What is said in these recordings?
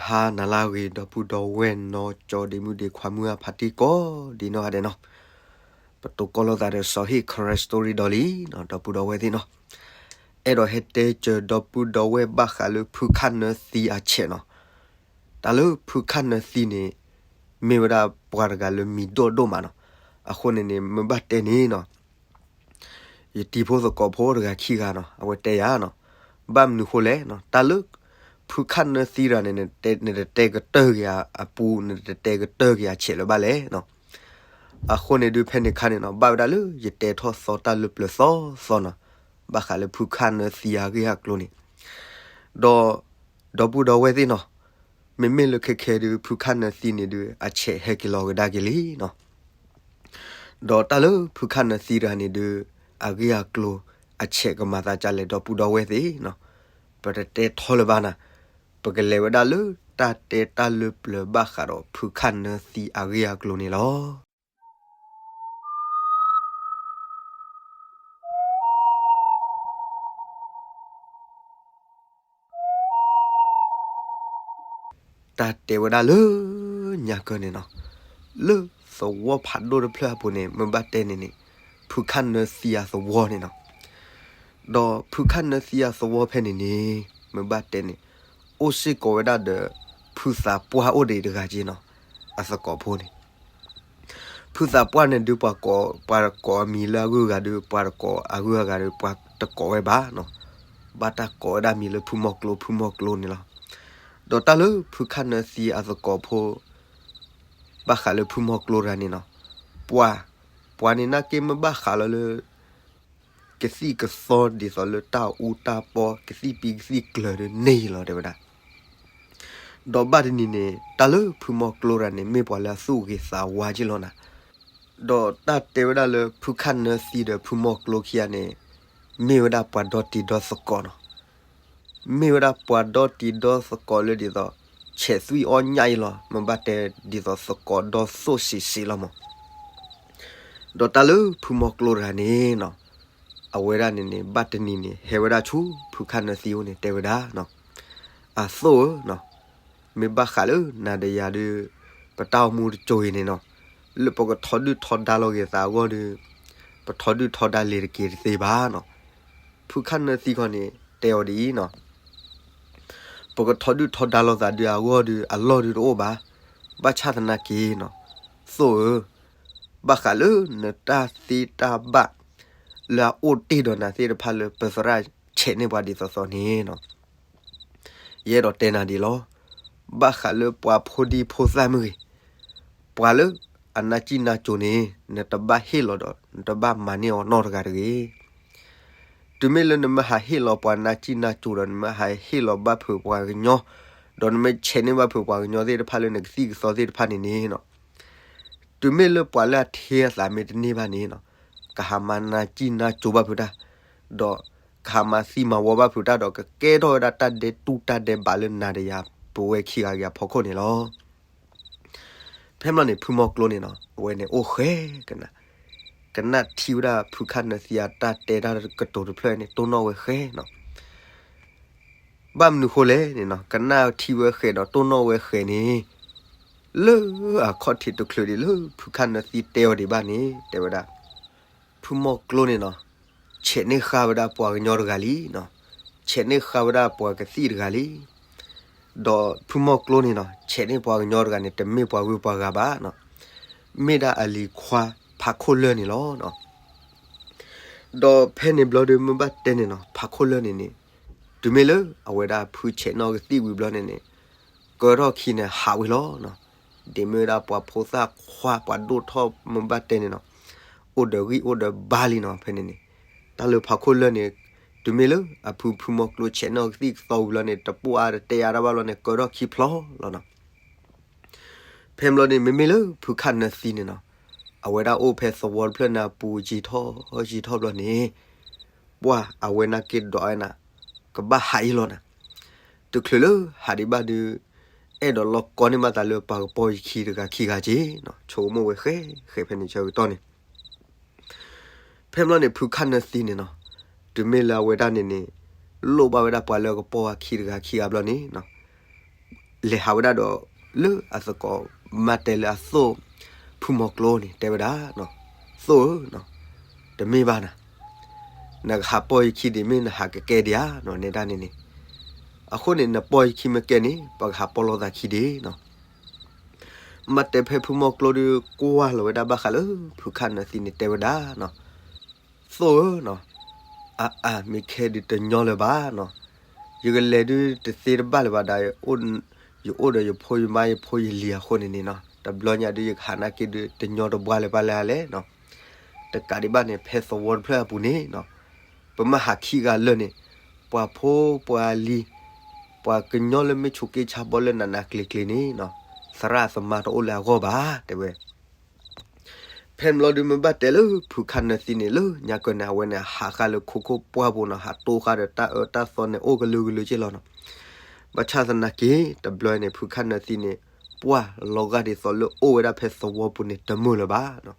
ဟါနၤလၢအဂ့ၤ ဒီပုၢ်ဒီဝဲၢ်နီၢ်ကၠီဒ့မုၣ်ဒ့ခွါမုၢ်အဖါတံၢ်ကိးဒ်နီၢ်ဂၤဒဲးနီၤ, ပတိၤကီၢ်လိာ်သးဒီးစီၤဟ့ၣ် Christ Story ဒီးလံနီၤ ဒီပုၢ်ဒီဝဲၢ်သ့ၣ်နီၤ, အဲၣ်ဒိးဟဲတဲစၢၤဒီပုၢ်ဒီဝဲၢ်ဘၣ်ဃးလၢဖုခၣ်နၢသံအဆဲးနီၤ, တၢ်လၢဖုခၣ်နၢသံန့ၣ် မ့ၢ်ဝဲဒၣ်ပှၤတဂၤလၢမံၤဒိၣ်ဒိၣ်မးနီၤ, အဃိန့ၣ်န့ၣ် မ့ၢ်ဘၣ်တဲန့ၣ်နီၤ ယတံၤဖိသကိးဖိတဂၤခံဂၤနီၤ အဝဲတဲယၤနီၤ, ဘၣ်မနုၤဃိလဲၣ်နီၤ တၢ်လၢ ဖုခၣ်နၢသံတဂၤန့ၣ် နတတဲကတၢၢ်က့ၤအပူၤ နတတဲကတၢၢ်က့ၤအဆဲးလၢၤဘၣ်လဲၣ်နီၤ, အဃိန့ၣ်ဒုးဖဲန့ၣ်ခါန့ၣ်နီၤ ဘၣ်ဝဲဒၣ်လၢယတဲထီၣ်သီတၢ်လၢပျၢၤသီသီနီၤ, ဘၣ်ဃးလၢဖုခၣ်နၢသံအဂ့ၢ်အကျိၤန့ၣ်, ဒီး ဒီပုၢ်ဒီဝဲၢ်သ့ၣ်နီၤ, မ့မ့ၢ်လၢခဲခဲဒုး ဖုခၣ်နၢသံန့ၣ်ဒုး အဆဲးဟဲက့ၤလီၤကဒါက့ၤလံနီၤ ဒီးတၢ်လၢဖုခၣ်နၢသံတဂၤန့ၣ်ဒုး အဂ့ၢ်အကျိၤ အဆဲးကမၤသးဒ်လဲၣ် ဒီပုၢ်ဒီဝဲၢ်သ့ၣ်နီၤ, ပတတဲထီလၢၤဘၣ်နၤ, ပကလဲၤဝဲဒၣ်လၢတၢ်တဲတၢ်လၢပျၢၤဘၣ်ဃးဒီးဖုခၣ်နၢသံအဂ့ၢ်အကျိၤန့ၣ်လီၤ. တၢ်တဲဝဲဒၣ်လၢညါကၢန့ၣ်နီၤ, လၢသဝီဖးဒိၣ်တဖျၢၣ်အပူၤန့ၣ် မ့ၢ်ဘၣ်တဲန့ၣ်န့ၣ် ဖုခၣ်နၢသံအသဝီန့ၣ်နီၤ, ဒီးဖုခၣ်နၢသံအသဝီဖဲန့ၣ်န့ၣ် မ့ၢ်ဘၣ်တဲန့ၣ် အိၣ်စ့ၢ်ကီးဝဲဒၣ်ဒီး ဖုသးပှၢ်အိၣ်ဒံးတဂၤက့နီၤ, အသကိးဖိန့ၣ် ဖုသးပှၢ်န့ၣ်ဒုး ပှၤကိး ပှၤတကိးအမံၤလၢအဂုၤအဂၤဒီး ပှၤတကိးအဂုၤအဂၤဒီး ပှၤတကိးဝဲဘၣ်နီၤ, ဘၣ်တၢ်ကိးဝဲဒၣ်မံၤလၢဖုမီၤကျိ ဖုမီၤကျိန့ၣ်လီၤ. ဒီးတၢ်လၢဖုခၣ်နၢသံအသကိးဖိ ဘၣ်ဃးလၢဖုမီၤကျိတဂၤန့ၣ်နီၤ, ပှၤ ပှၤန့ၣ်နာ်က့မ့ၢ်ဘၣ်ဃးလီၤလၢ ကသံၣ်ကသီဒ်သိးလၢတၢ်အူတၢ်ပီ ကသံၣ်ပံကသံၣ်ကျၢၤဒုးန့ၢ်လီၤတဲဝဲဒၣ် ဒီးဘၣ်တနံၤန့ၣ် တၢ်လၢဖုမီၤကျိတဂၤန့ၣ် မ့ၢ်ပှၤလၢအသူၣ်ဂ့ၤသးဝါက့လီၤနၤ, ဒီးတၢ်တဲဝဲဒၣ်လၢဖုခၣ်နၢသံဒီးဖုမီၤကျိခံဂၤန့ၣ် မ့ၢ်ဝဲဒၣ်ပှၤဒီတံၤဒီသကိးနီၤ, မ့ၢ်ဝဲဒၣ်ပှၤဒီတံၤဒီသကိးလၢဒ်သိး ဆဲးသွံၣ်အီၣ်ညၣ်အံၤလီၤ, မ့ၢ်ဘၣ်တဲဒ်သိးသကိးဒီသိၣ်စံးစ့းလီၤမး ဒီးတၢ်လၢဖုမီၤကျိတဂၤန့ၣ်နီၤ, အဝဲဒၣ်န့ၣ်န့ၣ် ဘၣ်တနံၤန့ၣ် ဟဲဝဲဒၣ်ဆူဖုခၣ်နၢသံအအိၣ်န့ၣ် တဲဝဲဒၣ်နီၤ, အသိၣ်ဧၢ, မ့ၢ်ဘၣ်ဃးလၢနၤဒီးယၤဒုး ပတၢ်အိၣ်မူတစိၤအံၤန့ၣ်နီၤ, လၢပကထီဒုၣ်ထီဒါလိာ်က့ၤသးအဂီၢ်ဒီး ပထီဒုၣ်ထီဒါလ့ၤတက့ၤတသ့ဘၣ်နီၤ. ဖုခၣ်နၢသံခီန့ၣ် တဲအီၤဒ်အံၤနီၤ, ပကထီဒုၣ်ထီဒါလိာ်သးဒုးအဂီၢ်ဒီး အလီၢ်ဒုးတအိၣ်ဘၣ်. ဘၣ်ဆၣ်သနာ်က့နီၤ, သိၣ်ဧၢ, ဘၣ်ဃးလၢနတၢ်သ့တၢ်ဘၣ် လၢအအိၣ်တ့ၢ်ဒီးနၤသ့ၣ်တဖၣ်လၢပသရၣ်ဆဲးန့ၢ်ပှၤဒ်သိးသိးန့ၣ်နီၤ, ယအဲၣ်ဒိးတဲနၤဒ်လီၤ. ဘၣ်ဃးလၢပှၤဖိဒံဖိသၣ်မ့ၢ်ဂ့ၤ, ပှၤလၢအနၢ်စံၣ်နၢ်စိၤန့ၣ် နတဘၣ်ဟ့ၣ်လီၤဒီး နတဘၣ်မၤန့ၢ်အီၤနီတဂၤတဂ့ၤ. တုၤမ့ၢ်လၢနမ့ၢ်ဟးဟ့ၣ်လီၤပှၤနၢ်စံၣ်နၢ်စိၤဒီး နမ့ၢ်ဟးဟ့ၣ်လီၤဘၣ်ဖုးပှၤကညီ, ဒီးနမ့ၢ်ဆဲးန့ၢ်ဘၣ်ဖုးပှၤကညီသ့ၣ်တဖၣ်လၢနကသံၣ်ကသီသ့ၣ်တဖၣ်န့ၣ်န့ၣ်နီၤ, တုၤမ့ၢ်လၢပှၤလၢအထံအသးမ့ၢ်တန့ၢ်ဘၣ်န့ၣ်နီၤ, ကဟးမၤနၢ်စံၣ်နၢ်စိၤဘၣ်ဖုးတၢ်, ဒီးကဟးမၤသံမၤဝီဘၣ်ဖုးတၢ်ဒီး ကကဲထီၣ်ဝဲဒၣ်တၢ်ဒဲးတူၢ်တၢ်ဒဲးဘးလၢနၤဒီးယၤပဝဲခံဂၤဂ့ၤအဖီခိၣ်န့ၣ်လီၤ. ဖဲမ့ၢ်န့ၣ် ဖုမီၤကျိန့ၣ်နီၤ, အဝဲန့ၣ်အိၣ်ဃဲကနၣ်, ကနၣ်ထံၣ်ဝဲဒၣ်ဖုခၣ်နၢသံအတၢ်တဲတၢ်ကတိၤတဖျၢၣ်န့ၣ် တိၢ်နီၣ်ဝဲဃဲနီၤ. ဘၣ်မနုၤဃိလဲၣ်န့ၣ်နီၤ, ကနၣ်ထံၣ်ဝဲဃဲဒီးတိၢ်နီၣ်ဝဲဃဲန့ၣ်, လၢအခီၣ်ထံးတချုးဒံးလၢဖုခၣ်နၢသံတဲအီၤဒံးဘၣ်န့ၣ် တဲဝဲဒၣ် ဖုမီၤကျိန့ၣ်နီၤ, ဆဲးန့ၢ်ဃာ်ဝဲဒၣ်ပှၤကညီတဂၤလံနီၤ, ဆဲးန့ၢ်ဃာ်ဝဲဒၣ်ပှၤကသံၣ်တဂၤလံ. ဒီးဖုမီၤကျိန့ၣ်နီၤ, ဆဲးန့ၢ်ပှၤကညီတဂၤန့ၣ် တမ့ၢ်ပှၤဂုၤပှၤဂၤဘၣ်နီၤ, မ့ၢ်ဒၣ်အလံၤခွါဖးခိၣ်လၢၢ်န့ၣ်လီၤ. ဒီးဖဲန့ၣ်ဘျီဒီးမ့ၢ်ဘၣ်တဲန့ၣ်နီၤ, ဖးခိၣ်လၢၢ်န့ၣ်န့ၣ်, တုၤမ့ၢ်လၢအဝဲဒၣ်ဖုဆဲးန့ၢ်ကသံၣ်ဝံၤဘျီန့ၣ်န့ၣ်, ကၢထီၣ်ခံန့ၣ်ဟးဝံၤလီၤနီၤ. ဒ်မ့ၢ်ဝဲဒၣ်ပှၤဖိသၣ်ခွါပှၤဒိၣ်ထီၣ်မ့ၢ်ဘၣ်တဲန့ၣ်နီၤ, အိၣ်ဒီးဂံၢ်အိၣ်ဒီးဘါလံနီၤ ဖဲန့ၣ်န့ၣ်. တၢ်လၢဖးခိၣ်လၢၢ်န့ၣ်, တုၤမ့ၢ်လၢအဖုဖုမီၤကျိဆဲးန့ၢ်ကသံၣ်ကသီဝံၤလီၤန့ၣ် တပိၢ်အါတတဲအါတၢ်ဘၣ်လီၤန့ၣ် ကၢထီၣ်ခံဖျီလီၤနီၤ. ဖဲဘျီန့ၣ် မ့မ့ၢ်လၢဖုခၣ်နၢသံန့ၣ်နီၤ, အဝဲဒၣ်အိၣ်ဖဲသဝီတဖျၢၣ်န့ၣ်အပူၤယံာ်ထီၣ်ယံာ်ထီၣ်ဘျီန့ၣ်, ပှၢ်အဝဲနာ်က့ဒွးဝဲနၤ, ကဘၣ်ဟးအံၤလီၤနၤ. တချုးလၢဟးဒံးဘၣ်ဒီး, အဲၣ်ဒိးလီၢ်ကီန့ၢ်ဘၣ်သးလၢပှၤကပီၤယခံတဂၤခံဂၤက့နီၤ, ဆိကမိၣ်ဝဲဃဲဃဲဖဲန့ၣ်ဆၢကတီၢ်န့ၣ် ဖဲဘျီန့ၣ် ဖုခၣ်နၢသံန့ၣ်နီၤ, တုၤမ့ၢ်လၢအဝဲဒၣ်န့ၣ်န့ၣ်, လိၣ်ဘၣ်ဝဲဒၣ်ပှၤလၢအကပီၤအခံတဂၤခံဂၤဘျီန့ၣ်နီၤ, လဲၤဟးဝဲဒၣ်ဒီး လၢအသကိး မၤတဲလၢအသိၣ် ဖုမီၤကျိန့ၣ် တဲဝဲဒၣ်, သိၣ်ဧၢ, တမ့ၢ်ဘၣ်နၤ, နကဟးပိာ်ယခံဒံး မ့ၢ်နဟးကကဲဒံးဧါ, နဲဒၣ်န့ၣ်န့ၣ်, အဃိန့ၣ် နပိာ်ယခံမ့ၢ်ကဲန့ၣ် ပှၤကဟးပိာ်လိာ်သးခံဒံးနီၤ. မၤတဲဖဲဖုမီၤကျိဒီး ကွၢ်လီၤဝဲဒၣ်ဘၣ်ဃးလၢ ဖုခၣ်နၢသံန့ၣ် တဲဝဲဒၣ်, သိၣ်ဧၢ, အါအါ မ့ၢ်ခဲဒုးတညီလၢၤဘၣ်နီၤ, ယကလဲၤဒုးတသ့တဘၣ်လၢၤဘၣ်ဒီး ယအိၣ်ဒီးယဖိယမါယဖိယလံၤအဃိန့ၣ်န့ၣ်နီၤ, တဘျီညါဒုး ယကဟးနာ်က့ဒုး တညီတဘှါလၢၤဘၣ်လၢအလဲၣ်နီၤ. တကးဒံးဘၣ်န့ၣ် ဖဲသဝီတဖျၢၣ်အပူၤန့ၣ်နီၤ, ပမ့ၢ်ဟးခံဂၤလၢာ်န့ၣ် ပှၤဖိပှၤလံၤ ပှၤကညီလၢမ့ၢ်ဆိးက့ဆါဘီလၢနးနးကျံၤကျံၤန့ၣ်နီၤ, သရၣ်သမါတအိၣ်လၢအဂီၢ်ဘၣ် တဲဝဲ. ဖဲန့ၣ်ဘျီဒုး မ့ၢ်ဘၣ်တဲလၢ ဖုခၣ်နၢသံန့ၣ် လၢညါကၢန့ၣ် အဝဲန့ၣ် ဟးဃာ်လၢခိခိၣ်ပှၢ်ပူၤနီၤ, ဟးတိဃာ်ဒီးတၢ်အၢတၢ်သီန့ၣ် အိၣ်ကလုာ်ကလုာ်က့လီၤနီၤ. ဘၣ်ဆၣ်သနာ်က့ တဘျီန့ၣ် ဖုခၣ်နၢသံန့ၣ် ပှၢ်လီၤဂာ်ဒ်သိးလၢအိၣ်ဝဲဒၣ်ဖဲသဝီပူၤန့ၣ် တမုာ်လၢၤဘၣ်နီၤ,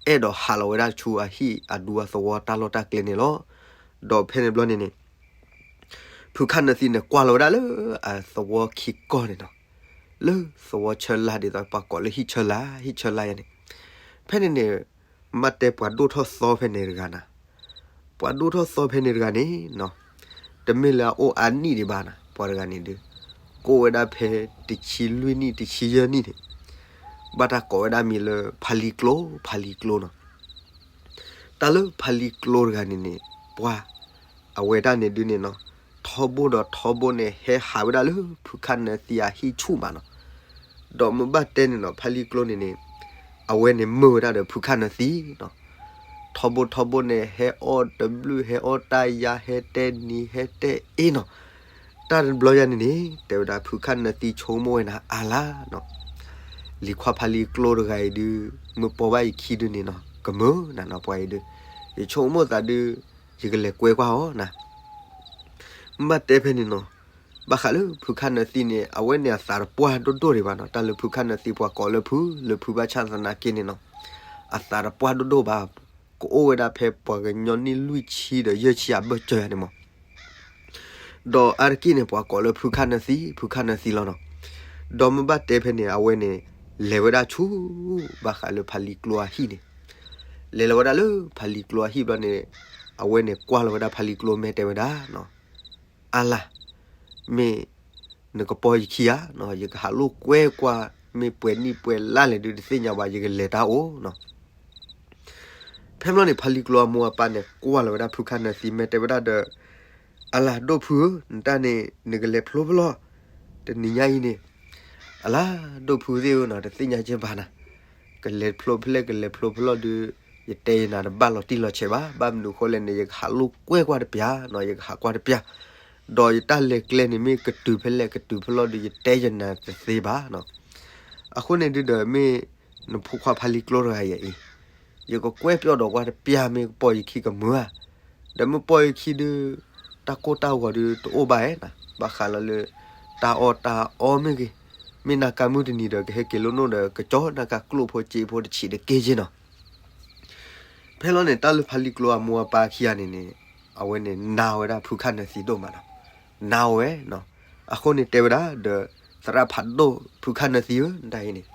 အဲၣ်ဒိးဟးလီၤဝဲဒၣ်ဆူအဟံၣ်အဒူအသဝီတၢ်လီၢ်တၢ်ကျဲန့ၣ်လီၤ. ဒီးဖဲန့ၣ်ဘျီန့ၣ်န့ၣ် ဖုခၣ်နၢသံန့ၣ် ကွၢ်လီၤဝဲဒၣ်လၢအသဝီခံကီၢ်န့ၣ်နီၤ, လၢသဝီဆၢလါဒ်သိး ပှၤကိးလၢဟံၣ်ဆၢလါ, ဟံၣ်ဆၢလါယါန့ၣ်, ဖဲန့ၣ်န့ၣ် မ့ၢ်တဲပှၤဒိၣ်ထီၣ်သီဖဲန့ၣ်တဂၤနၤ, ပှၤဒိၣ်ထီၣ်သီဖဲန့ၣ်တဂၤန့ၣ်နီၤ, တမ့ၢ်လၢအအိၣ်အါနံၣ်ဒံးဘၣ်နၤ, ပှၤတဂၤန့ၣ်ဒုး ကအိၣ်ဝဲဒၣ်ဖဲတဆံလွံၢ်နံၣ် တဆံယဲၢ်နံၣ်န့ၣ်, ဘၣ်တၢ်ကိးဝဲဒၣ်မံၤလၢ ဖါလံၤကျိ ဖါလံၤကျိနီၤ. တၢ်လၢဖါလံၤကျိတဂၤန့ၣ်န့ၣ် ပှၢ် အဝဲဒၣ်န့ၣ်ဒုးန့ၣ်နီၤ, ထီဘိဒီးထီဘိန့ၣ် ဟဲဟးဝဲဒၣ်လၢဖုခၣ်နၢသံအဟံၣ်ဆူၣ်မးနီၤ. ဒီးမ့ၢ်ဘၣ်တဲန့ၣ်နီၤ ဖါလံၤကျိန့ၣ်န့ၣ် အဝဲန့ၣ်မုာ်ဝဲဒၣ်ဒီးဖုခၣ်နၢသံနီၤ. ထီဘိထီဘိန့ၣ် ဟဲအီၣ်တဘျုး ဟဲအီၣ်တၢ်ယါ ဟဲတဲနံၤ ဟဲတဲအ့နီၤ. တၢ်တဘျီယါန့ၣ်န့ၣ် တဲဝဲဒၣ်ဖုခၣ်နၢသံဆိကမိၣ်ဝဲနၤအါလါနီၤ, လံၤခွါဖါလံၤကျိတဂၤအံၤဒုး မ့ၢ်ပိာ်ဘၣ်ယခံဒုးန့ၣ်နီၤ ကမုာ်နၤနီၤ ပှၤအံၤဒုး, ယဆိကမိၣ်သးဒုး ယကလဲၤကွဲကွၢ်အီၤနၤ. မ့ၢ်ဘၣ်တဲဖဲန့ၣ်နီၤ, ဘၣ်ဃးလၢဖုခၣ်နၢသံန့ၣ် အဝဲန့ၣ်အသးတပှၢ်ဒိၣ်ဒိၣ်ဒံးဘၣ်နီၤ, တၢ်လၢဖုခၣ်နၢသံ ပှၤကိးလၢဖု လၢဖုဘၣ်ဆၣ်သနာ်က့န့ၣ်နီၤ, အသးတပှၢ်ဒိၣ်ဒိၣ်ဘၣ်, ကအိၣ်ဝဲဒၣ်ဖဲပှၤကညီနံၣ်လွံၢ်ဆံဒီးယဲၢ်ဆံအဘၢၣ်စၢၤယါန့ၣ်မး. ဒီးအါတက့ၢ်န့ၣ် ပှၤကိးလၢဖုခၣ်နၢသံ ဖုခၣ်နၢသံလီၤနီၤ. ဒီးမ့ၢ်ဘၣ်တဲဖဲန့ၣ် အဝဲန့ၣ် လဲၤဝဲဒၣ်ဆူ ဘၣ်ဃးလၢဖါလံၤကျိအဟံၣ်န့ၣ်, လဲၤလီၤဝဲဒၣ်လၢဖါလံၤကျိအဟံၣ်ဘျီန့ၣ်, အဝဲန့ၣ်ကွၢ်လီၤဝဲဒၣ်ဖါလံၤကျိ မ့ၢ်တဲဝဲဒၣ်နီၤ, အါလါ, မ့ၢ်နကပိာ်ယခံဧါ, ယကဟးလိာ်ကွဲကွၢ်, မ့ၢ်ပှဲၤနံၣ်ပှဲၤလါလဲၣ်ဒုးတသ့ၣ်ညါဘၣ်, ယကလဲၤတၢ်အိၣ်နီၤ. ဖဲဘျီန့ၣ် ဖါလံၤကျိအမိၢ်အပၢ်န့ၣ် ကွၢ်လီၤဝဲဒၣ်ဖုခၣ်နၢသံ မ့ၢ်တဲဝဲဒၣ်ဒီး, အါလါ ဒိၣ်ဖုဧၢ, နတၢ်န့ၣ် နကလဲၤဖျိဖျီၣ် တနံၤညါအံၤန့ၣ်, အါလါ ဒိၣ်ဖုသ့ၣ်ဧၢနီၤ, တသ့ၣ်ညါကဲဘၣ်နၤ, ကလဲၤဖျိဖျဲၣ် ကလဲၤဖျိဖျီၣ်ဒုး, ယတဲယနၤတဘၣ်လီၤတံၢ်လီၤဆဲးဘၣ်, ဘၣ်မနုၤအဃိလဲၣ်န့ၣ် ယကဟးလိာ်ကွဲကွၢ်တပျၢ်နီၤ, ယကဟးကွၢ်တပျၢ်, ဒီးယတၢ်လဲၤကျဲန့ၣ် မ့ၢ်ကတုၤဖဲလဲၣ်ကတုၤဖဲလဲၣ်ဒုး ယတဲယနၤတသ့ဘၣ်နီၤ. အဃိန့ၣ်ဒုးဒီး မ့ၢ်နဖိခွါဖါလံၤကျိတဂၤအံၤအံၤ, ယကကွဲပျီၣ်ဒီးကွၢ်တပျၢ် မ့ၢ်ကပိာ်ယခံကမုာ်ဧါ, ဒီးမ့ၢ်ပိာ်ယခံဒုး တၢ်ကိၢ်တၢ်ဂီၤဒုးတအိၣ်ဘၣ်ဧါနၤ, ဘၣ်ဃးလီၤလၢ တၢ်အီၣ်တၢ်အီမ့ၢ်ဂ့ၤ, မ့ၢ်နၤကါမုၢ်တနံၤဒီး ကဟဲက့ၤလိာ်နိၣ်ဒီး ကကၠီနၤကါကျိၣ်ဖိစ့ဖိတဆံးတက့ၢ်က့နီၤ. ဖဲလီၤန့ၣ် တၢ်လၢဖါလံၤကျိအမိၢ်အပၢ်ခံဂၤန့ၣ်န့ၣ်, အဝဲန့ၣ်နာ်ဝဲဒၣ်ဖုခၣ်နၢသံဒိၣ်မးနီၤ, နာ်ဝဲနီၤ. အဃိန့ၣ်တဲဝဲဒၣ်ဒီး သရၣ်ဖးဒိၣ် ဖုခၣ်နၢသံဧၢ, နတၢ်အံၤန့ၣ်,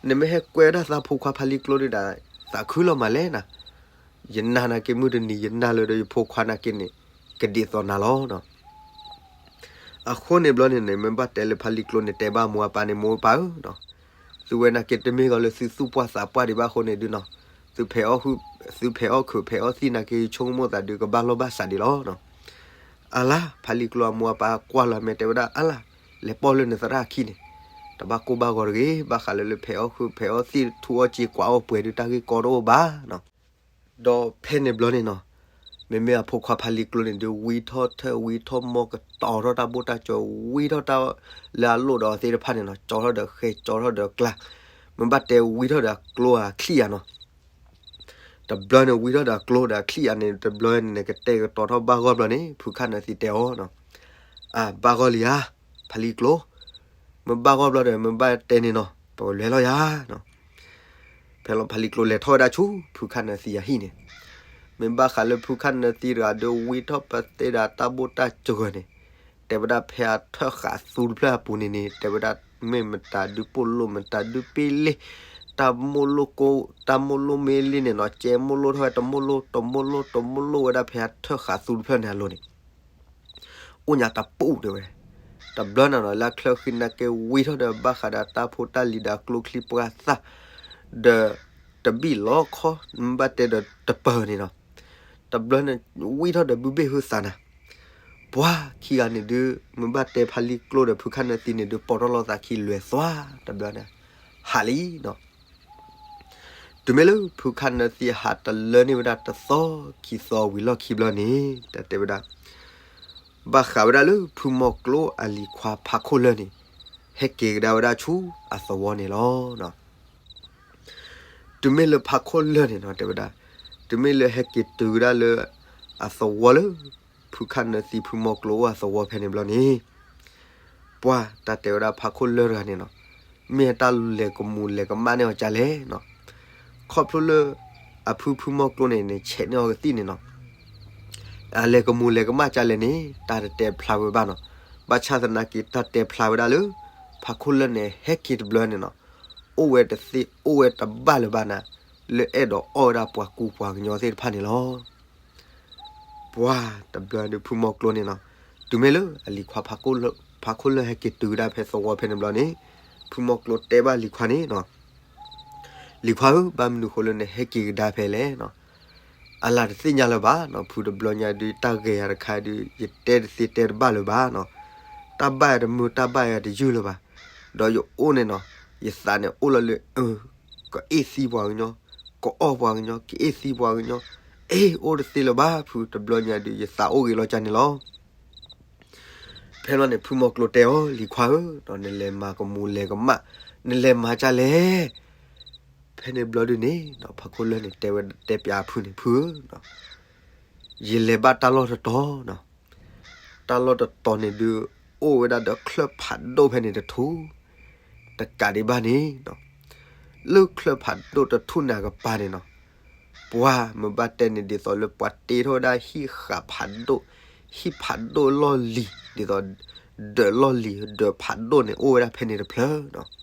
နမ့ၢ်ဟဲကွဲဝဲဒၣ်သးဖိခွါဖါလံၤကျိဒုးဒီး သးခုလီၤမးလဲၣ်နၤ, ယနာ်နာ်က့မုၢ်တနံၤ ယနာ်လၢဒီးယဖိခွါနာ်က့န့ၣ် ကဒ်သိးနၤလီၤနီၤ. အဃိန့ၣ်ဘျီန့ၣ်န့ၣ် မ့ၢ်ဘၣ်တဲလၢဖါလံၤကျိန့ၣ် တဲဘၣ်မိၢ်အပၢ်န့ၣ် မိၢ်ပၢ်ဧၢနီၤ, သုဝဲနာ်က့တမ့ၢ်ဂီၤလၢသုသူၣ်ပှၢ်သးပှၢ်ဒံးဘၣ်အဃိန့ၣ်ဒုးနီၤ, သုဖဲးအီၣ်ဟုၣ် သုဖဲးအီၣ်ခုးဖဲးအီၣ်သံၣ်နာ်က့ ယဆိကမိၣ်သးဒုးကဘၣ်လိာ်ဘၣ်စးဒံးလီၤနီၤ. အါလါ ဖါလံၤကျိအမိၢ်အပၢ်ကွၢ်လီၤ မ့ၢ်တဲဝဲဒၣ် အါလါ လဲၤပိာ်လၢနသရၣ်အခံန့ၣ်, တဘၣ်ကိၢ်ဘၣ်ဂီၤတဂ့ၤ, ဘၣ်ဃးလၢလၢဖဲးအီၣ်ခုးဖဲးအီၣ်သံၣ် ထူအီၣ်စ့ကွၢ်အီၣ်ပှဲၤဒုး တၢ်ဂ့ၢ်ကီတအိၣ်ဘၣ်နီၤ. ဒီးဖဲန့ၣ်ဘျီန့ၣ်နီၤ, မ့မ့ၢ်အဖိခွါဖါလံၤကျိန့ၣ်ဒုး ဝံထီၣ်ထၢၣ်ဝံထီၣ်မီၢ် ကတီၤထီၣ်တၢ်ဘိၣ်တၢ်စၢၤ ဝံထီၣ်တၢ်လၢအလိၣ်ဒီးအီၤသ့ၣ်တဖၣ်န့ၣ်နီၤ, ကၠီထီၣ်ဒီးဃဲ ကၠီထီၣ်ဒီးကျါ, မ့ၢ်ဘၣ်တဲဝံထီၣ်ဒီးအကျိအချံၣ်ဧါနီၤ. တဘျီန့ၣ် ဝံထီၣ်ဒီးအကျိဒီးအချံၣ်ဧါန့ၣ် တဘျီန့ၣ် ကတဲာ်ကတီၤထီၣ်ဘၣ်ဂီၢ်ဘျီန့ၣ် ဖုခၣ်နၢသံတဲအီၤနီၤ, အါ ဘၣ်ဂီၢ်လံဧါ, ဖါလံၤကျိ, မ့ၢ်ဘၣ်ဂီၢ်ဘျီဒီး မ့ၢ်ဘၣ်တဲန့ၣ်နီၤ ပကလဲၤလီၤယါနီၤ. ဖဲလီၤဖါလံၤကျိလဲၤထီၣ်ဝဲဒၣ်ဆူ ဖုခၣ်နၢသံအဟံၣ်န့ၣ်, မ့ၢ်ဘၣ်ဃးလၢဖုခၣ်နၢသံတဂၤဒီး ဝံထီၣ်ပသ့ဒီးတၢ်ဘိၣ်တၢ်စၢၤန့ၣ်, တဲဝဲဒၣ်ဖဲအထၢၣ်ဃးသူတဖျၢၣ်အပူၤန့ၣ်န့ၣ် တဲဝဲဒၣ်မ့ၢ်မတၤဒုးပိၢ်လိၣ်မတၤဒုးပ့ၢ်လ့ၢ်, တၢ်မိၢ်လိၣ်ကိၢ်, တၢ်မိၢ်လိၣ်မ့ၢ်လ့ၢ်န့ၣ်နီၤ ကဲမိၢ်လိၣ်ထီၣ်ဝဲတမိၢ်လိၣ် တမိၢ်လိၣ် တမိၢ်လိၣ်ဝဲဒၣ်ဖဲအထၢၣ်ဃးသူတဖျၢၣ်န့ၣ်အလိၤန့ၣ် အိၣ်ညါတပူၤတဲဝဲ. တဘျီန့ၣ်နီၤ လၢအချၢဃံန့ၣ်က့ၤဝံထီၣ်ဒီး ဘၣ်ဃးဒီးတၢ်ဖိတၢ်လံၤဒီးအကျိချံပှၢ်သၣ်, ဒီးတဘံၣ်လီခီ မ့ၢ်ဘၣ်တဲဒီးတပၢၤန့ၣ်နီၤ. တဘျီန့ၣ် ဝံထီၣ်ဒီးဘုဘ့ၣ်ဟုသးနၤ, ပှၤခံဂၤန့ၣ်ဒုး မ့ၢ်ဘၣ်တဲဖါလံကျိဒီးဖုခၣ်နၢသံန့ၣ်ဒုး ပိာ်ထီၣ်လိာ်သးခံလွဲၢ်သွါ တဘျီန့ၣ် ဟးလံနီၤ. တုၤမ့ၢ်လၢဖုခၣ်နၢသံဟးတလၢန့ၢ်ဝဲဒၣ်တသီခံသီဝံၤလီၢ်ခံဘျီန့ၣ် တၢ်တဲဝဲဒၣ် ဘၣ်ဃးဝဲဒၣ်လၢဖုမီၤကျိအလံၤခွါဖးခိၣ်လၢၢ်န့ၣ် ဟဲက့ၤကဒါဝဲဒၣ်ဆူအသဝီန့ၣ်လီၤ. တုၤမ့ၢ်လၢဖးခိၣ်လၢၢ်န့ၣ်နီၤ တဲဝဲဒၣ် တုၤမ့ၢ်လၢဟဲက့ၤတုၤကဒါလၢ အသဝီလၢ ဖုခၣ်နၢသံဖုမီၤကျိအိၣ်အသဝီဖဲန့ၣ်ဘျီန့ၣ် ပှၤတၢ်တဲဝဲဒၣ်ဖးခိၣ်လၢၢ်တဂၤန့ၣ်နီၤ မ့ၢ်တၢ်လဲၤကမူၤလဲၤကမၣ်န့ၢ်အီၤကလဲၣ်နီၤ. ခီဖျိလၢ အဖုဖုမီၤကျိန့ၣ်န့ၣ် ဆဲးန့ၢ်အီၤကသံၣ်န့ၣ်နီၤ အလဲၤကမူၤလဲၤကမၣ်ကလဲၣ်န့ၣ် တၢ်တတဲဖျါဝဲဘၣ်နီၤ. ဘၣ်ဆၣ်သနာ်က့ တၢ်တဲဖျါဝဲဒၣ်လၢ ဖးခိၣ်လၢၢ်န့ၣ် ဟဲက့ၤတဘျီန့ၣ်နီၤ အိၣ်ဝဲတသ့အိၣ်ဝဲတဘၣ်လၢၤဘၣ်နၤ လၢအဲၣ်ဒိးအီၣ်ဝဲဒၣ်ပှၤကူပှၤကညီသ့ၣ်တဖၣ်န့ၣ်လီၤ. ပှၤတဘျီဒုးဖုမီၤကျိန့ၣ်နီၤ တုၤမ့ၢ်လၢအလံၤခွါ ဖးခိၣ်လၢၢ်ဟဲက့ၤတုၤကဒါဖဲသဝီဖဲန့ၣ်ဘျီန့ၣ် ဖုမီၤကျိတဲဘၣ်လံၤခွါန့ၣ်နီၤ လံၤခွါဧၢ ဘၣ်မနုၤဃိလၢနဟဲက့ၤကဒါဖဲလဲၣ်နီၤ. အလၤတသ့ၣ်ညါလၢၤဘၣ်နီၤ ဖုတဘျီညါဒုး တၢ်ဂဲၤယၤတခါဒုး ယတဲတသ့တဲတဘၣ်လၢၤဘၣ်နီၤ. တၢ်ဘၣ်ယၤတမုာ် တၢ်ဘၣ်ယၤတယုၢ်လၢၤဘၣ်. ဒီးယအိၣ်န့ၣ်နီၤ ယသးန့ၣ်အိၣ်လီၤလၢ ကအ့ၣ်သံပှၤကညီ, ကအီၣ်ပှၤကညီ, ကအ့ၣ်သံပှၤကညီ, အ့ၣ် အိၣ်တသ့လၢၤဘၣ် ဖုတဘျီညါဒုး ယသးအိၣ်ဂ့ၤလီၤကၢ်န့ၣ်လီၤ. ဖဲလီၤန့ၣ် ဖုမီၤကျိတဲအီၤ လံၤခွါဧၢ, နလဲၤမၤကမူၤလဲၤကမၣ်, နလဲၤမၤကလဲၣ်. ဖဲန့ၣ်ဘျီဒုးန့ၣ် ဖးခိၣ်လၢၢ်န့ၣ် တဲဝဲတဲပၠးဖုန့ၣ် ဖုဧၢ, ယလဲၤဘၣ်တၢ်လီၢ်တတီၤနီၤ. တၢ်လီၢ်တတီၤန့ၣ်ဒုး အိၣ်ဝဲဒၣ်ဒီးချၢၣ်ဖးဒိၣ်ဖဲန့ၣ်တထူၣ်, တကးဒံးဘၣ်န့ၣ် လၢချၢၣ်ဖးဒိၣ်တထူၣ်န့ၣ်အကပၤန့ၣ်နီၤ, ပှၤမ့ၢ်ဘၣ်တဲန့ၣ် ဒ်သိးလၢပှၤတ့ထီၣ်ဝဲဒၣ်ဟံၣ်ဃာ်ဖးဒိၣ်, ဟံၣ်ဖးဒိၣ်လီၢ်လံၤ, ဒ်သိး ဒၢးလီၢ်လံၤ ဒၢးဖးဒိၣ်န့ၣ် အိၣ်ဝဲဒၣ်ဖဲန့ၣ်တဖျၢၣ်နီၤ.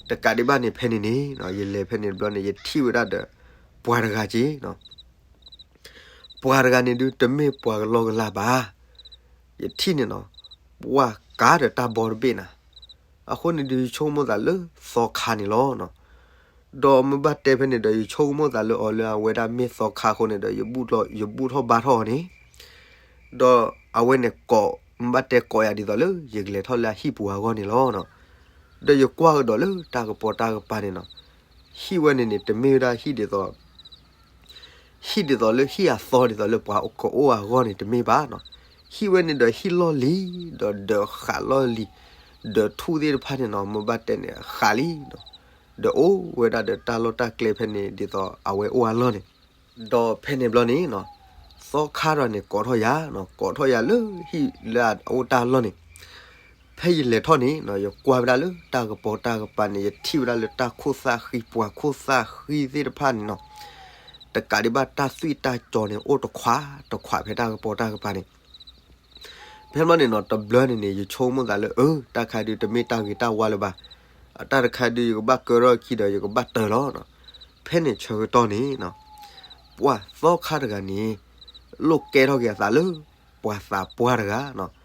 တကးဒံးဘၣ်န့ၣ် ဖဲန့ၣ်န့ၣ် ယလဲၤဖဲန့ၣ်တဘျီန့ၣ် ယထံၣ်ဝဲဒၣ်ဒီး ပှၤတဂၤက့ၤနီၤ. ပှၤတဂၤန့ၣ်ဒုး တမ့ၢ်ပှၤကလီကလီဘၣ်. ယထံၣ်န့ၣ်နီၤ, ပှၤကါဒီးတၢ်ဘီတဘ့ၣ်နၤ. အဃိန့ၣ်ဒုး ယဆိကမိၣ်သးလၢသီခါန့ၣ်လီၤ. ဒီးမ့ၢ်ဘၣ်တဲဖဲန့ၣ်ဒီး ယဆိကမိၣ်သးလၢအီၤလၢအဝဲဒၣ်မ့ၢ်သီခါအဃိန့ၣ်ဒီး ယဘူၣ်ထီၣ်ဘါထီၣ်အီၤန့ၣ်, ဒီးအဝဲန့ၣ်ကိး, မ့ၢ်ဘၣ်တဲကိးယၤဒ်သိးလၢ ယကလဲၤထီၣ်လၢအဟံၣ်ပူၤအဂီၢ်န့ၣ်လီၤ. ဒီးယကွၢ်ကဒီးလၢတၢ်ကပီၤတၢ်ကပၤန့ၣ်နီၤ, ဟံၣ်ဝဲန့ၣ်န့ၣ် တမ့ၢ်ဝဲဒၣ်ဟံၣ်ဒ်သိး ဟံၣ်ဒ်သိးလၢဟံၣ်အသီဒ်သိးလၢပှၤကအိၣ်အဂီၢ်န့ၣ် တမ့ၢ်ဘၣ်နီၤ. ဟံၣ်ဝဲန့ၣ်ဒီးဟံၣ်လီၢ်လံၤ, ဒီးဒၢးဃာ်လီၢ်လံၤ, ဒၢးထူၣ်သ့ၣ်တဖၣ်န့ၣ်နီၤ, မ့ၢ်ဘၣ်တဲန့ၣ် ဃာ်လံနီၤ. ဒီးအိၣ်ဝဲဒၣ်ဒီးတၢ်လီၢ်တၢ်ကျဲဖဲန့ၣ် ဒ်သိးအဝဲအိၣ်အလီၢ်န့ၣ်, ဒီးဖဲန့ၣ်ဘျီန့ၣ်နီၤ, သီခါဒီးန့ၣ် ကိးထီၣ်ယၤနီၤ, ကိးထီၣ်ယၤလၢဟံၣ်လၢအအိၣ်တၢ်လီၢ်န့ၣ် ဖဲယလဲၤထီၣ်န့ၣ်နီၤ, ယကွၢ်ဝဲဒၣ်လၢတၢ်ကပီၤတၢ်ကပၤန့ၣ် ယထံၣ်ဝဲဒၣ်လၢတၢ်ခိၣ်သၣ်ဃံ ပှၤခိၣ်သၣ်ဃံသ့ၣ်တဖၣ်န့ၣ်နီၤ, တကးဒံးဘၣ်တၢ်သွံၣ်တၢ်စီၤန့ၣ် အိၣ်တခွးတခွးဖဲတၢ်ကပီၤတၢ်ကပၤန့ၣ်. ဖဲဘျီန့ၣ်နီၤ, တဘျီန့ၣ်န့ၣ် ယဆိကမိၣ်သးလၢ အၢ တၢ်တခါဒုး တမ့ၢ်တၢ်ဂ့ၤတၢ်ဝါလၢၤဘၣ်. တၢ်တခါဒုး ယကဘၣ်ကၢထီၣ်အခံဒီး ယကဘၣ်တၢၤလီၤနီၤ. ဖဲန့ၣ်ဆၢကတီၢ်န့ၣ်နီၤ, ပှၤသီခါတဂၤန့ၣ် လိၣ်ကဲထီၣ်က့ၤအသးလၢ ပှၤသးပှၢ်တဂၤနီၤ,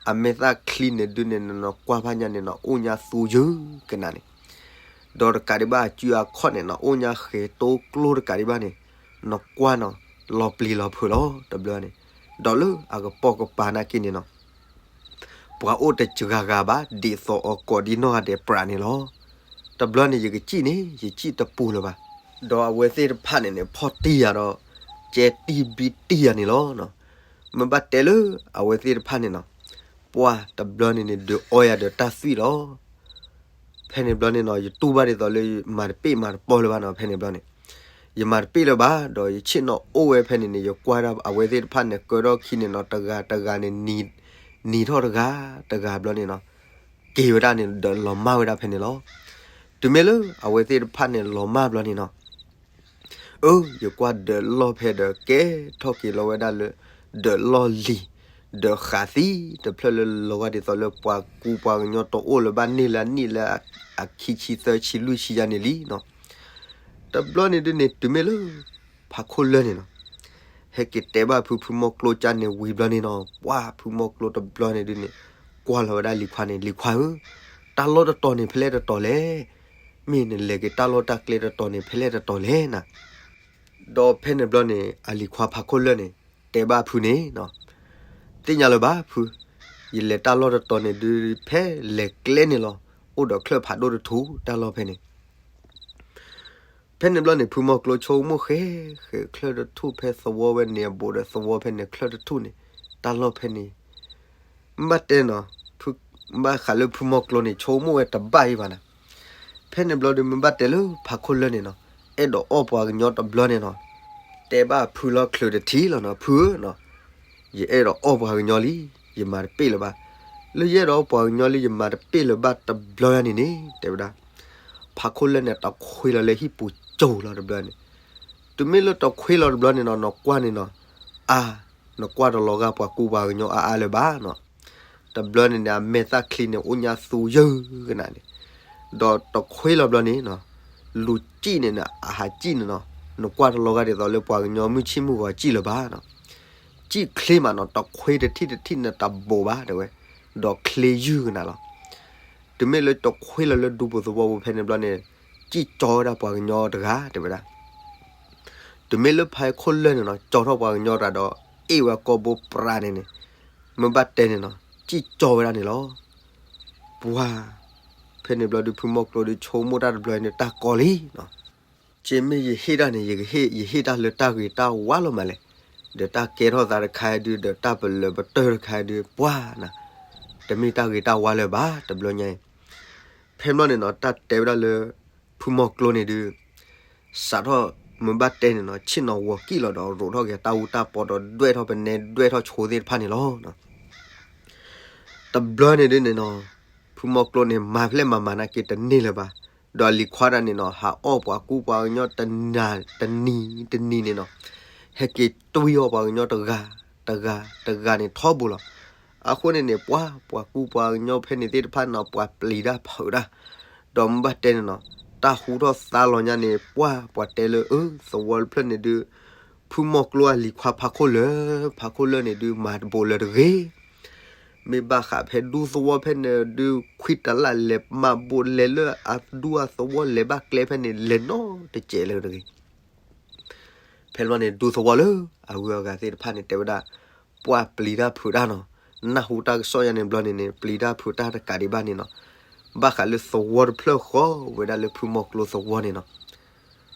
အမဲာ်သၣ်ချံန့ၣ်ဒုးန့ၣ်နီၤ, ကွၢ်ဖးညါန့ၣ်နီၤ, အိၣ်ညါသူယုၢ်ကနၤန့ၣ်, ဒီးတကးဒံးဘၣ်အစုအခီၣ်န့ၣ်နီၤ, အိၣ်ညါဃဲၤတိကျိတကးဒံးဘၣ်န့ၣ်, နကွၢ်နီၤ, လီၤပျံၤလီၤဖုးလီၤ တဘျီန့ၣ်, ဒီးလၢအကပိာ်ကပၤနာ်က့န့ၣ်နီၤ ပှၤအိၣ်တစှၤဂၤဘၣ် ဒ်သိးအီၤကိးဒံနီၢ်ဂၤဒဲးပြးန့ၣ်လီၤ. တဘျီန့ၣ် ယကစံၣ်န့ၣ် ယစံၣ်တပူၤလၢၤဘၣ်. ဒီးအဝဲသ့ၣ်တဖၣ်န့ၣ်န့ၣ် ဖီၣ်တံၢ်ယၤဒီး ကဲတံၢ်ဘံတံၢ်ယၤန့ၣ်လီၤ. မ့ၢ်ဘၣ်တဲလၢအဝဲသ့ၣ်တဖၣ်န့ၣ်နီၤ, ပှၤတဘျီန့ၣ်န့ၣ် ဒုးအီယၤဒီးတၢ်သွံၣ်လီၤ. ဖဲန့ၣ်ဘျီန့ၣ်နီၤ, ယတူၢ်ဘၣ်ဒ်သိးလၢ မၤတပ့ၢ်မၤတပီၢ်လၢၤဘၣ်နီၤ. ဖဲန့ၣ်ဘျီန့ၣ် ယမၤတပ့ၢ်လၢၤဘၣ်, ဒီးယဆ့ၣ်နီၤအိၣ်ဝဲဖဲန့ၣ်န့ၣ် ယကွၢ်ဒၣ်အဝဲသ့ၣ်တဖၣ်န့ၣ် ကၢထီၣ်ခံန့ၣ်နီၤ, တဂၤတဂၤန့ၣ် နံၤထီၣ်တဂၤတဂၤဘျီန့ၣ်နီၤ, က့ၤဝဲဒၣ်န့ၣ် ဒီးလီၤမၢ်ဝဲဒၣ်ဖဲန့ၣ်လီၤ. တုၤမ့ၢ်လၢအဝဲသ့ၣ်တဖၣ်န့ၣ် လီၤမၢ်ဘျီန့ၣ်နီၤ အၢ ယကွၢ်ဒၢးလီၢ်ဖဲဒီး ကဲထီၣ်က့ၤလီၤဝဲဒၣ်လၢ ဒၢးလီၢ်လံၤ, ဒီးဃးသံတဖျၢၣ်လၢလီၤဂာ်ဒ်သိးလၢပှၤကူပှၤကညီတအိၣ်လၢၤဘၣ်န့ၢ်လၢအနံၣ်လၢအခံဆံသၢဆံလွံၢ်ဆံယါန့ၣ်လံနီၤ. တဘျီန့ၣ်ဒုန့ၣ် တုၤမ့ၢ်လၢ ဖးခိၣ်လၢၢ်န့ၣ်နီၤ ဟဲက့ၤတဲဘၣ်ဖုဖုမီၢ်ကျိကၢ်န့ၣ်ဝံၤဘျီန့ၣ်နီၤ ပှၢ်ဖုမီၢ်ကျိတဘျီန့ၣ်ဒုန့ၣ် ကွၢ်လီၤဝဲဒၣ်လံၤခွါန့ၣ် လံၤခွါဧၢ, တၢ်လီၢ်တတီၤန့ၣ်ဖဲလဲၣ်တတီၤလဲၣ်, မ့ၢ်နလဲၤက့ၤတၢ်လီၢ်တၢ်ကျဲတတီၤန့ၣ် ဖဲလဲၣ်တတီၤလဲၣ်နၤ. ဒီးဖဲန့ၣ်ဘျီန့ၣ် အလံၤခွါဖးခိၣ်လၢၢ်န့ၣ် တဲဘၣ်ဖုန့ၣ်နီၤ, သ့ၣ်ညါလၢၤဘၣ်ဖု, ယလဲၤတၢ်လီၢ်တတီၤန့ၣ်ဒု ဖဲလဲၤကျဲန့ၣ်လီၤ, အိၣ်ဒီးချၢၣ်ဖးဒိၣ်တထူၣ်တၢ်လီၢ်ဖဲန့ၣ် ဖဲန့ၣ်ဘျီန့ၣ် ဖုမီၢ်ကျိဆိကမိၣ်ဃဲ ဃဲချၢၣ်တထူၣ်ဖဲသဝီဝဲန့ၣ် အဘူးဒီးသဝီဖဲန့ၣ် ချၢၣ်တထူၣ်န့ၣ် တၢ်လီၢ်ဖဲန့ၣ် မ့ၢ်ဘၣ်တဲနီၤ, မ့ၢ်ဘၣ်ဃးလၢဖုမီၢ်ကျိန့ၣ် ဆိကမိၣ်ဝဲတဘၣ်အံၤဘၣ်နၤ. ဖဲန့ၣ်ဘျီဒီး မ့ၢ်ဘၣ်တဲလၢဖးခိၣ်လၢၢ်န့ၣ်နီၤ, အဲၣ်ဒိးအီၣ်ပှၤကညီတဘျီန့ၣ်နီၤ, တဲဘၣ်ဖုလီၤချုးတထံၣ်လီၤနီၤ, ဖုဧၢနီၤ, ယအဲၣ်ဒိးအီၣ်ပှၤကညီလံ, ယမၤတပ့ၢ်လၢၤဘၣ်. လၢယအဲၣ်ဒိးအီၣ်ပှၤကညီလံ ယမၤတပ့ၢ်လၢၤဘၣ်တဘျီယါန့ၣ်န့ၣ် တဲဝဲဒၣ် ဖးခိၣ်လၢၢ်န့ၣ် တခွ့လီၤလၢဟံၣ်ပူၤကၠိလီၤတဘျီန့ၣ်, တုၤမ့ၢ်လၢတခွ့လီၤတဘျီန့ၣ်နီၤ နကွၢ်န့ၣ်နီၤ, အါ, နကွၢ်တလီၤဂာ်ပှၤကူပှၤကညီအါအါလၢၤဘၣ်နီၤ. တဘျီန့ၣ်န့ၣ် အမဲာ်သၣ်ချံန့ၣ်အိၣ်ညါသူယုၢ်ကနၤန့ၣ်, ဒီးတခွ့လီၤဘျီန့ၣ်နီၤ, လူၤစံၣ်န့ၣ်န့ၣ် အဟးစံၣ်န့ၣ်နီၤ, နကွၢ်တလီၤဂာ်ဒ်သိးလၢပှၤကညီမုၢ်ဆ့ၣ်မုၢ်ဂီၤစံၣ်လၢၤဘၣ်နီၤ. စံၣ်ချ့မးနီၤ တခွ့တထံၣ်တထံၣ်န့ၣ်တဘိးဘၣ်တဲဝဲ, ဒီးချ့ယုၢ်ကနၤလီၤ. တုၤမ့ၢ်လၢတခွ့လီၤလၢဒူပူၤသဝီပူၤဖဲန့ၣ်ဘျီန့ၣ်, စံၣ်ကၠီဝဲဒၣ်ပှၤကညီတဂၤတဲဝဲဒၣ်. တုၤမ့ၢ်လၢဖးခိၣ်လၢၢ်န့ၣ်နီၤ ကၠီထီၣ်ပှၤကညီတဂၤဒီး အ့ၣ်ဝဲကိာ်ဘိပြးန့ၣ်န့ၣ်, မ့ၢ်ဘၣ်တဲန့ၣ်နီၤ စံၣ်ကၠီဝဲဒၣ်န့ၣ်လီၤ. ပှၤ, ဖဲန့ၣ်ဘျီဒုး ဖုမီၢ်ကျိဒုး ဆိကမိၣ်တၢ်တဘျီန့ၣ် တၢ်ကီလံနီၤ. က့မ့ၢ်ယဟ့ၣ်တၢ်န့ၣ် ယဟ့ၣ်တၢ်လၢတၢ်ဂ့ၤတၢ်ဝါလီၤမးလဲၣ်, ဒီးတၢ်ကဲထီၣ်သးတခါဒုး ဒီးတၢ်ပလၢၤပတၢၢ်တခါဒုး ပှၤနၤ, တမ့ၢ်တၢ်ဂ့ၤတၢ်ဝါလၢၤဘၣ် တဘျီညါအံၤ. ဖဲဘျီန့ၣ်နီၤ တၢ်တဲဝဲဒၣ်လၢ ဖုမီၢ်ကျိန့ၣ်ဒုး စးထီၣ် မ့ၢ်ဘၣ်တဲန့ၣ်နီၤ ဆ့ၣ်နီၤဂီၤကံၣ်လီၤဒီး ရိးထီၣ်က့ၤတၢ်အူတၢ်ပီဒီး ဒွဲၣ်ထီၣ်ပနဲ ဒွဲၣ်ထီၣ်ဆိသ့ၣ်တဖၣ်န့ၣ်လီၤ. တဘျီန့ၣ်ဒုးန့ၣ်နီၤ ဖုမီၢ်ကျိန့ၣ် မၤဖျဲၣ်မၤမၤနာ်က့တန့ၢ်လၢၤဘၣ်. ဒီးလံၤခွါတဂၤန့ၣ်နီၤ ဟးအီၣ်ပှၤကူပှၤကညီတနံၤတနံၤန့ၣ်နီၤ, ဟဲက့ၤတွံၢ်အီၣ်ပှၤကညီတဂၤ တဂၤ တဂၤန့ၣ်ထီဘိလီၤ. အဃိန့ၣ်န့ၣ် ပှၤ ပှၤကူပှၤကညီဖဲန့ၣ်သ့ၣ်တဖၣ်န့ၣ်နီၤ ပှၤပျံၤတၢ်ဖုးတၢ်, ဒီးမ့ၢ်ဘၣ်တဲန့ၣ်နီၤ တၢ်ဟူထီၣ်သါလီၤညါန့ၣ် ပှၤ ပှၤတဲလၢ အၢ သဝီတဖျၢၣ်န့ၣ်ဒုး ဖုမီၢ်ကျိအလံၤခွါဖးခိၣ်လၢၢ် ဖးခိၣ်လၢၢ်န့ၣ်ဒုး မၤတဘိးလၢၤတဂ့ၤ. မ့ၢ်ဘၣ်ဃးဖဲဒူသဝီဖဲန့ၣ်ဒုး ခွံတလၢ်လဲၤမၤဘိးလဲၤလၢအဒူအသဝီလဲၤဘၣ်ကျဲဖဲန့ၣ် လဲၤနီတစဲးလၢၤတဂ့ၤ. ဖဲန့ၣ်ဘျီန့ၣ် ဒူသဝီလၢအဂုၤအဂၤသ့ၣ်တဖၣ်န့ၣ် တဲဝဲဒၣ် ပှၤပျံၤတၢ်ဖုးတၢ်နီၤ, နၢ်ဟူတၢ်ကစီၣ်ညါန့ၣ်ဘျီန့ၣ်န့ၣ် ပျံၤတၢ်ဖုးတၢ်တကးဒံးဘၣ်န့ၣ်နီၤ, ဘၣ်ဃးလၢသဝီတဖျၢၣ်ဃီဝဲဒၣ်လၢဖုမီၢ်ကျိသဝီန့ၣ်နီၤ,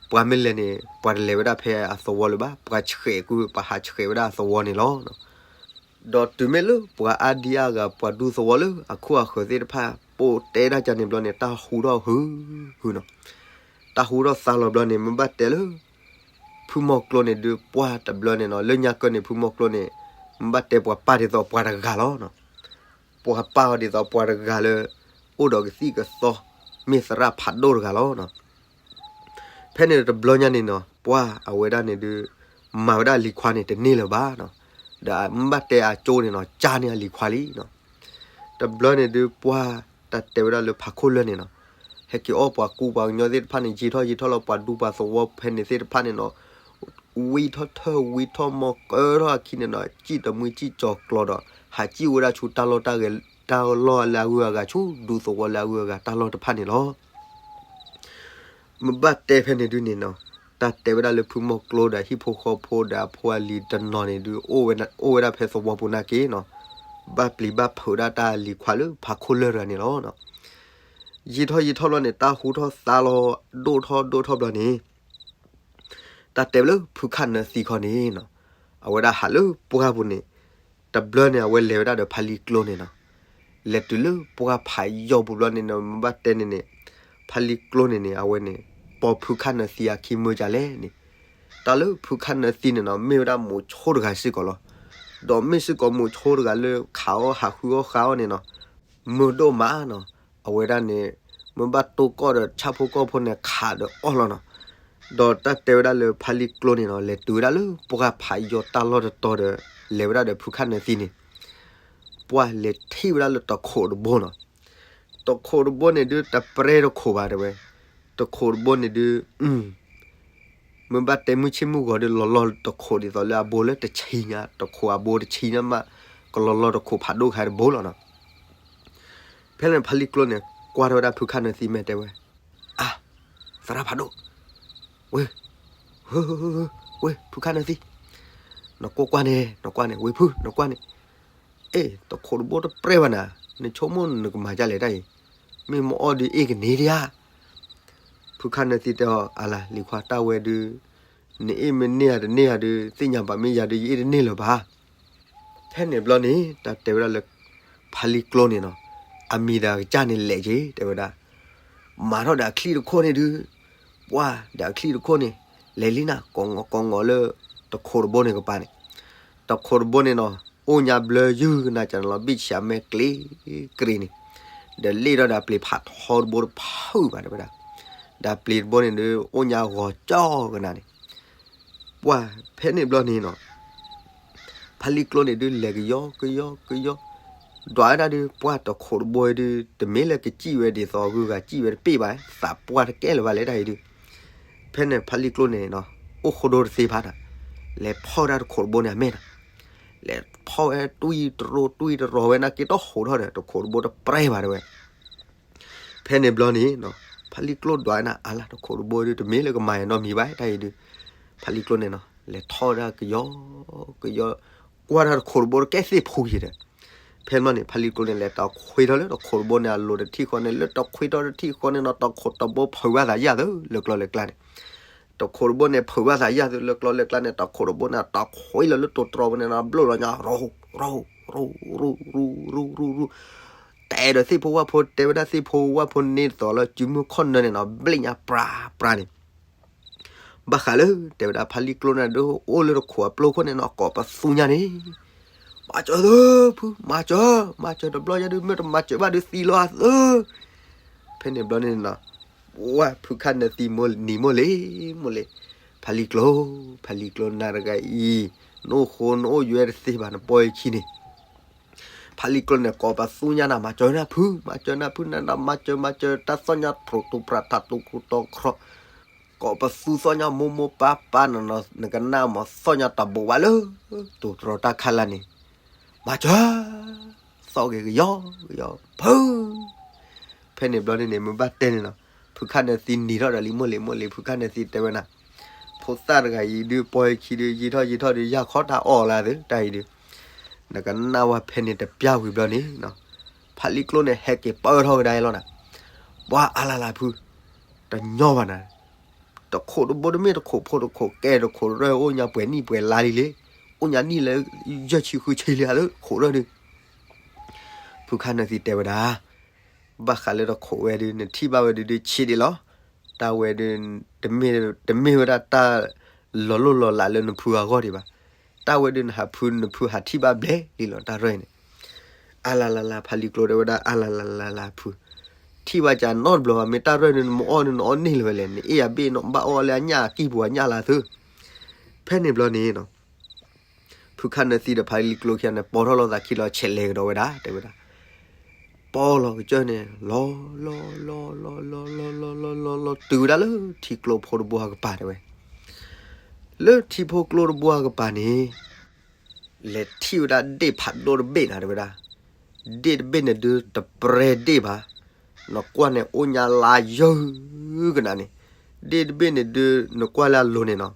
ပှၤမ့ၢ်လဲၤန့ၣ် ပှၤတလဲၤဝဲဒၣ်ဖဲအသဝီလၢၤဘၣ်, ပှၤဆှဲးကွံာ် ပှၤဟးဆှဲးဝဲဒၣ်အသဝီန့ၣ်လီၤ. ဒီးတုၤမ့ၢ်လၢပှၤအါဒံအါဂၤ ပှၤဒူသဝီလၢအခိၣ်အဃၢၤသ့ၣ်တဖၣ် ပိာ်တဲဒၣ်ကန့ၣ်ဘျီန့ၣ် တၢ်ဟူထီၣ်ဟုဟုနီၤ, တၢ်ဟူထီၣ်သါလီၤဘျီန့ၣ် မ့ၢ်ဘၣ်တဲလၢ ဖုမီၢ်ကျိန့ၣ်ဒုး ပှၤတဘျီန့ၣ်နီၤ လၢညါကၢၢ်န့ၣ် ဖုမီၢ်ကျိန့ၣ် မ့ၢ်ဘၣ်တဲပှၤပၢ်ဒ်သိးပှၤတဂၤလီၤ. ပှၤပၢ်အီၤဒ်သိးပှၤတဂၤလၢ အိၣ်ဒီးကသံၣ်ကသီ မ့ၢ်သရၣ်ဖးဒိၣ်တဂၤလီၤ. ဖဲန့ၣ်တဘျီညါန့ၣ်နီၤ ပှၤအဝဲဒၣ်န့ၣ်ဒုး မၤဝဲဒၣ်အလံၤခွါန့ၣ်တန့ၢ်လၢၤဘၣ်နီၤ, ဒီးမ့ၢ်ဘၣ်တဲအကၠိန့ၣ်နီၤ ကၢန့ၢ်အလံၤခွါလံနီၤ. တဘျီန့ၣ်ဒုး ပှၤတၢ်တဲဝဲဒၣ်လၢဖးခိၣ်လၢၢ်န့ၣ်နီၤ ဟဲက့ၤအီၣ်ပှၤကူပှၤကညီသ့ၣ်တဖၣ်န့ၣ် ယံာ်ထီၣ်ယံာ်ထီၣ်လီၤ ပှၤဒူပှၤသဝီဖဲန့ၣ်သ့ၣ်တဖၣ်န့ၣ်နီၤ, ဝံထီၣ်ထၢၣ်ဝံထီၣ်မီၤကၢထီၣ်အခံန့ၣ်နီၤ စံၣ်တမှံစံၣ်ကၠီၤကျီၤဒီး ဟးစံၣ်ဝဲဒၣ်ဆူတၢ်လီၢ်တၢ်ဂ့ၤ တၢ်လီၢ်လၢအဂုၤအဂၤဆူ ဒူသဝီလၢအဂုၤအဂၤတၢ်လီၢ်တဖၣ်န့ၣ်လီၤ. မ့ၢ်ဘၣ်တဲဖဲန့ၣ်ဒုးန့ၣ်နီၤ တၢ်တဲဝဲဒၣ်လၢဖုမီၢ်ကျိဒီးဟံၣ်ဖိဃီဖိဒီးအဖိအလံၤတနီၤန့ၣ်ဒုး အိၣ်ဝဲဒၣ်ဖဲသဝီပူၤနာ်က့နီၤ, ဘၣ်ပျံၤဘၣ်ဖုးဒၣ်တၢ်လံၤခွါလၢဖးခိၣ်လၢၢ်တဂၤန့ၣ်လီၤ. ယံာ်ထီၣ်ယံာ်ထီၣ်ဘျီန့ၣ် တၢ်ဟူထီၣ်သါလီၤ ဒိၣ်ထီၣ်ဒိၣ်ထီၣ်ဘျီန့ၣ် တၢ်တဲဝဲလၢဖုခၣ်နၢသံခီန့ၣ်နီၤ, အဝဲဒၣ်ဟးလၢပှၢ်ပူၤန့ၣ် တဘျီန့ၣ် အဝဲလဲၤဝဲဒၣ်ဒီးဖါလံကျိန့ၣ်နီၤ, လဲၤတုၤလၢပှၢ်ဖးယီၤပူၤဘျီန့ၣ်နီၤ မ့ၢ်ဘၣ်တဲန့ၣ်န့ၣ် ဖါလံကျိန့ၣ်န့ၣ် အဝဲန့ၣ် ပိာ်ဖုခၣ်နၢသံအခံမၢကလဲၣ်န့ၣ်, တၢ်လၢဖုခၣ်နၢသံန့ၣ်နီၤ မ့ၢ်ဝဲဒၣ်မိၤဆိတဂၤစ့ၢ်ကီးလီၤ. ဒီးမ့ၢ်စ့ၢ်ကီးမိၤဆိတဂၤလၢခးအီၣ်ဟးဃုအီၣ်ဃါအီၣ်န့ၣ်နီၤ မုာ်ဒိၣ်မးနီၤ, အဝဲဒၣ်န့ၣ် မ့ၢ်ဘၣ်တိၢ်ကီၢ်ဒီးဆၣ်ဖိကီၢ်ဖိန့ၣ်ခးဒီးအီၣ်လီၤနီၤ. ဒီးတၢ်တဲဝဲဒၣ်လၢဖါလံကျိန့ၣ်နီၤ လဲၤတုၤဝဲဒၣ်လၢပှၢ်ဖးယီၤတၢ်လီၢ်တတီၤဒီး လဲၤဝဲဒၣ်ဒီးဖုခၣ်နၢသံန့ၣ် ပှၢ်လဲၤထံၣ်ဝဲဒၣ်လၢတခိးတဘိနီၤ. တခိးတဘိန့ၣ်ဒုး တပြဲတခိးဘၣ်တဲဝဲ, တခိးတဘိန့ၣ်ဒုး မ့ၢ်ဘၣ်တဲမုၢ်ဆ့ၣ်မုၢ်ဂီၤဒီး လီၤလီၤတခိးဒ်သိးလၢအဘိလၢတဆံညါ, တခိးအဘိတဆံညါမး, ကလီၤလီၤတခိးဖးဒိၣ်ခါတဘိလီၤနီၤ. ဖဲန့ၣ်ဖါလံၤကျိန့ၣ် ကွၢ်ထီၣ်ဝဲဒၣ်ဖုခါနၢသံမဲာ်တဲဝဲ, အါ, သရၣ်ဖးဒိၣ်, ဝ့ၢ်, ဝ့ၢ်, ဖုခါနၢသံ, နကွၢ်ကွၢ်န့ၣ်, နကွၢ်န့ၣ်, ဝ့ၢ်ဖု, နကွၢ်န့ၣ်, အ့ၣ် တခိးတဘိတပြဲဘၣ်နၤ, နဆိကမိၣ်နကမၤဒ်လဲၣ်တၢ်အံၤ, မ့ၢ်မအီၣ်ဒုးအ့ၣ်ကန့ၢ်ဒံးဧါ. ဖုခါနၢသံတဲအီၤ, အါလါ လံၤခွါ တၢ်ဝဲဒုး နအ့ၣ်မ့ၢ်န့ၢ်ဧါတန့ၢ်ဧါဒုး သ့ၣ်ညါဘၣ်, မ့ၢ်ယၤဒုး ယအ့ၣ်တန့ၢ်လၢၤဘၣ်. ဖဲန့ၣ်ဘျီန့ၣ် တၢ်တဲဝဲဒၣ်လၢ ဖါလံၤကျိန့ၣ်နီၤ, အမံၤဒီးအကစၢ်န့ၣ်လဲၤက့ၤ တဲဝဲဒၣ်, မၤထီၣ်ဒီးအချံၣ်တခိၣ်န့ၣ်ဒုး, ပှၢ်ဒီးအချံၣ်တခိၣ်န့ၣ် လဲၤလံနၤ ကိးငီၤကိးငီၤလၢ တခိးတဘိန့ၣ်ကပၤန့ၣ်, တခိးတဘိန့ၣ်နီၤ အိၣ်ညါဘျၢယုၢ်ကနၤ ကနလီၤဘ့ၣ်ဆံးအမဲာ်ကျ့ၤကျ့ၤန့ၣ်, ဒီးလ့ၣ်ထီၣ်ဒီးအပျ့ၤဖးထီတဘိတဖုၣ်ဘၣ်တဲဝဲဒၣ်, ဒီးအပျ့ၤတဘိန့ၣ်ဒုး အိၣ်ညါဂီၤကၠီကနၤန့ၣ် ပှၢ်ဖဲန့ၣ်ဘျီန့ၣ်နီၤ, ဖါလံၤကျိန့ၣ်ဒုး လဲၤကယီကယီကယီ, ဒွးဝဲဒၣ်ဒုး ပှၢ်တခိးတဘိဒုး တမ့ၢ်လၢကစံၣ်ဝဲဒ်သိးဂုၤဂၤစံၣ်ဝဲတပ့ၢ်ဘၣ်, သးပှၢ်တကဲလၢၤဘၣ်လဲၣ်တၢ်အံၤဒုး. ဖဲန့ၣ်ဖါလံၤကျိန့ၣ်နီၤ အိၣ်ဃိဒိတသ့ဖးနၤ, လဲၤဖီၣ်ဝဲဒၣ်တခိးတဘိန့ၣ်အမဲာ်နၤ, လဲၤဖီၣ်ဝဲတွံၢ်တရိတွံၢ်တရိဝဲနၤ က့ၤထီၣ်ဟိးထီၣ်ဒီး တခိးတဘိတပြဲဘၣ်တဲဝဲ ဖဲန့ၣ်ဘျီန့ၣ်နီၤ, ဖါလံၤကျိဒွးနၤ အါလါ တခိးတဘိဒုး တမ့ၢ်လၢကမၤယၤနီတမံၤဘၣ်တၢ်အံၤဒုး. ဖါလံၤကျိန့ၣ်နီၤ လဲၤထီၣ်ဝဲဒၣ်ကယီကယီ, ကွၢ်တၢ်တခိးတဘိတကဲသ့ၣ်ဖူယံၤဒီး, ဖဲန့ၣ်ဘျီန့ၣ် ဖါလံၤကျိန့ၣ် လဲၤတီခွ့ထီၣ်လၢတခိးတဘိန့ၣ် အလိၤတထံၣ်ဃီန့ၣ်, လၢတီခွ့ထီၣ်တထံၣ်ဃီန့ၣ်နီၤ တခိးတဘိဖုးဘၣ်သးယာ်သုလၢကျီလၢကျါန့ၣ်, တခိးတဘိန့ၣ် ဖုးဘၣ်သးယာ်သုလၢကျီလၢကျါန့ၣ် တခိးတဘိန့ၣ် တီခွ့လီၤလၢတိၤတြီၤဝဲန့ၣ်နီၤ ဘျိၣ်လီၤညါ ရိ ရိ ရိ ရူ ရူ ရူ ရူ ရူ တဲဒီးသ့ၣ်ဖိဝၣ်ဖိ တဲဝဲဒၣ်သ့ၣ်ဖိဝၣ်ဖိန့ၢ်သိးလၢစုမုၢ်ခီၣ်နၢန့ၣ်နီၤ ဘျ့ၣ်ညါပြးပြးန့ၣ်, ဘၣ်ဃးလၢ တဲဝဲဒၣ်ဖါလံၤကျိန့ၣ်ဒုး အိၣ်လၢတခိးအပျိခိၣ်န့ၣ်နီၤ ကိးပသူညါန့ၣ်, မၤစၢၤသုဖု မၤစၢၤ, မၤစၢၤတဘျီညါဒုး မ့ၢ်တမၤစၢၤဘၣ်ဒုးသံလီၤအသု. ဖဲန့ၣ်ဘျီန့ၣ်နီၤ, ဝဲဖုခါနၢသံမိၢ်နံၤမိၢ်လံၤ မိၢ်လံၤ, ဖါလံၤကျိ, ဖါလံၤကျိနၤတဂၤအံၤ, နအိၣ်ဃိနအိၣ်ယွဲတသ့ဘၣ် နပီၢ်ယခံန့ၣ် ဖါလံၤကျိန့ၣ် ကိးပသူညါနၤ မၤစၢၤနၤဖု မၤစၢၤနၤဖု နမၤစၢၤမၤစၢၤ တၢ်သီၣ်ညါ ဖြိးတူၢ်ပြးထးတူၢ်ခူတီခရီ, ကိးပသူသီၣ်ညါမိၢ်မိၢ်ပၢ်ပၢ်နီၤနီၤ နကနၣ်မၤသီၣ်ညါတဘိးဘၣ်လၢ တိၤတြီၤတၢ်ခါလၢ်န့ၣ်, မၤစၢၤ, သီၣ်ဂ့ၤကယီကယီ ဖု ဖဲန့ၣ်ဘျီန့ၣ်န့ၣ် မ့ၢ်ဘၣ်တဲန့ၣ်နီၤ, ဖုခါနၢသံနံၤထီၣ်ဒီးလံ မိၢ်လံၤမိၢ်လံၤ ဖုခါနၢသံတဲဝဲနၤ, ဖိသၣ်တဂၤအံၤဒုး ပီၢ်ယခံဒုး ယံာ်ထီၣ်ယံာ်ထီၣ်ဒုး ယၢ်ခီတၢ်အီၣ်လၢသုတၢ်အံၤဒုး, နကနၣ်ဝဲဖဲန့ၣ်တပျၢ်ဝံၤဘျီန့ၣ်, ဖါလံၤကျိန့ၣ် ဟဲက့ၤပၢၢ်ထီၣ်ကဒါအံၤလီၤနၤ, ပှၤအါလၢ်လၢ်ဖု, တညီဘၣ်နၤ, တခိးတဘိတမ့ၢ်တခိးဖိတခိးကဲ တခိးရၢၢ်အိၣ်ညါပှဲၤနံၣ်ပှဲၤလါလံလံ, အိၣ်ညါနံၣ်လၢယဲၢ်ဆံဃုဆံလံဧါလၢခိးရၢၢ်ဒုး ဖုခါနၢသံတဲဝဲဒၣ်, ဘၣ်ဃးလၢတခိးဝဲဒုး နထံၣ်ဘၣ်ဝဲဒုးဒုးဆံးဒံးလီၤ, တၢ်ဝဲဒုး တမ့ၢ်ဝဲဒၣ်တၢ်လီၤလိၢ်လီၤလးလၢနဖုအဂီၢ်ဒံးဘၣ်, တၢ်ဝဲဒုးနဟးဖုနဖုဟးထံၣ်ဘၣ်ဘျဲၣ်လံလီၤ တၢ်ရၢၢ်န့ၣ်, အါလၢ်လၢ်လၢ် ဖါလံၤကျိတဲဝဲဒၣ် အါလၢ်လၢ်လၢ်လၢ်ဖု, ထံၣ်ဘၣ်ကနီတဘျီဘၣ် မ့ၢ်တၢ်ရၢၢ်ဒုး နမ့ၢ်အီၣ်ဒုးနအီၣ်န့ၢ်လၢၤဝဲလဲၣ် နအ့ၣ်ယၤဘ့ၣ်နဘၣ်အီၣ်လၢအညၣ်အကံၢ်ပူၤအညၣ်လၢသု, ဖဲန့ၣ်ဘျီန့ၣ် ဖုခါနၢသံဒီးဖါလံၤကျိခံဂၤန့ၣ် ပိာ်ထီၣ်လိာ်သးခံလီၤ ဆဲးလဲၤကဒီးဝဲဒၣ် တဲဝဲဒၣ်, ပိာ်လီၤကစၢၢ်န့ၣ် လီၤလီၤလီၤလီၤလီၤလီၤလီၤလီၤလီၤလီၤတုၤဝဲဒၣ်လၢထံကျိဖိတဘိအကပၤတဲဝဲ, လၢထံဖိကျိတဘိအကပၤန့ၣ် လဲၤထံၣ်ဝဲဒၣ်ဒ့ၣ်ဖးဒိၣ်တဘ့ၣ်နၤ တဲဝဲဒၣ်, ဒ့ၣ်တဘ့ၣ်န့ၣ်ဒုးတပြဲဒ့ၣ်ဘၣ်, နကွၢ်န့ၣ်အိၣ်ညါလါယၢကနၤန့ၣ်, ဒ့ၣ်တဘ့ၣ်န့ၣ်ဒုး နကွၢ်လၢအလိၤန့ၣ်နီၤ,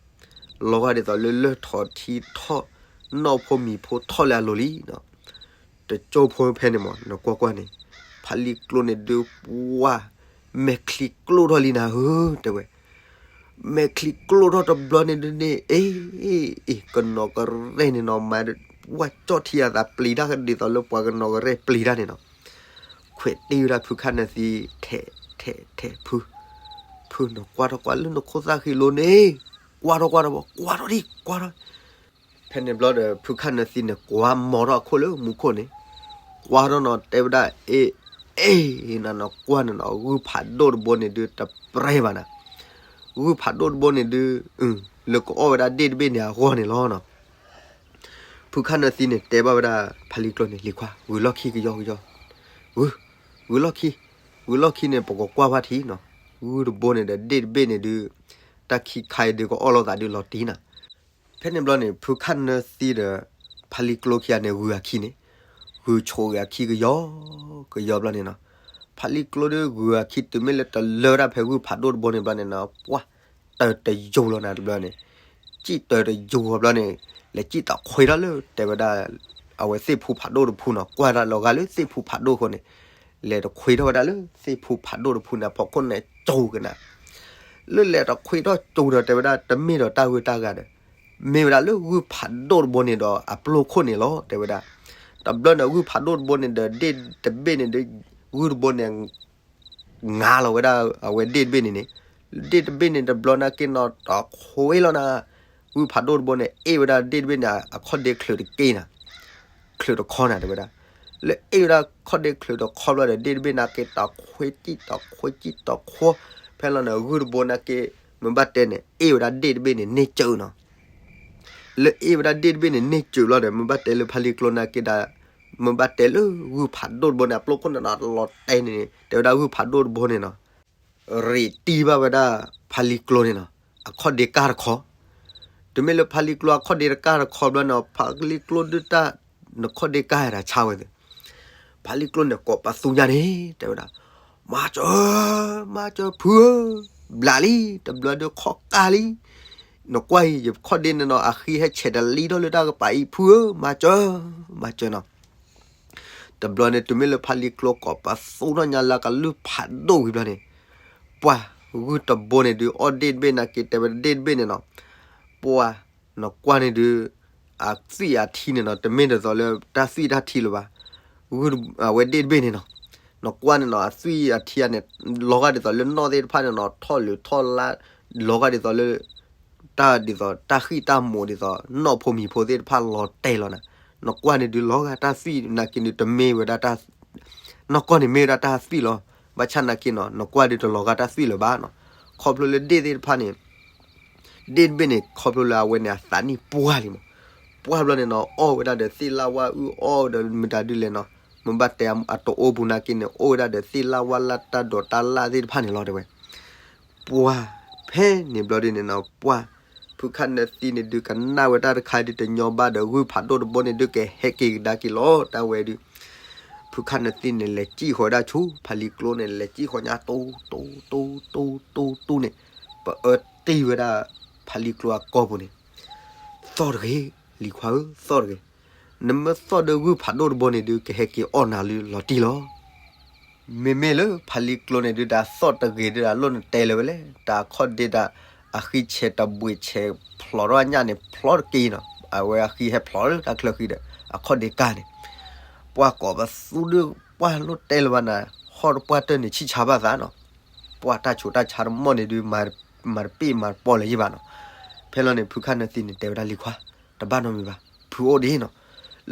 လီၤဂာ်ဒ်သိးလၢလၢၢ်ထီၣ်ထံထီၣ် နီၣ်ဖိမံၤဖိထီၣ်လၢအလိၤလံနီၤ, တကၠိဖိဖဲန့ၣ်မး နကွၢ်ကွၢ်န့ၣ်, ဖးလံာ်ကျိန့ၣ်ဒုးပှၢ် မဲာ်ချံကျိထီၣ်လံနၤဧၢ, တဲဝဲ မဲာ်ချံကျိထီၣ်တဘျီန့ၣ်ဒုးန့ၣ် အ့ အ့ ကနီၤကရဲၣ်န့ၣ်နီၤ မၤ ဝဲကၠီၣ်ထံအသးပျံၤတၢ်ကဒ်သိးလၢပှၤကနီၤကရဲၣ်ပျံၤတၢ်န့ၣ်နီၤ, ခွဲးတ့ၢ်ဝဲဒၣ်ဖုခါနၢသံ ထဲး ထဲး ထဲး ဖု, ဖု နကွၢ်ထီၣ်ကွၢ်လၢနခိၣ်သၣ်ဃံလိၤန့ၣ်, ကွၢ်ထီၣ်ကွၢ်ထီၣ်ဘၣ် ကွၢ်ထီၣ်ဒံး ကွၢ်ထီၣ် ဖဲန့ၣ်ဘျီဒီး ဖုခါနၢသံန့ၣ် ကွၢ်မီထီၣ်အခိၣ်လၢမူခိၣ်န့ၣ်, ကွၢ်ထီၣ်နီၤ တဲဝဲဒၣ် အ့ အ့ နနကွၢ်န့ၣ်နီၤ ဂုၢ်ဖးဒိၣ်တဘိန့ၣ်ဒုး တပြဲဘၣ်နၤ, ဂုၢ်ဖးဒိၣ်တဘိန့ၣ်ဒုး လၢကအီၣ်ဝဲဒၣ်ဒ့ၣ်တဘ့ၣ်န့ၣ်အဂီၢ်န့ၣ်လီၤနီၤ. ဖုခၣ်နၢသံန့ၣ်တဲဘၣ်ဝဲဒၣ် ဖါလံၤကျိန့ၣ် လံၤခွါ ဂုာ်လီၢ်ခံကယီကယီ, ဂုာ်, ဂုာ်လီၢ်ခံ, ဂုာ်လီၢ်ခံန့ၣ် ပကကွၢ်ဘၣ်ထံနီၤ, ဂုၢ်တဘိန့ၣ်ဒီးဒ့ၣ်တဘ့ၣ်န့ၣ်ဒုး တၢ်ခံခါအံၤဒုးကအီၣ်လိာ်သးဒုးလီၤတံၢ်နၤ, ဖဲန့ၣ်ဘျီန့ၣ် ဖုခၣ်နၢသံဒီး ဖါလံၤကျိခံဂၤန့ၣ် ဂုာ်အခံန့ၣ်, ဂုာ်ဆိးဂ့ၤအခံကယီ, ကယီဘျီန့ၣ်နီၤ, ဖါလံၤကျိဒုးဂုာ်အခံတုၤမ့ၢ်လၢတလၢတၢ်ဖဲဂုၢ်ဖးဒိၣ်တဘိန့ၣ်ဘျီန့ၣ်နီၤ, ပှၢ်, တၢၤတယိၤလီၤနၤတဘျီန့ၣ်, စံၣ်တၢၤတယိၤဘျီန့ၣ်, လဲၤစံၣ်တၢၤခွ့ထီၣ်လၢတဲဝဲဒၣ် အဝဲသ့ၣ်ဖူဖးဒိၣ်တဖုနီၤ, ကွၢ်တၢ်လီၤဂာ်လၢသ့ၣ်ဖူဖးဒိၣ်အဃိန့ၣ်, လဲၤတခွ့ထီၣ်ဝဲဒၣ်လၢသ့ၣ်ဖူဖးဒိၣ်တဖုန့ၣ် အဖီခိၣ်န့ၣ်ကၠိကနၤ လၢလဲၤတခွ့ထီၣ်ကၠိဒီးတဲဝဲဒၣ် တမ့ၢ်ဒီးတၢ်ဂ့ၢ်တၢ်ဂၤဒီး, မ့ၢ်ဝဲဒၣ်လၢဂုၢ်ဖးဒိၣ်တဘိန့ၣ်ဒီးအပျိၢ်ခိၣ်န့ၣ်လီၤ တဲဝဲဒၣ်, တဘျီန့ၣ်ဂုၢ်ဖးဒိၣ်တဘိန့ၣ်ဒီးဒ့ၣ်တဘ့ၣ်န့ၣ်ဒီး, ဂုၢ်တဘိန့ၣ် ငါလီၤဝဲဒၣ်အဝဲဒ့ၣ်တဘ့ၣ်န့ၣ်န့ၣ်, ဒ့ၣ်တဘ့ၣ်န့ၣ်တဘျီန့ၣ်က့နီၤ တခွ့လီၤနၤ, ဂုၢ်ဖးဒိၣ်တဘိန့ၣ် အ့ၣ်ဝဲဒၣ်ဒ့ၣ်တဘ့ၣ်န့ၣ် အခီၣ်ဒ့ချုးတက့ၢ်နၤ ချုးတခီနၤတဲဝဲဒၣ်, လၢအ့ၣ်ဝဲဒၣ်ခီၣ်ဒ့ချုးတခီဘျီဒီး ဒ့ၣ်တဘ့ၣ်န့ၣ်က့တခွ့စံၣ်တခွ့စံၣ်တခွ့, ဖဲလီၤန့ၣ် ဂုၢ်တဘိန့ၣ်က့ မ့ၢ်ဘၣ်တဲန့ၣ် အ့ၣ်ဝဲဒၣ်ဒ့ၣ်တဘ့ၣ်န့ၣ်န့ၢ်စၢၤနီၤ, လၢအ့ၣ်ဝဲဒၣ်ဒ့ၣ်တဘ့ၣ်န့ၣ်န့ၢ်စၢၤဘျီဒီး မ့ၢ်ဘၣ်တဲလၢဖါလံၤကျိန့ၣ်က့ဒီး, မ့ၢ်ဘၣ်တဲလၢဂုၢ်ဖးဒိၣ်တဘိန့ၣ် အပျိၢ်ခိၣ်န့ၣ်နီၤ လီၤတဲာ်န့ၣ် တဲဝဲဒၣ်ဂုၢ်ဖးဒိၣ်တဘိန့ၣ်နီၤ ရ့းတံၢ်ဘၣ်ဝဲဒၣ် ဖါလံၤကျိန့ၣ်နီၤ အခီၣ်ဒ့ကၢ်တခီ, တုၤမ့ၢ်လၢဖါလံၤကျိအခီၣ်ဒ့တကၢ်တခီဘျီန့ၣ် ဖါလံၤကျိဒုးတၢ် နခီၣ်ဒ့ကၢ်တၢ်ဆါဝဲသ့ၣ်, ဖါလံၤကျိန့ၣ်ကိးပသူညါန့ၣ် တဲဝဲဒၣ်, မၤစၢၤ, မၤစၢၤဖုဧၢ, ဘျးလံ, တဘျီဒုးခီၣ်ကၢ်လံ, နကွၢ်အံၤ ယခီၣ်ဒ့န့ၣ်နီၤ အဃံဟဲဆဲးတလံထီၣ်လၢတၢ်ကပၤအံၤ ဖုဧၢ, မၤစၢၤ, မၤစၢၤနီၤ တဘျီန့ၣ် တုၤမ့ၢ်လၢဖါလံၤကျိကိးပသူထီၣ်ညါလၢကလုၢ်ဖးဒိၣ်ဝံၤဘျီန့ၣ်, ပှၢ်ဂုၢ်တဘိန့ၣ်ဒုး အီၣ်ဒ့ၣ်တဘ့ၣ်န့ၣ်က့ တဲဝဲဒၣ်ဒ့ၣ်တဘ့ၣ်န့ၣ်နီၤ, ပှၢ်နကွၢ်န့ၣ်ဒုး အသွံၣ်အထံန့ၣ်နီၤ တမ့ၢ်ဒ်သိးလၢတၢ်သွံၣ်တၢ်ထံလၢၤဘၣ်, ဂုၢ်အဝဲဒ့ၣ်တဘ့ၣ်န့ၣ်နီၤ, နကွၢ်န့ၣ်နီၤ အသွံၣ်အထံန့ၣ် လီၤဂာ်ဒ်သိးလၢနီၣ်သ့ၣ်တဖၣ်န့ၣ်နီၤ ထီၣ်လုာ်ထီၣ်လါ, လီၤဂာ်ဒ်သိးလၢ တၢ်ဒ်သိးတၢ်ဃံၣ်တၢ်မိးဒ်သိး နီၣ်ဖိမံၤဖိသ့ၣ်တဖၣ်လီၤတဲာ်လီၤနၤ, နကွၢ်န့ၣ်ဒုးလီၤဂာ်တၢ်သွံၣ်နာ်က့န့ၣ် တမ့ၢ်ဝဲဒၣ်တၢ်, နီၢ်ကီၢ်န့ၣ်မ့ၢ်ဝဲဒၣ်တၢ်သွံၣ်လီၤ, ဘၣ်ဆၣ်နာ်က့နီၤ နကွၢ်ဒုးတလီၤဂာ်တၢ်သွံၣ်လၢၤဘၣ်နီၤ, ခီဖျိလၢဒ့ၣ်သ့ၣ်တဖၣ်န့ၣ် ဒ့ၣ်တဘ့ၣ်န့ၣ် ခီဖျိလၢအဝဲန့ၣ်အသးနံၣ်ပှၢ်လံမး, ပှၢ်ဘျီန့ၣ်နီၤ အီၣ်ဝဲဒၣ်ဒီးသ့ၣ်လၣ်ဝါအုၣ်အီၣ်ဒီးမတၤဒုလဲၣ်နီၤ, မ့ၢ်ဘၣ်တဲအတအိၣ်ပူၤနာ်က့န့ၣ် အိၣ်ဝဲဒၣ်ဒီးသ့ၣ်လၣ်ဝါလၢ်တၢ်ဒိးတၢ်လၣ်သ့ၣ်တဖၣ်န့ၣ်လီၤတဲဝဲ ပှၢ်ဖဲန့ၣ်ဘျီဒုန့ၣ်နီၤ ပှၢ် ဖုခၣ်နၢသံန့ၣ်ဒုးကနၣ်ဝဲတၢ်တခါဒုးတညီဘၣ်ဒီး ဂုၢ်ဖးဒိၣ်တဘိန့ၣ်ဒုးကဟဲက့ၤကဒါက့ၤလီၤ တၢ်ဝဲဒုး ဖုခၣ်နၢသံန့ၣ် လဲၤစံၣ်ဃီၤဝဲဒၣ်ဆူ ဖါလံၤကျိန့ၣ် လဲၤစံၣ်ဃီၤညါ တူတူတူတူတူန့ၣ် ပအၢတ့ၢ်ဝဲဒၣ် ဖါလံၤကျိအကီၢ်ပူၤန့ၣ် သီၣ်တဂ့ၤ, လံၤခွါဧၢ, သီၣ်တဂ့ၤ. နမ့ၢ်သီၣ်ဒီးဂုၢ်ဖးဒိၣ်တဘိန့ၣ်ဒုး ကဟဲက့ၤအီၣ်နၤလၢလီၤတံၢ်လီၤ. မ့မ့ၢ်လၢဖါလံၤကျိန့ၣ်ဒုး တၢ်သီၣ်တဂ့ၤဒုး တၢ်လိၣ်နတဲလၢၤဝဲလဲၣ်, တၢ်အခီၣ်ဒ့တၢ် အဃံဆဲးတဘှံးဆဲးဖျိးထီၣ်ညၣ်န့ၣ် ဖျိးတက့ၢ်နီၤ, အဝဲအဃံဟဲဖျိးလၢတၢ်ချၢဃံဒီး အခီၣ်ဒ့ကၢ်န့ၣ် ပှၢ်ကိးပသူဒုး ပှၢ်လိၣ်တဲလၢၤဘၣ်နၤ, ဟီၣ်တပှၢ်တၢၢ်န့ၣ် ဆံၣ်ဆါဘၣ်သးနီၤ, ပှၢ်တၢ်ဆူးတၢ်ဆါတမီၢ်န့ၣ်ဒုး မၤတပ့ၢ်မၤတပီလၢၤယံၣ်ဘၣ်နီၤ. ဖဲလီၤန့ၣ် ဖုခၣ်နၢသံန့ၣ် တဲဝဲဒၣ်လံၤခွါ, တဘၣ်နီတမံၤဘၣ်, ဖုအိၣ်ဒံးနီၤ.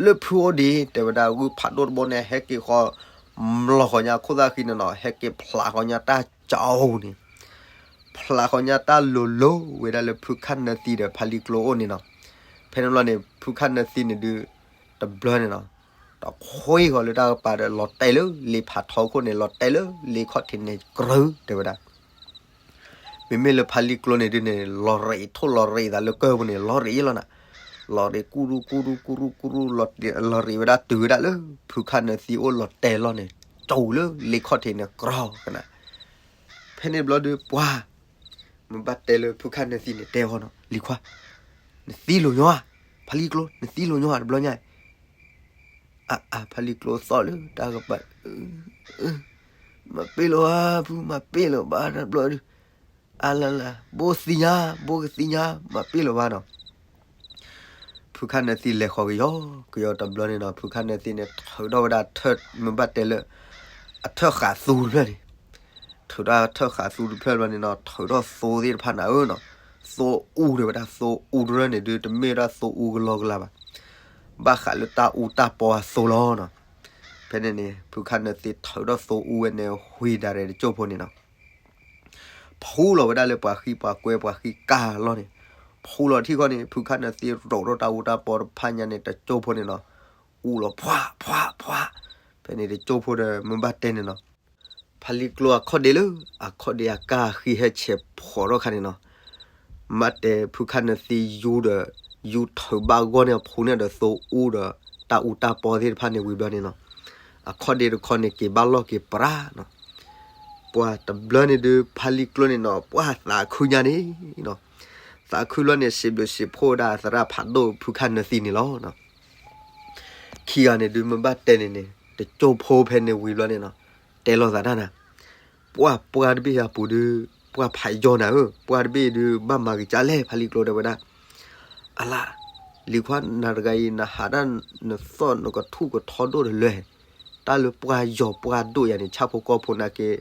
လၢဖုအိၣ်ဒံး တဲဝဲဒၣ်ဂုၢ်ဖးဒိၣ်တဘိန့ၣ် ဟဲက့ၤဃီၤ မျိာ်ဃီၤညါခိၣ်သၣ်ဃံန့ၣ်နီၤ, ဟဲက့ၤဖျးဃီၤညါတၢ်ကၠိန့ၣ် ဖျးဃီၤညါတၢ်လိၤလိၤဝဲဒၣ်လၢဖုခၣ်နၢသံဒီးဖါလံၤကျိအိၣ်န့ၣ်နီၤ. ဖဲန့ၣ်ဘျီန့ၣ် ဖုခၣ်နၢသံန့ၣ်ဒုး တဘျီန့ၣ်နီၤ တခွ့ဃီၤလၢတၢ်ကပၤဒီး လီၤတဲာ်လၢလ့ဖးထီခိၣ်န့ၣ် လီၤတဲာ်လၢလ့ခီၣ်ထံးန့ၣ် ကြၢးတဲဝဲဒၣ် မ့မ့ၢ်လၢဖါလံၤကျိန့ၣ်ဒုးန့ၣ် လီၤရ့းထိၣ်လီၤရ့းသးလၢကၢၢ်ပူၤန့ၣ် လီၤရ့းလီၤနၤ, လီၤရ့းကူၣ်ရူၣ်ကူၣ်ရူၣ်ကူၣ်ရူၣ် လီၤရ့းဝဲဒၣ်တုၤဝဲဒၣ်လၢ ဖုခၣ်နၢသံအိၣ်လီၤတဲာ်လီၤန့ၣ် ကၠိလၢလ့ခီၣ်ထံးန့ၣ် ကြၢးကနၤ. ဖဲန့ၣ်ဘျီဒုးပှၢ် မ့ၢ်ဘၣ်တဲလၢဖုခၣ်နၢသံန့ၣ် တဲဃီၤနီၤ လံၤခွါ, နသံလိာ်ညီဧါ, ဖါလံၤကျိ နသံလိာ်ညီဧါ တဘျီညါ အါအါ ဖါလံၤကျိသီၣ်လၢတၢ်ကပၤ, မၤပ့ၢ်လၢၤဘၣ် ဖု မၤပ့ၢ်လၢၤဘၣ် တဘျီဒုး, အါလၢ်လၢ် ဘိသံညါ ဘိကသံညါ မၤပ့ၢ်လၢၤဘၣ်နီၤ. ဖုခၣ်နၢသံလဲၤဃီၤကယီကယီတဘျီန့ၣ်နီၤ ဖုခၣ်နၢသံန့ၣ် ထုးထီၣ်ဝဲဒၣ်ထၢၣ် မ့ၢ်ဘၣ်တဲလၢ အထၢၣ်ဃးသူတဖျၢၣ်န့ၣ်, ထုးထီၣ်ထၢၣ်ဃးသူတဖျၢၣ်ဘျီန့ၣ်နီၤ ထုးထီၣ်သိသ့ၣ်တဖၣ်နၤဧၢနီၤ, သိအူတဲဝဲဒၣ် သိအူတရၢၢ်န့ၣ်ဒုး တမ့ၢ်ဝဲဒၣ်သိအူကလီကလီဘၣ်, ဘၣ်ဃးလၢတၢ်အူတၢ်ပီအသိလီၤနီၤ. ဖဲန့ၣ်န့ၣ် ဖုခၣ်နၢသံထုးထီၣ်သိအူဝဲန့ၣ် ဝံၤဒၣ်ရဲၣ်တကၠိၢ်ဖိန့ၣ်နီၤ ဖူလီၤဝဲဒၣ်လၢပှၤဃံပှၤကွဲပှၤဃံကၢ်အလီၢ်န့ၣ်, ဖူလီၤထံဃီန့ၣ် ဖုခၣ်နၢသံရိးထီၣ်တၢ်အူတၢ်ပီတဖၣ်ညါန့ၣ် တကၠိဖိန့ၣ်နီၤ, အူလီၤဖှးဖှးဖှး, ဖဲန့ၣ်တကၠိဖိဒီးမ့ၢ်ဘၣ်တဲန့ၣ်နီၤ, ဖါလံကျိအခီၣ်ဒ့လၢ အခီၣ်ဒ့အကၢ်ဃံဟဲဆဲးဖှီးထီၣ်ခါန့ၣ်နီၤ, မ့ၢ်တဲဖုခၣ်နၢသံယူဒီး ယူထုးဘၣ်ဂီၢ်န့ၢ်အဖူန့ၣ်ဒီးသိအူဒီး တၢ်အူတၢ်ပီသ့ၣ်တဖၣ်န့ၣ်ဝံၤဘျီန့ၣ်နီၤ, အခီၣ်ဒ့တခီန့ၣ်က့ၤဘၣ်လီၢ်က့ၤပြါနီၤ, ပှၤတဘျီန့ၣ်ဒုး ဖါလံကျိန့ၣ်နီၤ ပှၤသးခုညါန့ၣ်နီၤ, သးခုလီၤန့ၣ် စံးဘျုးစံးဖှိၣ်ဝဲဒၣ်သရၣ်ဖးဒိၣ်ဖုခၣ်နၢသံန့ၣ်လီၤ. ခံဂၤန့ၣ်ဒုးမ့ၢ်ဘၣ်တဲန့ၣ်န့ၣ် တကၠိဖိဖဲန့ၣ်ဝံၤဘျီန့ၣ်နီၤ, တဲလိာ်သးတၢ်နၤ, ပှၤပှၢ်တဘ့ၣ်အပူၤဒုး ပှၢ်ဖးယီၤနၤဧၢ, ပှၢ်တဘ့ၣ်ဒုး ဘၣ်မၤကစၢ်လဲၣ် ဖါလံကျိတဲဝဲဒၣ်, အလါ, လံၤခွါနၤတဂၤအံၤ နဟးဒၣ်နသီၣ်နကထူၣ်ကထီဒိၣ်တလၢ, တၢ်လၢပှၢ်ယီၤပှၢ်ဒိၣ်ယၤန့ၣ် ဆၣ်ဖိကီၢ်ဖိနာ်က့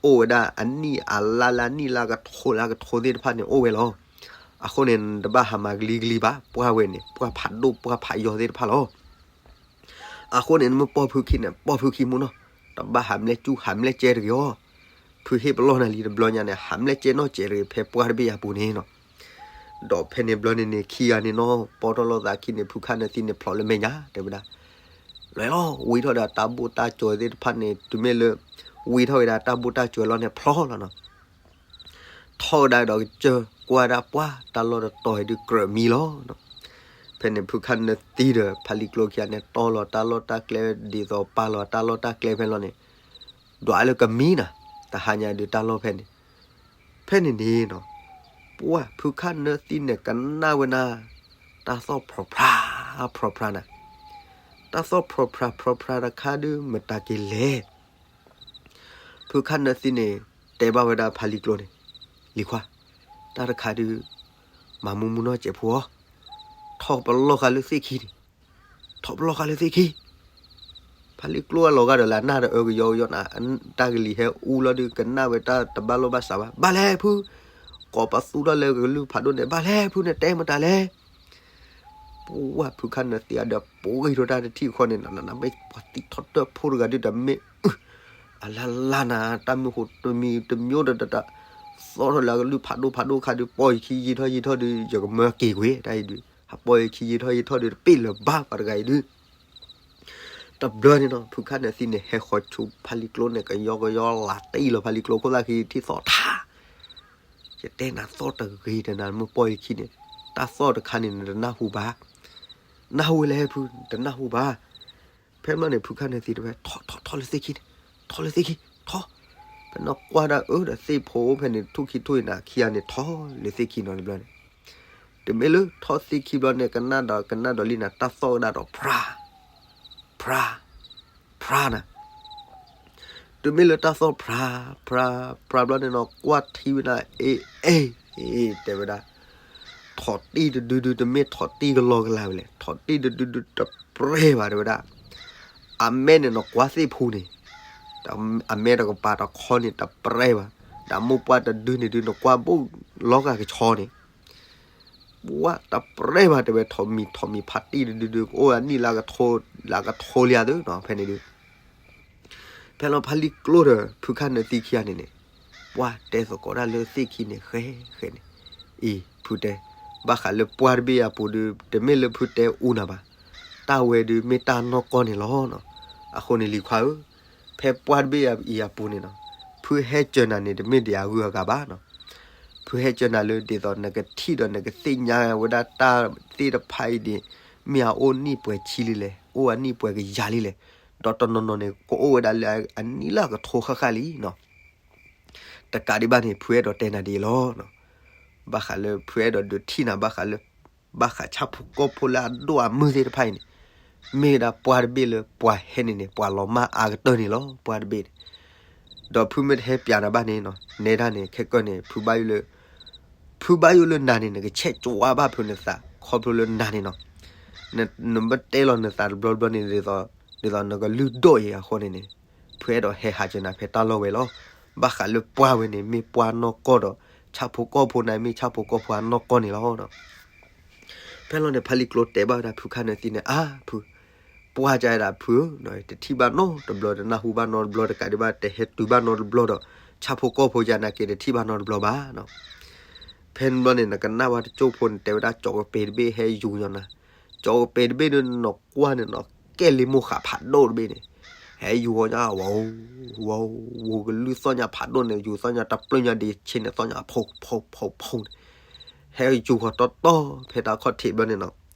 အိၣ်ဝဲဒၣ်အနံၣ်အလါလၢအနံၣ်လၢကထိလၢကထိသ့ၣ်တဖၣ်န့ၣ်အိၣ်ဝဲလီၤ. အဃိန့ၣ် နတဘၣ်ဟးမၤကလံကလံဘၣ်, ပှၢ်ဝဲန့ၣ် ပှၢ်ဖးဒိၣ်ပှၢ်ဖးယီၤသ့ၣ်တဖၣ်လီၤ. အဃိန့ၣ် နမ့ၢ်ပိာ်ဖုခံန့ၣ် ပိာ်ဖုခံမူနီၤ, တဘၣ်ဟးမလဲၣ်ကူၣ်ဟးမလဲၣ်ကဲတဂ့ၤအီၤ, ဖုဟ့ၣ်ပလီၢ်နၤလံတဘျီညါန့ၣ် ဟးမလဲၣ်ကဲနီၢ်ကဲတဂ့ၤ ဖဲပှၢ်တဘ့ၣ်အပူၤန့ၣ်နီၤ. ဒီးဖဲန့ၣ်ဘျီန့ၣ်န့ၣ် ခံဂၤန့ၣ်နီၤ ပိာ်ထီၣ်လိာ်သးခံန့ၣ် ဖုခၣ်နၢသံန့ၣ်ဖျိးလၢမဲာ်ညါ တဲဝဲဒၣ်, လဲၤလီၤ ဝံထီၣ်ဒီးတၢ်ဘူၣ်တၢ်စၢၤသ့ၣ်တဖၣ်န့ၣ် တုၤမ့ၢ်လၢ ဝံထီၣ်ဝဲဒၣ်တၢ်ဘူၣ်တၢ်စၢၤလီၤန့ၣ်ဖျိးလီၤနီၤ. ထီၣ်ဝဲဒၣ်ဒီးကစၢၢ် ကွၢ်ဒၣ်ပှၢ် တၢ်လီၢ်တတီၤအံၤဒုးကြၢးမံလီၤနီၤ. ဖဲန့ၣ် ဖုခၣ်နၢသံဒီး ဖါလံကျိခံဂၤန့ၣ် တီလီၤတၢ်လီၢ်တၢ်ကျဲ ဒ်သိးပာ်လီၤတၢ်လီၢ်တၢ်ကျဲဖဲလီၤန့ၣ် ဒွးလၢကမံနၤ တဟါညါဒုးတၢ်လီၢ်ဖဲန့ၣ်, ဖဲန့ၣ်န့ၣ်နီၤ ပှၢ်ဖုခၣ်နၢသံန့ၣ်ကနၣ်ဝဲနၤ တၢ်သီၣ်ဖြီဖြါ ဖြီဖြါနၤ, တၢ်သီၣ်ဖြီဖြါ ဖြီဖြါတခါဒုး မတၤက့ၤလဲၣ်. ဖုခၣ်နၢသံန့ၣ် တဲဘၣ်ဝဲဒၣ်ဖါလံကျိန့ၣ်, လံၤခွါ, တၢ်တခါဒုး မၤမူမူနီၢ်စဲးဖိအီၤ, ထီၣ်ပလီၢ်ဃာ်လၢသ့ၣ်ခံန့ၣ်, ထီၣ်ပလီၢ်ဃာ်လၢသ့ၣ်ခံ ဖါလံကျိအလီၤဂာ်ဒီးလၢအနၢ်တအၢကယီကယီနၤ, တၢ်ကလံၤဟဲအူလီၤဒုး ကနၣ်ဝဲတၢ်တဘၣ်လိာ်ဘၣ်စးဘၣ်, ဘၣ်လဲၣ်ဖု, ကိးပသူထီၣ်လၢကလုၢ်ဖးဒိၣ်န့ၣ် ဘၣ်လဲၣ်ဖုန့ၣ် တဲမတၤလဲၣ်. ပှၢ်ဖုခၣ်နၢသံအဒီး ပှ့ၤထီၣ်တၢ်တထံၣ်ဃီန့ၣ် နမ့ၢ်ပှၤသံထီၣ်တၢၢ်ဖိတဂၤဒုး တမ့ၢ် အလါလါနၤ တၢ်မုၢ်ဟိတမံၤတမံၤဒီး သီၣ်ထီၣ်လၢအကလုၢ်ဖးဒိၣ်ဖးဒိၣ်ခါဒုး ပီၢ်ယခံယံာ်ထီၣ်ယံာ်ထီၣ်ဒုး ယကမၢက့ၤကွံာ်တၢ်အံၤဒုး ဟးပီၢ်ယခံယံာ်ထီၣ်ယံာ်ထီၣ်ဒုး တပ့ၢ်လၢၤဘၣ်ပှၤတဂၤအံၤဒုး တဘျီန့ၣ်နီၤ ဖုခၣ်နၢသံန့ၣ် ဟဲဃီၤဆူဖါလံကျိန့ၣ် ကယီကယီလးတံၢ်လီၤ ဖါလံကျိခိၣ်သၣ်ခံထံၣ်သီၣ်ထါ ယတဲနၤသီၣ်တဂ့ၤတနၤ မ့ၢ်ပီၢ်ယခံန့ၣ် တၢ်သီၣ်တခါန့ၣ် နတနၢ်ဟူဘၣ်. နၢ်ဟူဝဲလဲၣ်ဖု တနၢ်ဟူဘၣ်. ဖဲမ့ၢ်န့ၣ် ဖုခၣ်နၢသံတဲဝဲ ထီၣ်ထီၣ်ထီၣ်လၢသ့ၣ်ခံန့ၣ် ထီၣ်လၢသ့ၣ်ခံ ထီၣ်. ဖဲနီၢ်ကွၢ်ဒၣ်အၢဒီးသ့ၣ်ဖိဖဲန့ၣ် ထူၣ်ခံထူၣ်အံၤနၤ ခံဂၤန့ၣ်ထီၣ်လၢသ့ၣ်ခံနီၤတဘျီန့ၣ် တုၤမ့ၢ်လၢထီၣ်သ့ၣ်ခံဘျီန့ၣ် ကနၣ်ဒီးကနၣ်ဒီးလံနၤ တၢ်သီၣ်ကဒါဒီးဖြါ ဖြါ ဖြါနၤ တုၤမ့ၢ်လၢတၢ်သီၣ်ဖြါ ဖြါ ဖြါဘျီန့ၣ်နီၤ ကွၢ်ထံဝဲဒၣ် အ့ အ့ အ့ တဲဝဲဒၣ် ထိၣ်တံၢ်တဒုဒု တမ့ၢ်ထိၣ်တံၢ်ကလီကလီဝဲလဲၣ် ထိၣ်တံၢ်တဒုဒု တပြဲၢ်ဘၣ်တဲဝဲဒၣ် အမဲန့ၣ်နကွၢ်သ့ၣ်ဖူန့ၣ် အမဲတကပၤတခီန့ၣ် တပြဲၢ်ဘၣ် ဒီးမိၢ်ပှၢ်တဒုန့ၣ်ဒု နကွၢ်ဘိၣ်လီၤဂာ်ကဆီန့ၣ် ပှၢ်တပြဲၢ်ဘၣ်တဲဝဲ ထိၣ်မံၤထိၣ်မံၤဖါတံၢ်တဒုဒု ကအိၣ်အနံၣ်လၢကထိ လၢကထိလံဧါသုနီၤ ဖဲန့ၣ်ဒု ဖဲလီၤဖါလံကျိဒီး ဖုခၣ်နၢသံခံဂၤန့ၣ်န့ၣ် ပှၢ်တဲသကိးတၢ်လၢသ့ၣ်ခံန့ၣ် ဃဲ ဃဲန့ၣ် အံၤ ဖုတဲ ဘၣ်ဃးလၢပှၢ်တဘ့ၣ်အပူၤဒု တမ့ၢ်လၢဖုတဲအူနၤဘၣ် တၢ်ဝဲဒုမ့ၢ်တၢ်နီၢ်ကီၢ်န့ၣ်လီၤနီၤ အဃိန့ၣ်လံၤခွါဧၢ ဖဲပှၢ်တဘ့ၣ်အံၤအပူၤန့ၣ်နီၤ ဖုဟဲစၢၤနၤန့ၣ် တမ့ၢ်ဒံးအဂုၤအဂၤဘၣ်နီၤ ဖုဟဲစၢၤနၤလၢဒ်သိးနကထံၣ်ဒီးနကသ့ၣ်ညါဝဲဒၣ်တၢ်သ့ၣ်တဖၣ်အံၤန့ၣ် မ့ၢ်အအိၣ်နံၣ်ပှဲၤဆံလံလဲၣ် အိၣ်အနံၣ်ပှဲၤကယၤလံလဲၣ် ဒီးတနီၤနီၤန့ၣ် ကအိၣ်ဝဲဒၣ်လၢအနံၣ်လၢအကထိဃၣ်ဃၣ်လံနီၤ တကးဒံးဘၣ်န့ၣ် ဖုအဲၣ်ဒိးတဲနၤဒ်အံၤလီၤ. ဘၣ်ဃးလၢဖုအဲၣ်ဒိးဒုးထံၣ်နၤ ဘၣ်ဃးလၢ ဘၣ်ဃးဆၣ်ဖိကီၢ်ဖိလၢအဒိၣ်အမုၢ်သ့ၣ်တဖၣ်အံၤန့ၣ် မ့ၢ်ဝဲဒၣ်ပှၢ်တဘ့ၣ်လၢပှၤဟဲန့ၣ်န့ၣ် ပှၤလီၤမၢ်အါကတၢၢ်န့ၣ်လီၤ ပှၢ်တဘ့ၣ်န့ၣ်. ဒီးဖုမ့ၢ်တဟဲပျးနၤဘၣ်န့ၣ်နီၤ နဲဒၣ်န့ၣ် ခဲကၢၢ်န့ၣ် ဖုဘၣ်ယိၣ်လၢ ဖုဘၣ်ယိၣ်လၢနၤန့ၣ် နကဆဲးကဝါဘၣ်ဖုနသး ခီဖျိလၢနၤန့ၣ်နီၤ နဘၣ်တဲလီၤနသးတဘျီဘျီန့ၣ် ဒ်သိး ဒ်သိးနကလုၢ်ဒိၣ်အံၤအဃိန့ၣ်န့ၣ် ဖုအဲၣ်ဒိးဟဲဟးစၢၤနၤဖဲတၢ်လီၢ်ဝဲလီၤ. ဘၣ်ဃးလၢပှၢ်ဝဲန့ၣ် မ့ၢ်ပှၢ်နီၢ်ကီၢ်ဒီး ဆၣ်ဖိကီၢ်ဖိန့ၣ် မ့ၢ်ဆၣ်ဖိကီၢ်ဖိအနီၢ်ကီၢ်န့ၣ်လီၤ. ဖဲလီၤန့ၣ် ဖါလံကျိတဲဘၣ်ဝဲဒၣ်ဖုခၣ်နၢသံန့ၣ် အါ ဖု ပှၢ်ကဒၣ်ဖုဧၢ, တထံၣ်ဘၣ်နီတဘျီ တနၢ်ဟူဘၣ်နီတဘျီ တကးဒံးဘၣ် တဟဲတုၤဘၣ်နီတဘျီဒီး ဆၣ်ဖိကီၢ်ဖိယၤနာ်က့ တထံၣ်ဘၣ်နီတဘျီဘၣ်နီၤ. ဖဲန့ၣ်ဘျီန့ၣ် နကနၣ်ဝဲတကၠိၢ်ဖိန့ၣ် တဲဝဲဒၣ် ကၠီကပ့ၤတဘ့ၣ်ဟဲယူၤညီနၤ, ကၠီကပ့ၤတဘ့ၣ်ဒီးနီၢ်ကွၢ်န့ၣ်နီၤ ကဲလံာ်မိၢ်ဃာ်ဖးဒိၣ်တဘ့ၣ်န့ၣ်, ဟဲယူၤညီနၤ ဝီၤ ဝီၤ ဝီၤ ကလုၢ်သီၣ်ညါဖးဒိၣ်န့ၣ် ယူၤသီၣ်ညါတပျုၢ်ညါဒံးဆ့န့ၣ် သီၣ်ညါဖိ ဖိ ဖိ ဖိန့ၣ်, ဟဲယူၤဃီၤတီတီ ဖဲတၢ်ခီၣ်ထံးဘျီန့ၣ်နီၤ,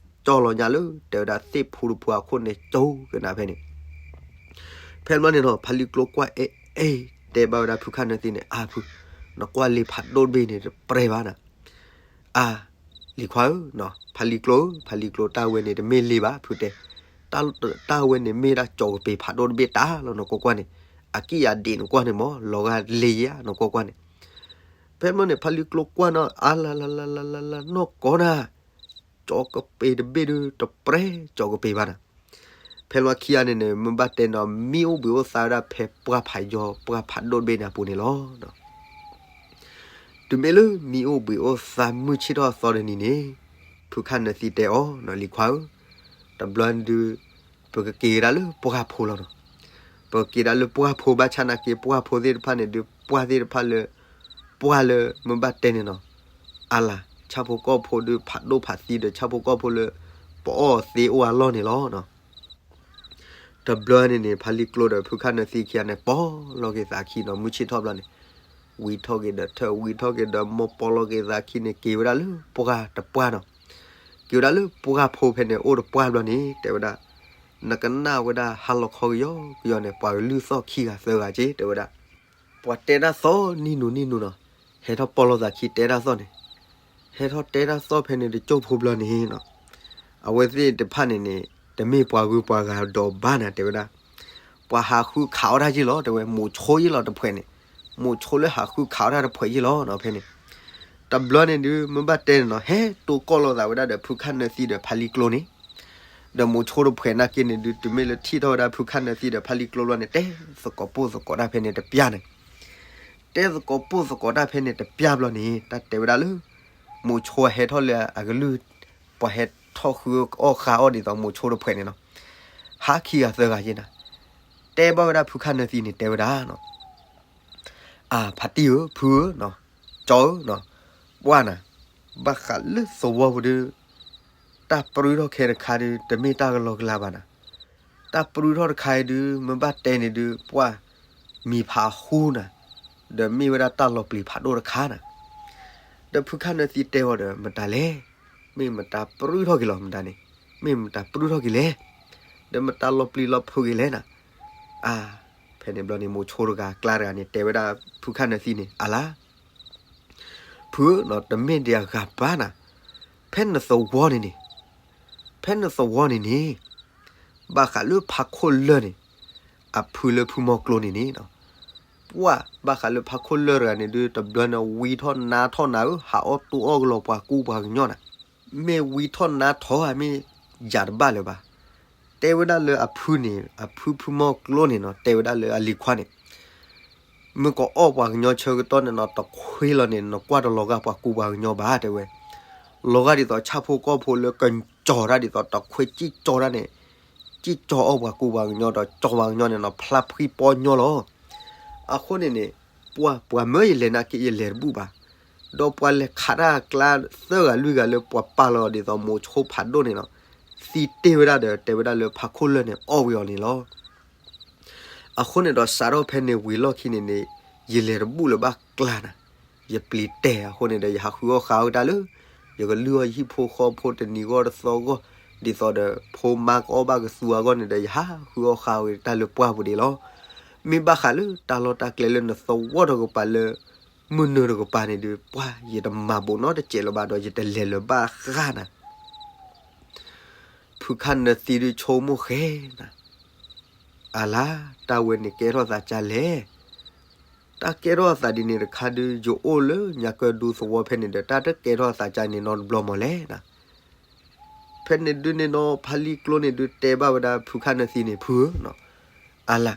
ကၠီလီၤညါလၢ တဲဝဲဒၣ် သ့ၣ်ဖူတဖုအခိၣ်န့ၣ် ကၠိကနၤဖဲန့ၣ် ဖဲန့ၣ်ဘျီန့ၣ်နီၤ ဖါလံကျိကွၢ်အဲၣ်အဲၣ် တဲဘၣ်ဝဲဒၣ်ဖုခၣ်နၢသံန့ၣ် အါဖု, နကွၢ်လံာ်ဖးဒိၣ်တဘ့ၣ်န့ၣ် တပြဲၤဘၣ်နၤ, အါ, လံၤခွါဧၢ, ဖါလံကျိဧၢ, ဖါလံကျိ တၢ်ဝဲန့ၣ်တမ့ၢ်လံာ်ဘၣ် ဖုတဲ, တၢ်ဝဲန့ၣ်မ့ၢ်ဒၣ်ကၠီကပ့ၤဖးဒိၣ်တဘ့ၣ်တၢ်လီၤ နကွၢ်ကွၢ်န့ၣ်, အကံၢ်အဒံးနကွၢ်န့ၣ်မ့ၢ် လီၤဂာ်လံာ်ဧါ နကွၢ်ကွၢ်န့ၣ်, ဖဲန့ၣ်ဘျီန့ၣ် ဖါလံကျိကွၢ်နီၤ အါလါလါလါလါလါလါ နီၢ်ကီၢ်နၤ ကၠီကပ့ၤတဘ့ၣ်ဒီး တပြဲၤကၠီကပ့ၤဘၣ်နၤ, ဖဲလီၤခံဂၤန့ၣ်န့ၣ် မ့ၢ်ဘၣ်တဲနီၤ မံအိၣ်ဘှံးအိၣ်သါဝဲဒၣ်ဖဲပှၢ်ဖးယီၤ ပှၢ်ဖးဒိၣ်တဘ့ၣ်န့ၣ်အပူၤန့ၣ်လီၤ. တုၤမ့ၢ်လၢမံအိၣ်ဘှံးအိၣ်သါမုၢ်ဆ့ၣ်ထီၣ်အသီတနံၤန့ၣ်, ဖုခၣ်နၢသံတဲအီၤနီၤ လံၤခွါဧၢ, တဘျီဒုး ပကက့ၤကဒါလၢပှၢ်ဖိလီၤနီၤ, ပကက့ၤဒၣ်လၢပှၢ်ဖိ ဘၣ်ဆၣ်နာ်က့ ပှၢ်ဖိသ့ၣ်တဖၣ်န့ၣ်ဒုး ပှၢ်သ့ၣ်တဖၣ်လၢ ပှၢ်လၢမ့ၢ်ဘၣ်တဲန့ၣ်နီၤ, အါလါ ဆၣ်ဖိကီၢ်ဖိဒုး ဖးဒိၣ်ဖးသံဒီး ဆၣ်ဖိကီၢ်ဖိလၢ ပအီၣ်သ့အိၣ်အလီၢ်န့ၣ်လီၤ. တဘျီန့ၣ်န့ၣ် ဖါလံကျိဒီးဖုခၣ်နၢသံခံဂၤန့ၣ် ပီၢ်လီၤက့ၤသးခံနီၤ မုၢ်ဆ့ၣ်ထီၣ်ဘျီန့ၣ်, ဝံထီၣ်က့ၤဒီးထၢၣ် ဝံထီၣ်က့ၤဒီးမိၢ် ပီၢ်လီၤက့ၤသးခံန့ၣ် က့ၤဝဲဒၣ်လၢပှၢ်တပှၢ်နီၤ, က့ၤဝဲဒၣ်လၢပှၢ်ဖိဖဲန့ၣ် အိၣ်တပှၢ်ဘျီန့ၣ် တဲဝဲဒၣ် နကနၣ်ဝဲဒၣ်ဟါလီၤခီကယီကယီန့ၣ် ပှၤကလုၢ်သီၣ်ခံဂၤသၢဂၤက့ တဲဝဲဒၣ် ပှၤတဲတၢ်သီၣ်နံၣ်နူနံၣ်နူနီၤ, ဟဲထီၣ်ပီၢ်လီၤသးခံတဲတၢ်သီၣ်န့ၣ်, ဟဲထီၣ်တဲတၢ်သီၣ်ဖဲန့ၣ်တကၠိၢ်ဖိဘျီန့ၣ်နီၤ, အဝဲသ့ၣ်တဖၣ်န့ၣ်န့ၣ် တမ့ၢ်ပှၤဂုၤပှၤဂၤဒီးဘၣ်နၤ တဲဝဲဒၣ်, ပှၤဟးဃုခးအီၣ်တၢ်ယ့ၢ်လီၤ တဲဝဲ မိၤဆိယ့ၢ်လီၤတဖှဲးန့ၣ်, မိၤဆိလၢဟးဃုခးအီၣ်တၢ်တဖှဲးယ့ၢ်လီၤနီၤ ဖဲန့ၣ်, တဘျီန့ၣ်ဒုး မ့ၢ်ဘၣ်တဲန့ၣ်နီၤ ဟဲတိၢ်ကီၢ်လိာ်သးဝဲဒၣ်ဒီးဖုခၣ်နၢသံဒီးဖါလံကျိန့ၣ် ဒီးမိၤဆိတဖှဲးနာ်က့န့ၣ်ဒုး တုၤမ့ၢ်လၢထံၣ်ထီၣ်ဝဲဒၣ်ဖုခၣ်နၢသံဒီးဖါလံကျိဘျီန့ၣ် တဲသကိးပိၢ်သကိးတၢ်ဖဲန့ၣ်တပျၢ်န့ၣ်, တဲသကိးပိၢ်သကိးတၢ်ဖဲန့ၣ်တပျၢ်ဘျီန့ၣ် တၢ်တဲဝဲဒၣ်လၢ မိၤဆိဟဲထီၣ်လၢအကလုၢ်, ပှၤဟဲထီၣ်ဃုအီၣ်ဃာ်အီၣ်ဒ်သိးမိၤဆိတဖှဲးန့ၣ်နီၤ, ဟးခံဂၤသၢဂၤယ့ၢ်နၤ, တဲဘၣ်ဝဲဒၣ်ဖုခၣ်နၢသံန့ၣ် တဲဝဲဒၣ်နီၤ အါ ဖါတံၢ်ဧၢ ဖုဧၢ, ကၠီဧၢ, ပှၢ်နၤ, ဘၣ်ဃးလၢသဝီပူၤဒုး တၢ်ပြူထီၣ်ခဲတခါဒုး တမ့ၢ်တၢ်ကလီကလီဘၣ်နၤ, တၢ်ပြူထီၣ်တခါအံၤဒုး မ့ၢ်ဘၣ်တဲန့ၣ်ဒုး ပှၢ်မံၤဖးဟူနၤ, ဒီးမ့ၢ်ဝဲဒၣ်တၢ်လီၤပျံၤဖးဒိၣ်တခါနၤ, ဒီးဖုခၣ်နၢသံတဲအီၤဒီး မတၤလဲၣ်, မ့ၢ်မတၤပြူထီၣ်က့ၤလီၤ မတၤန့ၣ်, မ့ၢ်မတၤပြူထီၣ်က့ၤလဲၣ်, ဒီးမတၤလီၤပျံၤလီၤဖုးက့ၤလဲၣ်နၤ, အါ ဖဲန့ၣ်ဘျီန့ၣ် မိၤဆိတဂၤကျါတဂၤန့ၣ် တဲဝဲဒၣ်ဖုခၣ်နၢသံန့ၣ် အါလါ ဖုဧၢ, တမ့ၢ်ဒံးအဂၤဘၣ်နၤ, ဖဲနသဝီန့ၣ်န့ၣ်, ဖဲနသဝီန့ၣ်န့ၣ်, ဘၣ်ဃးလၢဖါခိၣ်လၢၢ်န့ၣ်, အဖုလၢဖုမီၤကျိန့ၣ်န့ၣ်, ပှၢ်ဘၣ်ဃးလၢဖါခိၣ်လၢၢ်တဂၤန့ၣ်ဒုး တဘျီန့ၣ်ဝံထီၣ်နါထီၣ်နၤဧၢ, ဟးအီၣ်တူၢ်အီၣ်ကလီၤပှၤကူပှၤကညီနၤ, မ့ၢ်ဝံထီၣ်နါထီၣ်ဧါ မ့ၢ်ယၤတဘၣ်လၢၤဘၣ်, တဲဝဲဒၣ်လၢအဖုန့ၣ် အဖုဖုမီၤကျိန့ၣ်နီၤ တဲဝဲဒၣ်လၢအလံၤခွါန့ၣ် မ့ၢ်ကအီၣ်ပှၤကညီဆၢကတီၢ်န့ၣ်နီၤ တခွ့လီၤန့ၣ် နကွၢ်တလီၤဂာ်ပှၤကူပှၤကညီဘၣ် တဲဝဲ, လီၤဂာ်ဒ်သိးဆၣ်ဖိကီၢ်ဖိလၢကကၠီၤတၢ်ဒ်သိးတခွ့ကံၣ်ကၠီၤတၢ်န့ၣ်, ကံၣ်ကၠီၤအီၣ်ပှၤကူပှၤကညီဒီးကၠီၤပှၤကညီန့ၣ်နီၤ ဖျါဖှံပီညီလီၤ. အဃိန့ၣ်န့ၣ်, ပှၤပှၤမၢယလဲၤနာ်က့ယလဲၤတဘူၣ်ဘၣ်, ဒီးပှၤလဲၤခးတၢ်အကျါသၢဂၤလွံၢ်ဂၤလၢပှၤပာ်လီၤဒ်သိးမိၤဆိဖးဒိၣ်န့ၣ်နီၤ, သံတ့ၢ်ဝဲဒၣ်ဒီး တဲဝဲဒၣ်လၢဖါခိၣ်လၢၢ်န့ၣ်အီၣ်ဝံၤအီၤန့ၣ်လီၤ. အဃိန့ၣ်ဒီးစးထီၣ်ဖဲန့ၣ်ဝံၤလီၢ်ခံန့ၣ်န့ၣ်, ယလဲၤတဘူၣ်လၢၤဘၣ်ကျါနၤ, ယပျံၤတဲာ်အဃိန့ၣ်ဒီး ယဟးဃုအီၣ်ဃာ်ဝဲတၢ်လၢ ယကလုၢ်အီၣ်ယဟံၣ်ဖိဃီဖိတနံၤဂီၢ်တသီဂီၢ်, ဒ်သိးဒီးဖိမါကအီၣ်ဘၣ်ကသူအဂီၢ်န့ၣ်ဒီး ယဟးဃုအီၣ်ဃာ်ဝဲတၢ်လၢပှၢ်ပူၤဒံးလီၤ. မ့ၢ်ဘၣ်ဃးလၢတၢ်လီၢ်တၢ်ကျဲလၢနသဝီတကပၤလၢ မုၢ်နုာ်တကပၤန့ၣ်ဒုး ပှၢ်ယတမၤဘူးနီတစဲးလၢၤဘၣ်ဒီး ယတလဲၤလၢၤဘၣ်ဃၣ်နၤ ဖုခၣ်နၢသံဒုးဆိကမိၣ်ဃဲနၤ, အလါ, တၢ်ဝဲန့ၣ်ကဲထီၣ်သးကၢ်လဲၣ်. တၢ်ကဲထီၣ်အသးဒ်န့ၣ်တခါဒုး ယအိၣ်လၢညါကၢဒူသဝီဖဲန့ၣ်ဒီး တၢ်တကဲထီၣ်အသးကၢ်န့ၣ်နီတဘျီမးလဲၣ်နၤ. ဖဲန့ၣ်ဒုးန့ၣ်နီၤ ဖါလံကျိန့ၣ်ဒုးတဲဘၣ်ဝဲဒၣ်ဖုခၣ်နၢသံန့ၣ် ဖုဧၢ, အလါ,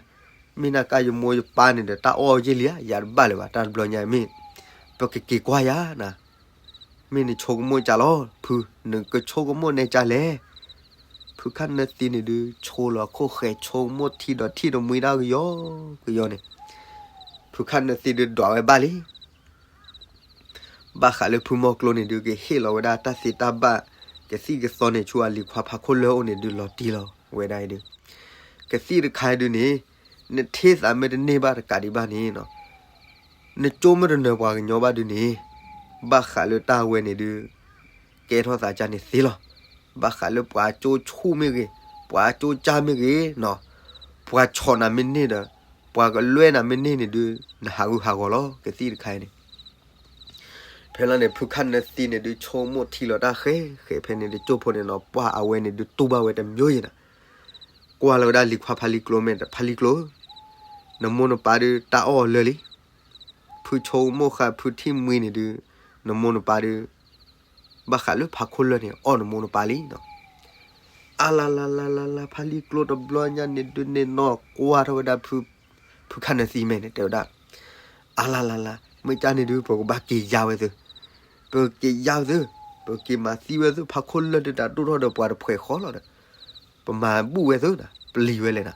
မ့ၢ်နကါယမိၢ်ယပၢ်န့ၣ်ဒီး တၢ်အီၣ်ယ့ၢ်လံဧါ, ယၤတဘၣ်လၢၤဘၣ် တၢ်တဘျီညါမ့ၢ်, ပကက့ၤကွၢ်ယၤနၤ မ့ၢ်နဆိကမိၣ်ကၢ်လီၤ ဖု, နကဆိကမိၣ်နဲကၢ်လဲၣ်. ဖုခၣ်နၢသံန့ၣ်ဒုး ဆိလီၤခိၣ်ဃဲၤဆိကမိၣ်ထံဒီးထံၣ်တမှံတၢ်ကယီကယီန့ၣ်, ဖုခၣ်နၢသံဒုးဒွးဝဲဘၣ်လံ. ဘၣ်ဃးလၢဖုမီၢ်ကျိန့ၣ်ဒုး ကဟ့ၣ်လီၤဝဲဒၣ်တၢ်သ့တၢ်ဘၣ် ကသံၣ်ကသီန့ၣ် ဆူအလံၤခွါဖးခိၣ်လၢၢ်အအိၣ်န့ၣ်ဒုး လီၤတံၢ်လီၤဝဲဒၣ်အံၤဒုး, ကသံၣ်တခါအံၤဒုးန့ၣ် နထ့သးမ့ၢ်တန့ၢ်ဘၣ်တကးဒံးဘၣ်န့ၣ် နကၠိမ့ၢ်တနၢၤပှၤကညီဘၣ်ဒုးန့ၣ် ဘၣ်ဃးလၢတၢ်ဝဲန့ၣ်ဒုး ကဲထီၣ်သးကါန့ၣ်သ့လီၤ. ဘၣ်ဃးလၢပှၤကၠိဆူၣ်မ့ၢ်ဂ့ၤ, ပှၤကၠိကၢ်မ့ၢ်ဂ့ၤ, ပှၤဆီၣ်နၤမ့ၢ်န့ၢ်ဒီး ပှၤကလွဲနၤမ့ၢ်န့ၢ်န့ၣ်ဒုး နဟးဂူာ်ဟးဂီၤလီၤ ကသံၣ်တခါအံၤန့ၣ် ဖဲလီၤန့ၣ် ဖုခၣ်နၢသံန့ၣ်ဒုး ဆိကမိၣ်ထံလီၤတၢ်ဃဲဃဲဖဲန့ၣ် တကၠိဖိန့ၣ်နီၤ ပှၢ်အဝဲန့ၣ်ဒုးတူၢ်ဘၣ်ဝဲတမံၤယဲၢ်နၤ, ကွၢ်လီၤဝဲဒၣ်လံၤခွါဖးလံၤကျိမဲာ် ဖးလံၤကျိဧၢ, နမိၢ်နပၢ်ဒုးတၢ်အီၣ်အီၤလၢာ်လံ, ဖုဆိကမိၣ်ဃာ်ဖုထံၣ်မှံန့ၣ်ဒုး နမိၢ်နပၢ်ဒုး ဘၣ်ဃးလၢဖးခိၣ်လၢၢ်န့ၣ် အီၣ်နမိၢ်နပၢ်လံနီၤ. အါလါလါလါလါလါ ဖးလံၤကျိတဘျီညါန့ၣ်ဒုးန့ၣ်နီၤ ကွၢ်ထီၣ်ဝဲဒၣ် ဖုခၣ်နၢသံမဲာ်န့ၣ် တဲဝဲဒၣ်, အါလါလါလါ မ့ၢ်ကၢ်န့ၣ်ဒုး ပကဘၣ်က့ၤယါဝဲသု, ပကက့ၤယါဝဲသု, ပကက့ၤမၤသံဝဲသု, ဖးခိၣ်လၢၢ်ဒုးတၢ်ဒိၣ်ထီၣ်ဒီးပှၤတဖှဲးဃီလီၤဒီး ပမၤဘူၣ်ဝဲသုဒီး ပျံၤဝဲလဲၣ်နၤ.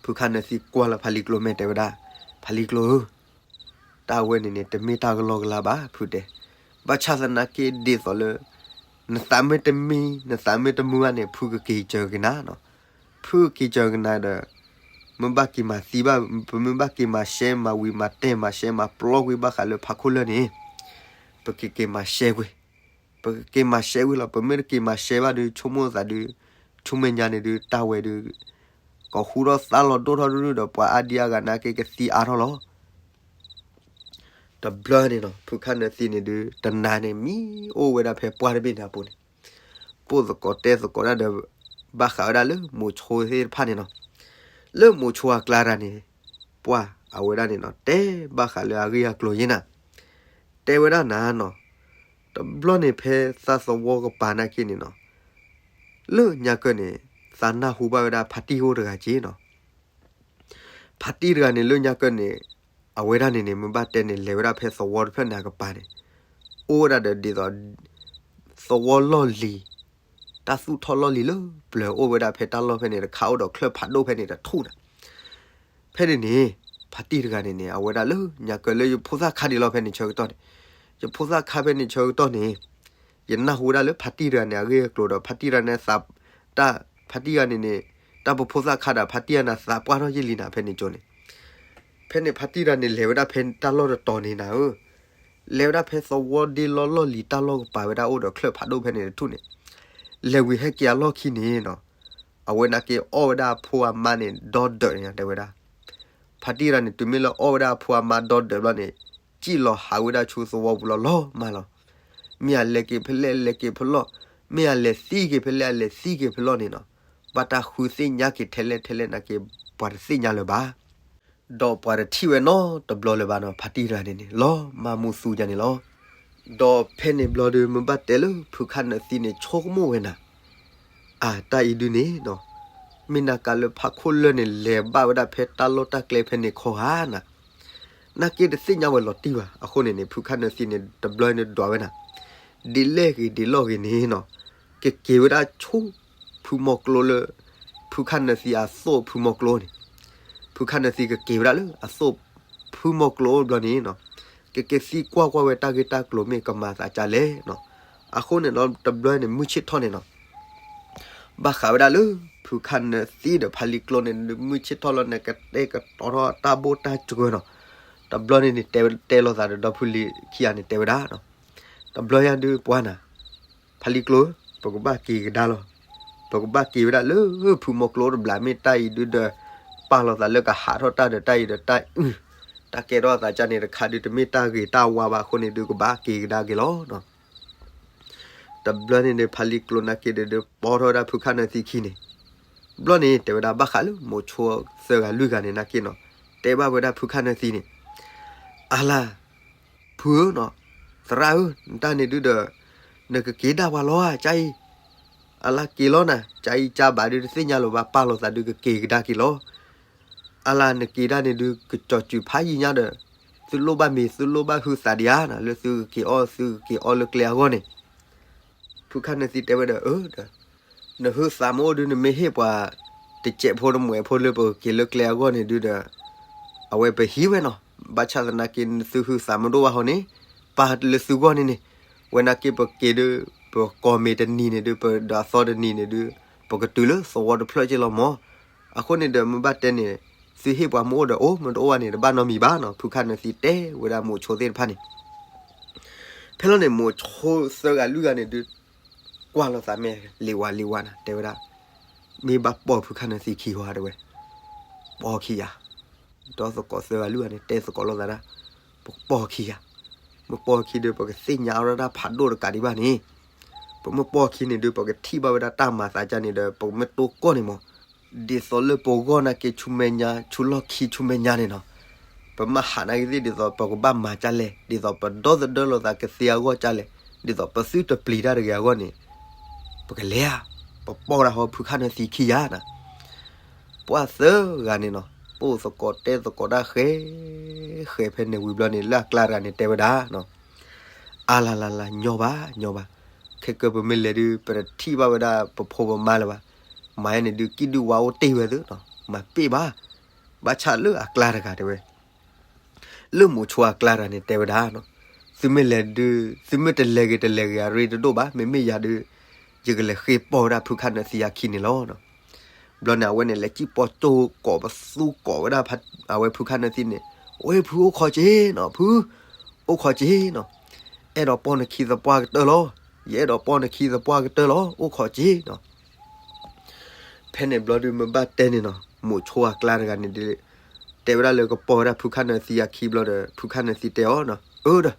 ဖုခၣ်နၢသံကွၢ်လီၤဖးလံၤကျိမဲာ် တဲဝဲဒၣ်, ဖးလံၤကျိဧၢ, တၢ်ဝဲန့ၣ်န့ၣ် တမ့ၢ်တၢ်ကလီကလီဘၣ် ဖုတဲ, ဘၣ်ဆၣ်သနာ်က့ဒ်သိးလၢ နသးမ့ၢ်တမံ နသးမ့ၢ်တမုာ်ဘၣ်န့ၣ် ဖုကက့ၤစၢၤက့ၤနၤနီၤ. ဖုကက့ၤစၢၤက့ၤနၤဒီး မ့ၢ်ဘၣ်က့ၤမၤသံဘၣ်, ပမ့ၢ်ဘၣ်က့ၤမၤရှဲမၤဝံၤမၤတဲာ်မၤရှဲမၤပျီကွံာ် ဘၣ်ဃးလၢဖးခိၣ်လၢၢ်န့ၣ် ပကက့ၤမၤရှဲကွံာ်, ပကက့ၤမၤရှဲကွံာ်လီၤ. ပမ့ၢ်တက့ၤမၤရှဲဘၣ်ဒုး ဆိကမိၣ်သးဒုး ဆူမဲာ်ညါန့ၣ်ဒုး တၢ်ဝဲဒုး ကဟူထီၣ်သါလီၤဒိၣ်ထီၣ်ဒုးဒီး ပှၤအါဒံအါဂၤနာ်က့ကသံအါထီၣ်လီၤ. တဘျီန့ၣ်နီၤ ဖုခၣ်နၢသံန့ၣ်ဒုး တနၤန့ၣ် မံအိၣ်ဝဲဒၣ်ဖဲပှၢ်တဘ့ၣ်န့ၣ်အပူၤန့ၣ် ပိၢ်သကိးတဲသကိးတၢ်ဒီး ဘၣ်ဃးဝဲဒၣ်လၢမိၤဆိသ့ၣ်တဖၣ်န့ၣ်နီၤ. လၢမိၤဆိအကျါတၢ်န့ၣ် ပှၢ်အဝဲဒၣ်န့ၣ်နီၤ တဲဘၣ်ဃးလၢအဂ့ၢ်အကျိၤယဲၢ်နၤ, တဲဝဲဒၣ်နၤနီၤ, တဘျီန့ၣ်ဖဲသးသဝီကပၤနာ်က့န့ၣ်နီၤ လၢညါကၢၢ်န့ၣ် သးနၢ်ဟူဘၣ်ဝဲဒၣ်ဖါတံၢ်အိၣ်တဂၤက့နီၤ. ဖါတံၢ်တဂၤန့ၣ် လၢညါကၢၢ်န့ၣ် အဝဲဒၣ်န့ၣ်န့ၣ် မ့ၢ်ဘၣ်တဲန့ၣ် လဲၤဝဲဒၣ်ဖဲသဝီတဖျၢၣ်န့ၣ်အကပၤန့ၣ် အိၣ်ဝဲဒၣ်ဒီးဒ်သိး သဝီလီၢ်လံၤ တၢ်သူၣ်ထီၣ်လီၢ်လံၤလၢပျၢၤအိၣ်ဝဲဒၣ်ဖဲတၢ်လီၢ်ဖဲန့ၣ်တခါ အိၣ်ဒီးချၢၣ်ဖးဒိၣ်ဖဲန့ၣ်တထူၣ်နၤ. ဖဲန့ၣ်န့ၣ် ဖါတံၢ်တဂၤန့ၣ်န့ၣ် အဝဲဒၣ်လၢညါကၢၢ်လၢယဖိသၣ်ခါဒံးလီၤ ဖဲန့ၣ်ဆၢကတီၢ်န့ၣ်, ယဖိသၣ်ခါဖဲန့ၣ်ဆၢကတီၢ်န့ၣ် ယနၢ်ဟူဝဲဒၣ်လၢဖါတံၢ်တဂၤန့ၣ် အဂ့ၢ်အကျိၤဒီး ဖါတံၢ်တဂၤန့ၣ်သး တၢ် ဖါတံၢ်တဂၤန့ၣ်န့ၣ် တၢ်ပဖိသၣ်ခါဒီး ဖါတံၢ်တဂၤန့ၣ်သးပှၢ်ထီၣ်ယ့ၢ်လံနၤ ဖဲန့ၣ်ကၠိန့ၣ်. ဖဲန့ၣ်ဖါတံၢ်တဂၤန့ၣ် လဲၤဝဲဒၣ်ဖဲတၢ်လီၢ်တတီၤန့ၣ်နၤဧၢ, လဲၤဝဲဒၣ်ဖဲသဝီဒ့လီၢ်လီၢ်လံၤတၢ်လီၢ်ကပၤဝဲဒၣ်အိၣ်ဒီးချၢၣ်ဖးဒိၣ်ဖဲန့ၣ်တထူၣ်န့ၣ်, လဲၤဝံၤဟဲက့ၤအလီၢ်ခံန့ၣ်နီၤ, အဝဲနာ်က့အီၣ်ဝဲဒၣ်အဖိအမါန့ၣ် ဒီဒၢးန့ၣ်တဲဝဲဒၣ်. ဖါတံၢ်တဂၤန့ၣ် တုၤမ့ၢ်လၢအီၣ်ဝဲဒၣ်အဖိအမါဒီဒၢးဘျီန့ၣ် စံၣ်လီၤဟးဝဲဒၣ်ဆူသဝီပူၤလီၤလီၤမၢ်လီၤ. မ့ၢ်အလဲၤက့ၤဖဲလဲၣ်အလဲၤက့ၤဖဲလဲၣ်, မ့ၢ်အလဲၤသံက့ၤဖဲလဲၣ်အလဲၤသံက့ၤဖဲလဲၣ်န့ၣ်နီၤ, ဘၣ်တၢ်ဃုသ့ၣ်ညါက့ၤထဲလဲၣ်ထဲလဲၣ်နာ်က့ ပှၤတသ့ၣ်ညါလၢၤဘၣ် ဒီးပှၤတထံၣ်ဝဲနီတဘျီလၢၤဘၣ်နီၤ, ဖါတံၢ်တဂၤန့ၣ်န့ၣ် လီၤမၢ်မူသူယါန့ၣ်လီၤ. ဒီးဖဲန့ၣ်ဘျီဒီး မ့ၢ်ဘၣ်တဲလၢဖုခၣ်နၢသံန့ၣ် ဆိကမိၣ်ဝဲနၤ, အတၢ်အံၤဒုးန့ၣ်နီၤ, မ့ၢ်နာ်က့လၢဖးခိၣ်လၢၢ်န့ၣ် လဲၤဘၣ်ဝဲဒၣ်ဖဲတၢ်လီၢ်တၢ်ကျဲဖဲန့ၣ်ခီဧါနၤ, နာ်က့တသ့ၣ်ညါဝဲလီၤတံၢ်ဘၣ်. အဃိန့ၣ်န့ၣ် ဖုခၣ်နၢသံန့ၣ် တဘျီန့ၣ်ဒွးဝဲနၤ, ဒ်လဲၣ်ဂ့ၤဒ်လဲၣ်ဂ့ၤန့ၣ်နီၤ, ကက့ၤဝဲဒၣ်ဆူ ဖုမီကျိလၢ ဖုခၣ်နၢသံအသိၣ်ဖုမီကျိန့ၣ်, ဖုခၣ်နၢသံကက့ၤဝဲဒၣ်လၢအသိၣ်ဖုမီကျိအိၣ်ဘျီန့ၣ်နီၤ, ကက့ၤသံကွၢ်ကွၢ်ဝဲတၢ်ဂ့ၢ်တၢ်ကျိၤမ့ၢ်ကမၤသးကလဲၣ်နီၤ. အဃိန့ၣ်ဒီးတဘျီန့ၣ် မုၢ်ဆ့ၣ်ထီၣ်န့ၣ်နီၤ ဘၣ်ဃးဝဲဒၣ်လၢ ဖုခၣ်နၢသံဒီးဖးလံာ်ကျိန့ၣ် မုၢ်ဆ့ၣ်ထီၣ်လီၤန့ၣ် ကတဲာ်ကတီၤထီၣ်တၢ်ဘိၣ်တၢ်စှၢၤနီၤ. တဘျီန့ၣ်န့ၣ် တဲတဲလိာ်သးဒီးဒီဖုလံၤခံဂၤန့ၣ် တဲဝဲဒၣ်, တဘျီညါဒုးပှၤနၤ, ဖးလံာ်ကျိ, ပကဘၣ်က့ၤကဒါလီၤ. ပကဘၣ်က့ၤဝဲဒၣ်လၢဖုမီကျိတဘျီ မ့ၢ်တၢ်အံၤဒုးဒီး ပာ်လီၤသးလၢကဟးထီၣ်တၢ်ဒီးတၢ်အံၤဒီးတၢ်အုၣ်, တၢ်ကဲထီၣ်သးကါန့ၣ်တခါဒုး တမ့ၢ်တၢ်ဂ့ၤတၢ်ဝါဘၣ်အဃိန့ၣ်ဒုး ကဘၣ်က့ၤကဒါက့ၤလီၤ. တဘျီန့ၣ်န့ၣ် ဖးလံာ်ကျိနာ်က့ဒုး ဒုးပိာ်ထီၣ်ဝဲဒၣ်ဖုခၣ်နၢသံခံန့ၣ်, ဘျီန့ၣ် တဲဝဲဒၣ်ဘၣ်ဃးလၢမိၤဆိသၢဂၤလွံၢ်ဂၤန့ၣ်နာ်က့နီၤ, တဲဘၣ်ဝဲဒၣ်ဖုခၣ်နၢသံန့ၣ်, အလါ, ဖုဧၢနီၤ, သရၣ်ဧၢ, နတၢ်န့ၣ်ဒုးဒီး နကက့ၤဒၣ်ပှၤလီၤဧါ ကါအံၤ, အလါက့ၤလီၤနၤ, ကါအံၤကါဘၣ်ဒုးတသ့ၣ်ညါလၢၤဘၣ် ပာ်လီၤသးဒုးကက့ၤကဒါက့ၤလီၤ. အလါနက့ၤဒၣ်န့ၣ်ဒုး ကစီၤစုၤဖးယံာ်ညါဒီး သုလိၣ်ဘၣ်မ့ၤ သုလိၣ်ဘၣ်ဟုသးဒံးဧါနီၤ, လၢသုကက့ၤအီၣ် သုကက့ၤအီၣ်လၢကျဲအဂီၢ်န့ၣ်, ဖုခၣ်နၢသံတဲဝဲဒီး အၢ ဒီး နဟုသးမ့ၢ်အိၣ်ဒုး နမ့ၢ်ဟ့ၣ်ပှၤ တစဲးဖိတမှဲးဖိလၢပကက့ၤလၢကျဲအဂီၢ်န့ၣ်ဒုးဒီး အဝဲပဟံးဝဲနီၤ, ဘၣ်ဆၣ်သနာ်က့ နသုဟုသးမ့ၢ်ဒိၣ်ဘၣ်ဟီန့ၣ် ပာ်လၢသုဂီၢ်န့ၣ်န့ၣ်, ဝဲနာ်က့ပက့ၤဒုး ပကိးမ့ၤတနံၤန့ၣ်ဒုး ပဒီးအသီတနံၤန့ၣ်ဒုး ပကတုၤလၢသဝီတဖျၢၣ်က့လီၤမၢ်. အဃိန့ၣ်ဒီးမ့ၢ်ဘၣ်တဲန့ၣ် သုဟ့ၣ်ပှၤမ့ၢ်အိၣ်ဒီးအိၣ် မ့ၢ်တအိၣ်ဘၣ်န့ၣ် တဘၣ်နီတမံၤဘၣ်နီၤ. ဖုခၣ်နၢသံတဲဝဲဒၣ်မိၤဆိသ့ၣ်တဖၣ်န့ၣ် ဖဲလီၤန့ၣ် မိၤဆိသၢဂၤလွံၢ်ဂၤန့ၣ်ဒုး ကွၢ်လိာ်သးမဲာ်လံဝါလံဝါနၤ တဲဝဲဒၣ်, မ့ၢ်ဘၣ်ပိာ်ဖုခၣ်နၢသံခံဧါ တဲဝဲ, ပိာ်ခံယၤ. ဒီးသကိးသၢဂၤလွံၢ်ဂၤန့ၣ် တဲသကိးလိာ်သးဒၣ်, ပပိာ်ခံယၤ, မ့ၢ်ပိာ်ခံဒီး ပကသ့ၣ်ညါအီၤဒၣ်တၢ်ဖးဒိၣ်တကးဒံးဘၣ်န့ၣ်, ပမ့ၢ်ပိာ်ခံန့ၣ်ဒုး ပကထံၣ်ဘၣ်ဝဲဒၣ်တၢ်မၤသးကါန့ၣ်ဒီး ပကမ့ၢ်တိကိၢ်န့ၣ်မၢ် ဒ်သိးလၢပဂီၢ်နာ်က့ဆူမဲာ်ညါ ဆူလီၢ်ခံဆူမဲာ်ညါန့ၣ်နီၤ, ပမၤဟးနာ်က့သ့ၣ် ဒ်သိးပကဘၣ်မၤကၢ်လဲၣ်, ဒ်သိးပဒီသဒၢလိာ်သးကသ့အဂီၢ်ကၢ်လဲၣ်, ဒ်သိးပသုတပျံၤတၢ်တဂ့ၤအဂီၢ်န့ၣ်, ပကလဲၤဧါ, ပပိာ်ဒၣ်ဟီဖုခၣ်နၢသံခံယၤနၤ. ပှၤသၢဂၤန့ၣ်နီၤ ပိာ်သကိးတဲသကိးတၢ်ဃဲ ဃဲဖဲန့ၣ်ဝံၤဘျီန့ၣ် လၢအကျါတဂၤန့ၣ် တဲဝဲဒၣ်နီၤ, အါလါလါလါ ညီဘၣ်ညီဘၣ်, ခဲကၢပမ့ၢ်လဲၤဒုး ပတထံၣ်ဘၣ်ဝဲဒၣ်ပဖိပမါလၢၤဘၣ်, မၤယဲန့ၣ်ဒုး ကံၣ်ဒုၣ်ဝါအိၣ်တ့ၢ်ဝဲသုနီၤ, မၤပ့ၢ်ဘၣ်, ဘၣ်ဆၣ်လၢအကျါတဂၤတဲဝဲ လၢမိၤဆိအကျါတဂၤန့ၣ် တဲဝဲဒၣ်နီၤ, သုမ့ၢ်လဲၤဒုး သုမ့ၢ်တလဲၤဂ့ၤတလဲၤဂ့ၤ အရ့တဒိၣ်ဘၣ်, မ့မ့ၢ်ယၤဒုး ယကလဲၤဃ့ပိာ်ဝဲဒၣ်ဖုခၣ်နၢသံအခံန့ၣ်လီၤ. ဘျီန့ၣ် အဝဲန့ၣ် လဲၤစံၣ်ပိာ်ကၠိကိးပသူကိးဝဲဒၣ် အဝဲဖုခၣ်နၢသံန့ၣ်, ဝဲဖုအိၣ်ခိးက့ၤနီၤ, ဖု အိၣ်ခိးက့ၤနီၤ, အဲၣ်ဒိးပိာ်နခံသပှၢ်ကတၢၢ်လီၤ, ယအဲၣ်ဒိးပိာ်နခံသပှၢ်ကတၢၢ်လီၤ, အိၣ်ခိးက့ၤနီၤ. ဖဲန့ၣ်ဘျီဒုး မ့ၢ်ဘၣ်တဲန့ၣ်နီၤ မိၤဆိအကျါတဂၤန့ၣ်ဒုး တဲဝဲဒၣ်လၢကပိာ်ဝဲဒၣ်ဖုခၣ်နၢသံအခံဘျီဒီး ဖုခၣ်နၢသံတဲအီၤနီၤ, အၢဒီး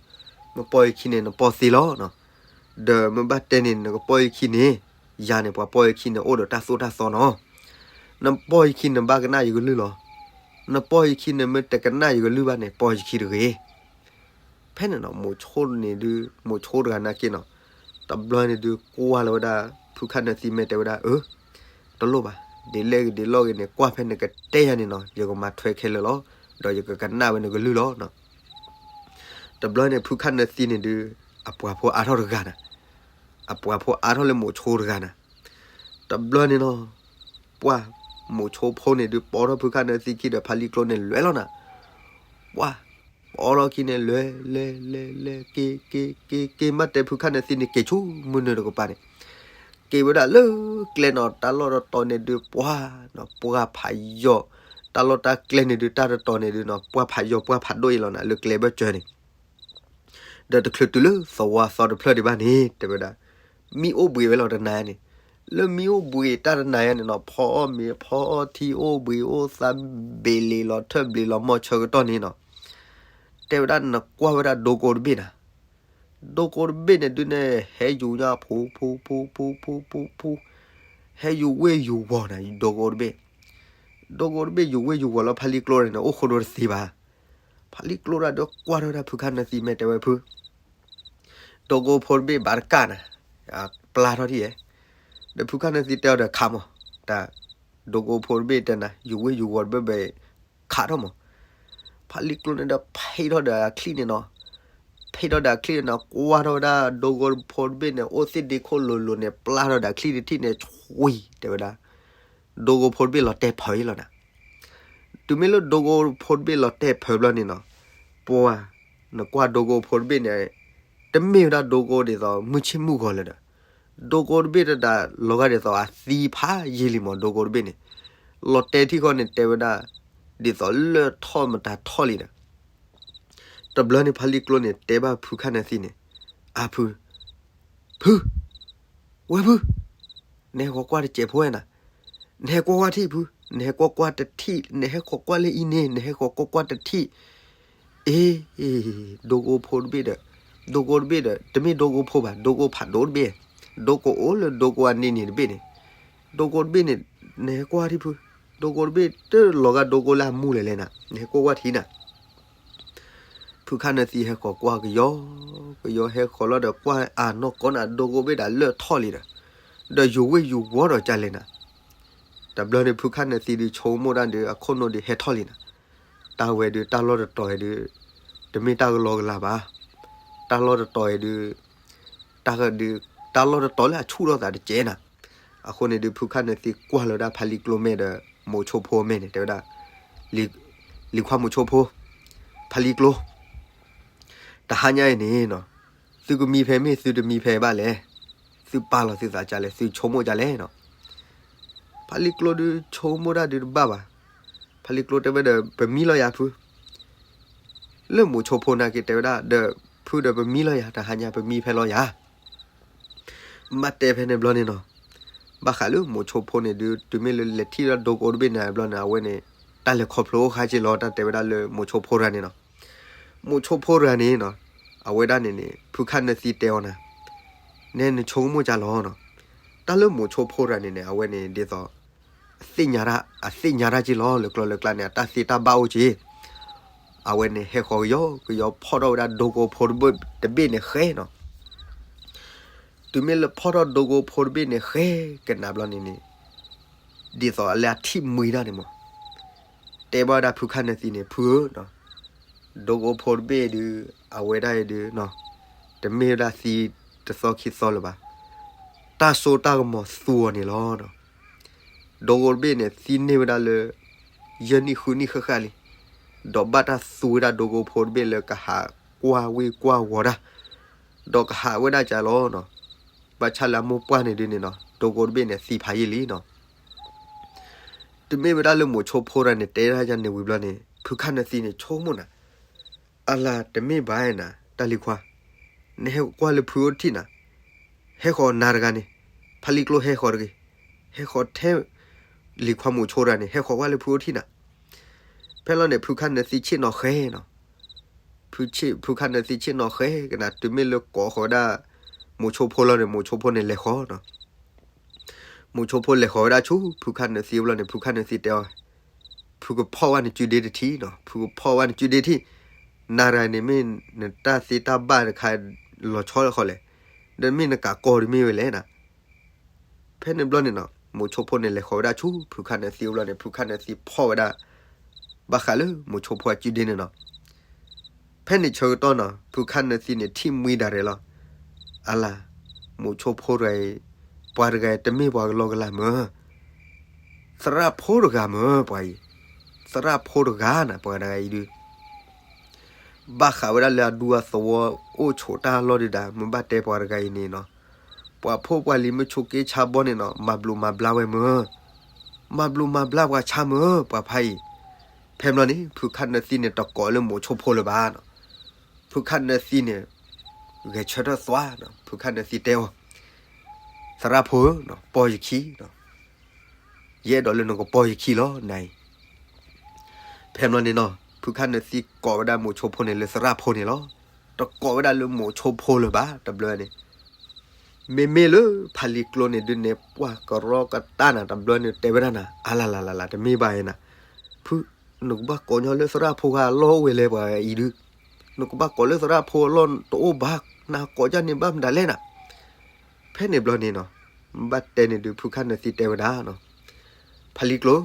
နပိာ်ယခံန့ၣ် နပိာ်သ့လီၤနီၤ, ဒီးမ့ၢ်ဘၣ်တဲန့ၣ် နကပိာ်ယခံန့ၣ် ယၤန့ၣ် ပှၤပိာ်ယခံန့ၣ် အိၣ်ဒီးတၢ်သိၣ်တၢ်သီနီၤ, နပိာ်ယခံန့ၣ် ဘၣ်ကနၣ်ယကလုၢ်လီၤ, နပိာ်ယခံန့ၣ် မ့ၢ်တကနၣ်ယကလုၢ်ဘၣ်န့ၣ် ပိာ်ယခံတဂ့ၤ. ဖဲန့ၣ်နီၤ မိၤဆိန့ၣ်ဒုး မိၤဆိတဂၤနာ်က့နီၤ, တဘျီန့ၣ်ဒုး ကွၢ်လီၤဝဲဒၣ် ဖုခၣ်နၢသံမဲာ်တဲဝဲဒၣ် အၢ, တလိၣ်ဘၣ်, ဒ်လဲၣ်ဂ့ၤဒ်လဲၣ်ဂ့ၤန့ၣ် ကွၢ်ဖဲနကတဲယၤန့ၣ်နီၤ ယကမၤထွဲခဲလၢာ်လီၤ, ဒီးယကကနၣ်ဝဲနကလုၢ်လီၤ. တဘျီန့ၣ် ဖုခၣ်နၢသံန့ၣ်ဒုး အပှၤဖိအါထီၣ်တဂၤနၤ, အပှၤဖိအါထီၣ်လၢမိၤဆိတဂၤနၤ, တဘျီန့ၣ်နီၤ ပှၢ် မိၤဆိဖိန့ၣ်ဒုး ပိာ်ထီၣ်ဖုခၣ်နၢသံခံဒီး ဖါလံၤကျိန့ၣ် လဲၤလီၤနၤ, ပှၢ် ပိာ်ထီၣ်ခံန့ၣ် လဲၤ လဲၤ လဲၤ လဲၤ က့ၤ က့ၤ က့ၤ က့ၤ မ့ၢ်တဲဖုခၣ်နၢသံန့ၣ် က့ၤဆူမုၢ်နုာ်တကပၤန့ၣ်, က့ၤဝဲဒၣ်လၢကျဲနီၤ တၢ်လီၢ်တတီၤန့ၣ်ဒုး ပှၢ်နီၤ ပှၢ်ဖးယိာ်, တၢ်လီၢ်တၢ်ကျဲန့ၣ်ဒုး တၢ်တတီၤန့ၣ်ဒုးနီၤ ပှၢ်ဖးယိာ် ပှၢ်ဖးဒိၣ်အံၤလီၤနၤ လၢကျဲဘၢၣ်စၢၤန့ၣ် ဒီးတချုးတုၤလၢသဝီသီတဖျၢၣ်ဒံးဘၣ်န့ၣ် တဲဝဲဒၣ်, မံအိၣ်ဘှံးဝဲလီၤတနၤန့ၣ်, လၢမံအိၣ်ဘှံးတၢ်တနၤယါန့ၣ်နီၤ ဖီအီၣ်မ့ၤဖီအီၣ်ထံအိၣ်ဘှံးအိၣ်သးဘ့ၣ်လံၤလီၤထၢၣ်ဘျံးလီၤမီၢ်ဆၢကတီၢ်န့ၣ်နီၤ, တဲဝဲဒၣ်နကွၢ်ဝဲဒၣ်ဒိကိတဘ့ၣ်နၤ, ဒိကိတဘ့ၣ်န့ၣ်ဒုးန့ၣ် ဟဲယူၤညါဖူဖူဖူဖူဖူဖူဖူ, ဟဲယူၤဝ့ၢ်ယူၤဝီၤနၤ ဒိကိတဘ့ၣ်, ဒိကိတဘ့ၣ်ယူၤဝ့ၢ်ယူၤဝီၤလီၤ ဖါလံၤကျိန့ၣ် အိၣ်ဃိဒိတသ့ဘၣ်. ဖါလံၤကျိဒၣ်ဒီးကွၢ်ထီၣ်ဝဲဒၣ်ဖုခၣ်နၢသံမဲာ်တဲဝဲဖု ဒိကိဖိတဘ့ၣ်ဘၣ်တကၣ်နၤ, ပျၢ်ထီၣ်ထံၣ်ဧဲ, ဒီးဖုခၣ်နၢသံတဲအီၤဒီးခးမၢ်, တၢ်ဒိကိဖိတဘ့ၣ်တဲနၤ ယူၤဝ့ၢ်ယူၤဝီၤတဘ့ၣ်ဘၣ် ခးထီၣ်မၢ်. ဖါလံၤကျိန့ၣ်ဒီးဖံးထီၣ်ဒီးအချံၣ်န့ၣ်နီၤ, ဖံးထီၣ်ဒီးအချံၣ်န့ၣ်နီၤ ကွၢ်ထီၣ်ဝဲဒၣ်ဒိကိဖိတဘ့ၣ်န့ၣ် အိၣ်သ့ၣ်ဒ့ခိၣ်လိၤလိၤန့ၣ် ပျၢ်ထီၣ်ဒီးအချံၣ်တထံၣ်န့ၣ် ဆွံ တဲဝဲဒၣ် ဒိကိဖိတဘ့ၣ်လီၤတဲာ်ဖၢးအံၤလီၤနၤ. တုၤမ့ၢ်လၢဒိကိဖိတဘ့ၣ်လီၤတဲာ်ဖၢးဘျီန့ၣ်နီၤ, ပှၤ နကွၢ်ဒိကိဖိတဘ့ၣ်န့ၣ် တမ့ၢ်ဝဲဒၣ်ဒိကိဒ်သိးမုၢ်ဆ့ၣ်မုၢ်ဂီၤလၢၤဒီး, ဒိကိတဘ့ၣ်တဒၣ်လီၤဂာ်ဒ်သိးအသံဖးယံာ်လံမၢ် ဒိကိတဘ့ၣ်န့ၣ်, လီၤတဲာ်ထံၣ်ဃီန့ၣ် တဲဝဲဒၣ် ဒ်သိးလၢၢ်ထီၣ်မတၤထီၣ်လံဒီး တဘျီန့ၣ်ဖါလံၤကျိန့ၣ် တဲဘၣ်ဖုခၣ်နၢသံန့ၣ်, အါဖု, ဖု, ဝဲဖု, နဟဲဃီၤကွၢ်တစဲးဖိဝဲနၤ, နဟဲကွၢ်ကွၢ်ထံၣ်ဖု, နဟဲကွၢ်ကွၢ်တထံၣ် နဟဲဃီၤကွၢ်လၢအံၤန့ၣ် နဟဲဃီၤကွၢ်ကွၢ်တထံၣ်, အ့ ဒိကိဖိတဘ့ၣ်ဒီး, ဒိကိတဘ့ၣ်ဒီး တမ့ၢ်ဒိကိဖိဘၣ် ဒိကိဖးဒိၣ်တဘ့ၣ်, ဒိကိအိၣ်လၢဒိကိအနံၤန့ၣ်တဘ့ၣ်န့ၣ်, ဒိကိတဘ့ၣ်န့ၣ် နဟဲကွၢ်ထံၣ်ဖု, ဒိကိတဘ့ၣ်တလီၤဂာ်ဒိကိလၢအမူလၢၤလဲၣ်နၤ နဟဲကွၢ်ကွၢ်ထံၣ်နၤ ဖုခၣ်နၢသံဟဲဃီၤကွၢ်ကယီကယီဟဲဃီၤလီၤဒီးကွၢ်အနီၢ်ကီၢ်နၤ ဒိကိဘ့ၣ်ဒၣ်လၢၢ်ထီၣ်လံဒီး, ဒီးယူၤဝ့ၢ်ယူၤဝီၤဒီးကလဲၣ်နၤ, တဘျီန့ၣ် ဖုခၣ်နၢသံဒုးဆိကမိၣ်တၢ်ဒုး အခိၣ်နူာ်ဒုးဟဲထီၣ်လံနၤ, တၢ်ဝဲဒုး တၢ်လီၢ်တတီၤအံၤဒုး တမ့ၢ်တၢ်ကလီကလီဘၣ်, တၢ်လီၢ်တတီၤအံၤဒုး တၢ်ဒုး တၢ်လီၢ်တတီၤလၢအဆူၣ်ထီၣ်သးတကဲနၤ, အဃိန့ၣ်ဒုး ဖုခၣ်နၢသံကွၢ်လီၤဝဲဒၣ်ဖါလံၤကျိမဲာ်ဒီး မိၤဆိဖိမဲာ်န့ၣ် တဲဝဲဒၣ်, လံၤခွါမိၤဆိဖိ, ဖါလံၤကျိ, တဟါညါအံၤန့ၣ်နီၤ, သုကမံဖဲမ့ၢ်သုတမံဖဲဘၣ်လဲၣ်, သုပာ်လီၤသုသးကလဲၣ်, သုဆိကမိၣ်ကလဲၣ်နီၤ. ဖါလံကျိဒုးဆိကမိၣ်တၢ်ဒုးတဘၣ်ဘၣ်. ဖါလံကျိတဲဝဲဒီး ပမံလီၤယၤဖု, လၢမိၤဆိဖိနာ်က့ၤတဲဝဲဒၣ်ဒီး ဖုဒီးပမံလီၤယၤ, တဟါညါပမံဖဲလီၤယၤ. မ့ၢ်တဲဖဲန့ၣ်ဘျီန့ၣ်နီၤ, ဘၣ်ဃးလၢမိၤဆိဖိန့ၣ်ဒုး တုၤမ့ၢ်လၢလဲၤထံၣ်ဒီးဒိကအိတဘ့ၣ်န့ၣ်ဘျီန့ၣ် အဝဲန့ၣ် တၢ်လဲၤခီဖျိအိၣ်ဃါက့ၤလီၤ တၢ်တဲဝဲဒၣ်လၢမိၤဆိဖိတဂၤန့ၣ်နီၤ. မိၤဆိဖိတဂၤန့ၣ်နီၤ, အဝဲဒၣ်န့ၣ်န့ၣ် ဖုခၣ်နၢသံတဲအီၤနၤ, နဲနဆိကမိၣ်ကလီၤနီၤ. တၢ်လၢမိၤဆိဖိတဂၤန့ၣ်န့ၣ် အဝဲန့ၣ်ဒ်သိး အသ့ၣ်ညါတၢ်, အသ့ၣ်ညါတၢ်က့ၤလီၤ လၢကျီလၢကျါန့ၣ် အတၢ်သ့တၢ်ဘၣ်အိၣ်က့ၤ. အဝဲန့ၣ်ဟဲဃီၤကယီကယီဖီၣ်ထီၣ်ဝဲဒၣ်ဒိကအိဖိတဘ့ၣ်န့ၣ်ဃဲနီၤ. တုၤမ့ၢ်လၢဖီၣ်ထီၣ်ဒိကအိဖိတဘ့ၣ်န့ၣ်ဃဲကနၤဘျီန့ၣ်န့ၣ်, ဒ်သိးအလၢအထံၣ်မှံတၢ်န့ၣ်မး, တဲဘၣ်ဝဲဒၣ်ဖုခၣ်နၢသံန့ၣ် ဖုဧၢ, ဒိကအိဖိတဘ့ၣ်ဒုး အဝဲဒၣ်အံၤဒုး တမ့ၢ်ဝဲဒၣ်သံတသီခံသီလၢၤဘၣ်. တၢ်စိတၢ်ကမီၤသူအီၤန့ၣ်လီၤ. ဒိကအိတဘ့ၣ်န့ၣ် သံန့ၢ်ဝဲဒၣ်လၢ ယဲၢ်နံၣ်ဃုနံၣ်ဃၣ်ဃၣ်လံ, ဒီးဘၣ်တၢ်သူဝဲဒၣ်ဒိကအိဖိတဘ့ၣ်လၢကဟးကွၢ်ဝ့ၢ်ကွၢ်ဝီၤတၢ်, ဒီးကဟးဝဲဒၣ်ကလီၤနီၤ. ဘၣ်ဆၣ်လၢအမိၢ်ပှၢ်န့ၣ်ဒုးန့ၣ်နီၤ ဒိကအိတဘ့ၣ်န့ၣ်သံဖးယံာ်လံနီၤ. တုၤမ့ၢ်ဝဲဒၣ်လၢမိၤဆိဖိတဂၤန့ၣ် တဲဒၣ်ယၤန့ၣ်ဝံၤဘျီန့ၣ် ဖုခၣ်နၢသံန့ၣ်ဆိကမိၣ်နၤ, အလၤတမ့ၢ်ဘၣ်နၤ တၢ်လံၤခွါ, နဟဲကွၢ်လၢဖုအိၣ်တထံၣ်နၤ, ဟဲဃီၤနၤတဂၤန့ၣ်, ဖါလံကျိဟဲဃီၤတဂ့ၤ, ဟဲဃီၤထဲ လံၤခွါမိၤဆိတဂၤန့ၣ် ဟဲဃီၤကွၢ်လၢဖုအိၣ်တထံၣ်နၤ. ဖဲလီၤန့ၣ် ဖုခၣ်နၢသံဆ့ၣ်နီၤဃဲနီၤ. ဖုခၣ်နၢသံဆ့ၣ်နီၤဃဲကနၤ တုၤမ့ၢ်လၢကိးဃီၤဝဲဒၣ် မိၤဆိဖိလီၤန့ၣ် မိၤဆိဖိန့ၣ်လဲၤဃီၤနီၤ. မိၤဆိဖိလဲၤဃီၤဝဲဒၣ်ဆူ ဖုခၣ်နၢသံအဘျီန့ၣ် ဖုခၣ်နၢသံတဲအီၤ, ဖုကဖီၣ်ဝဲနစုဒ့တထံၣ်နီၤ, ဖုကဖီၣ်ဝဲနစုဒ့တထံၣ်, နၤတဂၤန့ၣ်မ့ၢ်နတၢ်သ့တၢ်ဘၣ်တခါလီၤဆီလၢဃီလဲၣ်, ဒီးမ့ၢ်နကးကီၢ်တမ့ၢ်ဝဲလဲၣ်နၤ. ဖဲန့ၣ်ဘျီန့ၣ်နီၤ မိၤဆိဖိန့ၣ်လဲၤဃီၤဝဲဒၣ်ဆူ ဖုခၣ်နၢသံအဘျီန့ၣ် ဖုခၣ်နၢသံဖီၣ်ဝဲဒၣ် ဘၣ်ဃးလၢမိၤဆိဖိအစုဒ့န့ၣ်နီၤ. ဖဲန့ၣ်ဆၢကတီၢ်နီၤ ဖုခၣ်နၢသံန့ၣ်ထံၣ်မှံဒၣ်ရဲၣ်လီၤ. အလၤ, မိၤဆိဖိတဂၤအံၤ, ပှၤတဂၤအံၤတမ့ၢ်ပှၤကလီကလီမၢ်, သရၣ်ဖိတဂၤမၢ်ပှၤအံၤ, သရၣ်ဖိတဂၤနၤ ပှၤတဂၤအံၤဒုး ဘၣ်ဃးဝဲဒၣ်လၢအဒူအသဝီအိၣ်ဆိးတၢ်လီၢ်ဒုးဒၣ် မ့ၢ်ဘၣ်တဲပှၤတဂၤအံၤန့ၣ်နီၤ, ပှၤဖိပှၤလံၤမ့ၢ်ဆိးက့ဆါဘီန့ၣ်နီၤ မၤဘျုးမၤဘျါဝဲမၢ်, မၤဘျုးမၤဘျါပှၤဆါမၢ် ပှၤဖးအံၤ. ဖဲဘျီန့ၣ် ဖုခၣ်နၢသံန့ၣ်တကိးလၢမိၤဆိဖိလၢၤဘၣ်နီၤ. ဖုခၣ်နၢသံန့ၣ် ဂဲၤဆၢထၢၣ်သွါနီၤ ဖုခၣ်နၢသံတဲအီၤ, သရၣ်ဖိဧၢ, ပီၢ်ယခံ, ယအဲၣ်ဒိးလၢနကပီၢ်ယခံလီၤနၤအံၤ. ဖဲဘျီန့ၣ်နီၤ ဖုခၣ်နၢသံကိးဝဲဒၣ်မိၤဆိဖိန့ၣ်လၢသရၣ်ဖိန့ၣ်လီၤ. တကိးဝဲဒၣ်လၢမိၤဆိဖိလၢၤဘၣ် တဘျီန့ၣ် မ့မ့ၢ်လၢဖါလံၤကျိန့ၣ်ဒုးန့ၣ် ပှၤကရီကတၢၢ်နၤ တဘျီန့ၣ်တဲဝဲဒၣ်နၤ အလၤလၤလၤလၤ တမ့ၢ်ဘၣ်အံၤနၤ, ဖု, နကဘၣ်ကိးညီလၢသရၣ်ဖိဂၤအလီၢ်အိၣ်ဝဲလဲၣ်ပှၤအံၤဒုး, နကဘၣ်ကိးလၢသရၣ်ဖိအလီၢ်တအိၣ်ဘၣ်, နကိးဒ်န့ၣ်ဘၣ်မတၤလဲၣ်နၤ. ဖဲန့ၣ်ဘျီန့ၣ်နီၤ ဘၣ်တဲန့ၣ်ဒုး ဖုခၣ်နၢသံတဲဝဲဒၣ်နီၤ, ဖါလံၤကျိ,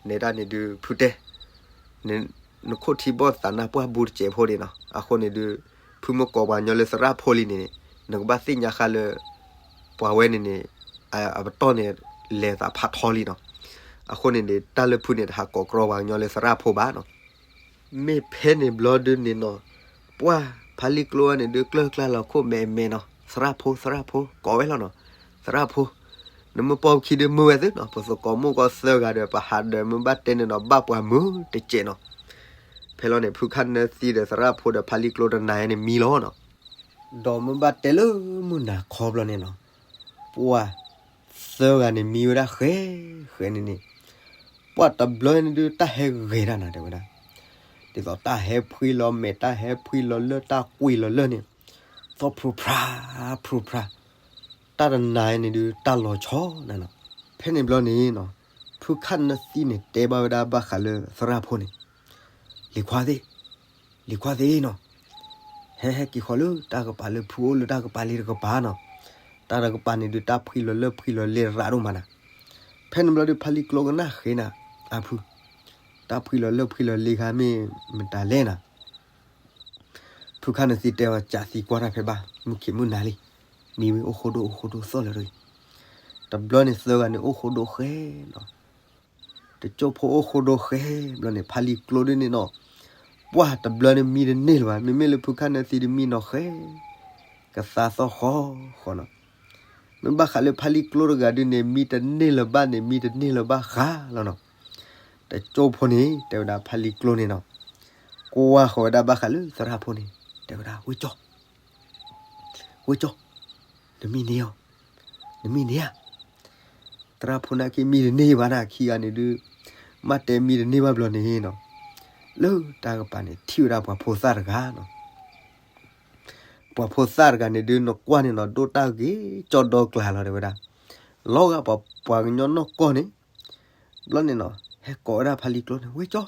နဲဒၣ်န့ၣ်ဒုး ဖုတဲ နခိၣ်ထံဘီၣ်သးနါပှၢ်ဘူးတစဲးဖိဒံးနီၤ, အဃိန့ၣ်ဒုး ဖုမ့ၢ်ကိးပှၤကညီလၢသရၣ်ဖိလံန့ၣ် နကဘၣ်သ့ၣ်ညါဃာ်လၢ ပှၤဝဲန့ၣ်န့ၣ် အပတီၢ်န့ၣ် လဲၤသးဖးထီလံနီၤ. အဃိန့ၣ်န့ၣ် တၢ်လၢဖုန့ၣ် တဟးကိးကြီပှၤကညီလၢသရၣ်ဖိဘၣ်နီၤ. မ့ၢ်ဖဲန့ၣ်ဘျီဒုးန့ၣ်နီၤ, ပှၢ်ဖါလံၤကျိန့ၣ်ဒုး ကျၢၢ်ကျါလီၤခိၣ်မဲာ်မဲာ်နီၤ, သရၣ်ဖိ သရၣ်ဖိ ကိးဝဲလီၤနီၤ, သရၣ်ဖိ, နမ့ၢ်ပိာ်ပခံဒုးမုာ်ဝဲသ့နီၤ, ပသကိးမိၢ်ကီၢ်သၢဂၤဒီး ပဟးဒီးမ့ၢ်ဘၣ်တဲန့ၣ်နီၤ ဘၣ်ပှၤမုာ်တစဲးနီၤ. ဖဲလီၤန့ၣ် ဖုခၣ်နၢသံဒီးသရၣ်ဖိဒီးဖါလံၤကျိ တနၤအံၤန့ၣ်မံလီၤနီၤ. ဒီးမ့ၢ်ဘၣ်တဲလၢမုၢ်နၤခီဘျီန့ၣ်နီၤ, ပှၤသၢဂၤန့ၣ်မံဝဲဒၣ်ဃဲဃဲန့ၣ်န့ၣ်, ပှၢ်တဘျီန့ၣ်ဒုး တၢ်ဟဲဂဲၤတၢ်နၤတဲဝဲဒၣ်, ဒ်သိးတၢ်ဟဲဖှံလီၤမဲာ် တၢ်ဟဲဖှံလီၤလၢၢ် တၢ်ကွံာ်လီၤလၢၢ်န့ၣ်, သီၣ်ဖျိဖျါ ဖျိဖျါ, တၢ်တနၤအံၤန့ၣ်ဒုး တၢ်လီၤဆီနၤနီၤ. ဖဲန့ၣ်ဘျီန့ၣ်နီၤ, ဖုခၣ်နၢသံန့ၣ်တဲဘၣ်ဝဲဒၣ်ဘၣ်ဃးလၢသရၣ်ဖိန့ၣ်, လံၤခွါသ့ၣ်, လံၤခွါသ့ၣ်နီၤ, ဟဲဟဲက့ၤဃီၤလၢတၢ်ကပၤလၢဖုအိၣ်လၢတၢ်ကပၤလံတကပၤနီၤ, တၢ်တကပၤန့ၣ်ဒုး တၢ်ဖှံလီၤလၢၢ်ဖှံလီၤလၢၢ်ရးဒိၣ်မးနၤ. ဖဲန့ၣ်ဘျီဒုး ဖါလံၤကျိကနၣ်ဃ့နၤ, အဖု, တၢ်ဖှံလီၤလၢၢ်ဖှံလီၤလၢၢ်ခါမ့ၢ်မတၤလဲၣ်နၤ. ဖုခၣ်နၢသံတဲအီၤ ကးသံကွၢ်တၢ်ဖဲဘၣ် မုၢ်ခံးမုၢ်နၤလံ, မံဝဲအိၣ်ဃိဒိၣ်အိၣ်ဃိဒိၣ်သီၣ်လၢၤတဂ့ၤ. တဘျီန့ၣ်သၢဂၤန့ၣ်အိၣ်ဃိဒိၣ်ဃဲနီၤ, တကၠိၢ်ဖိအိၣ်ဃိဒိၣ်ဃဲ, ဘျီန့ၣ် ဖါလံၤကျိဒုးန့ၣ်နီၤ, ပှၢ်တဘျီန့ၣ်မံတန့ၢ်လၢၤဘၣ်, မ့မ့ၢ်လၢဖုခၣ်နၢသံဒုးမံနီၤဃဲ ကသါသီၣ်ဃီဃီနီၤ. မ့ၢ်ဘၣ်ဃးလၢဖါလံၤကျိတဂၤဒုးန့ၣ် မံတန့ၢ်လၢၤဘၣ်န့ၣ် မံတန့ၢ်လၢၤဘၣ်ဃးလီၤနီၤ. တကၠိဖိန့ၣ် တဲဝဲဒၣ်ဖါလံၤကျိန့ၣ်နီၤ, ကွၢ်ဃီၤဝဲဒၣ်ဘၣ်ဃးလၢသရၣ်ဖိန့ၣ် တဲဝဲဒၣ် ဝ့ၢ်ကၠီ ဝ့ၢ်ကၠီ, နမံန့ၢ်အီၤ, နမံန့ၢ်ဧါ. သရၣ်ဖိန့ၣ်က့မံတန့ၢ်ဘၣ်န့ၣ် ခံဂၤန့ၣ်ဒုး မ့ၢ်တဲမံတန့ၢ်ဘၣ်ဘျီန့ၣ်နီၤ, လၢတၢ်ကပၤန့ၣ် ထံၣ်ဝဲဒၣ်ပှၤဖိသၣ်တဂၤနီၤ. ပှၤဖိသၣ်တဂၤန့ၣ်ဒုး နကွၢ်န့ၣ်နီၤ ဒိၣ်တၢ်ဂ့ၤကၠီဒီကျါလီၤ တဲဝဲဒၣ်. လီၤဂာ်ပှၤကညီနီၢ်ကီၢ်န့ၣ် ဘျီန့ၣ်နီၤ ဟဲကိးဝဲဒၣ်ဖါလံၤကျိန့ၣ်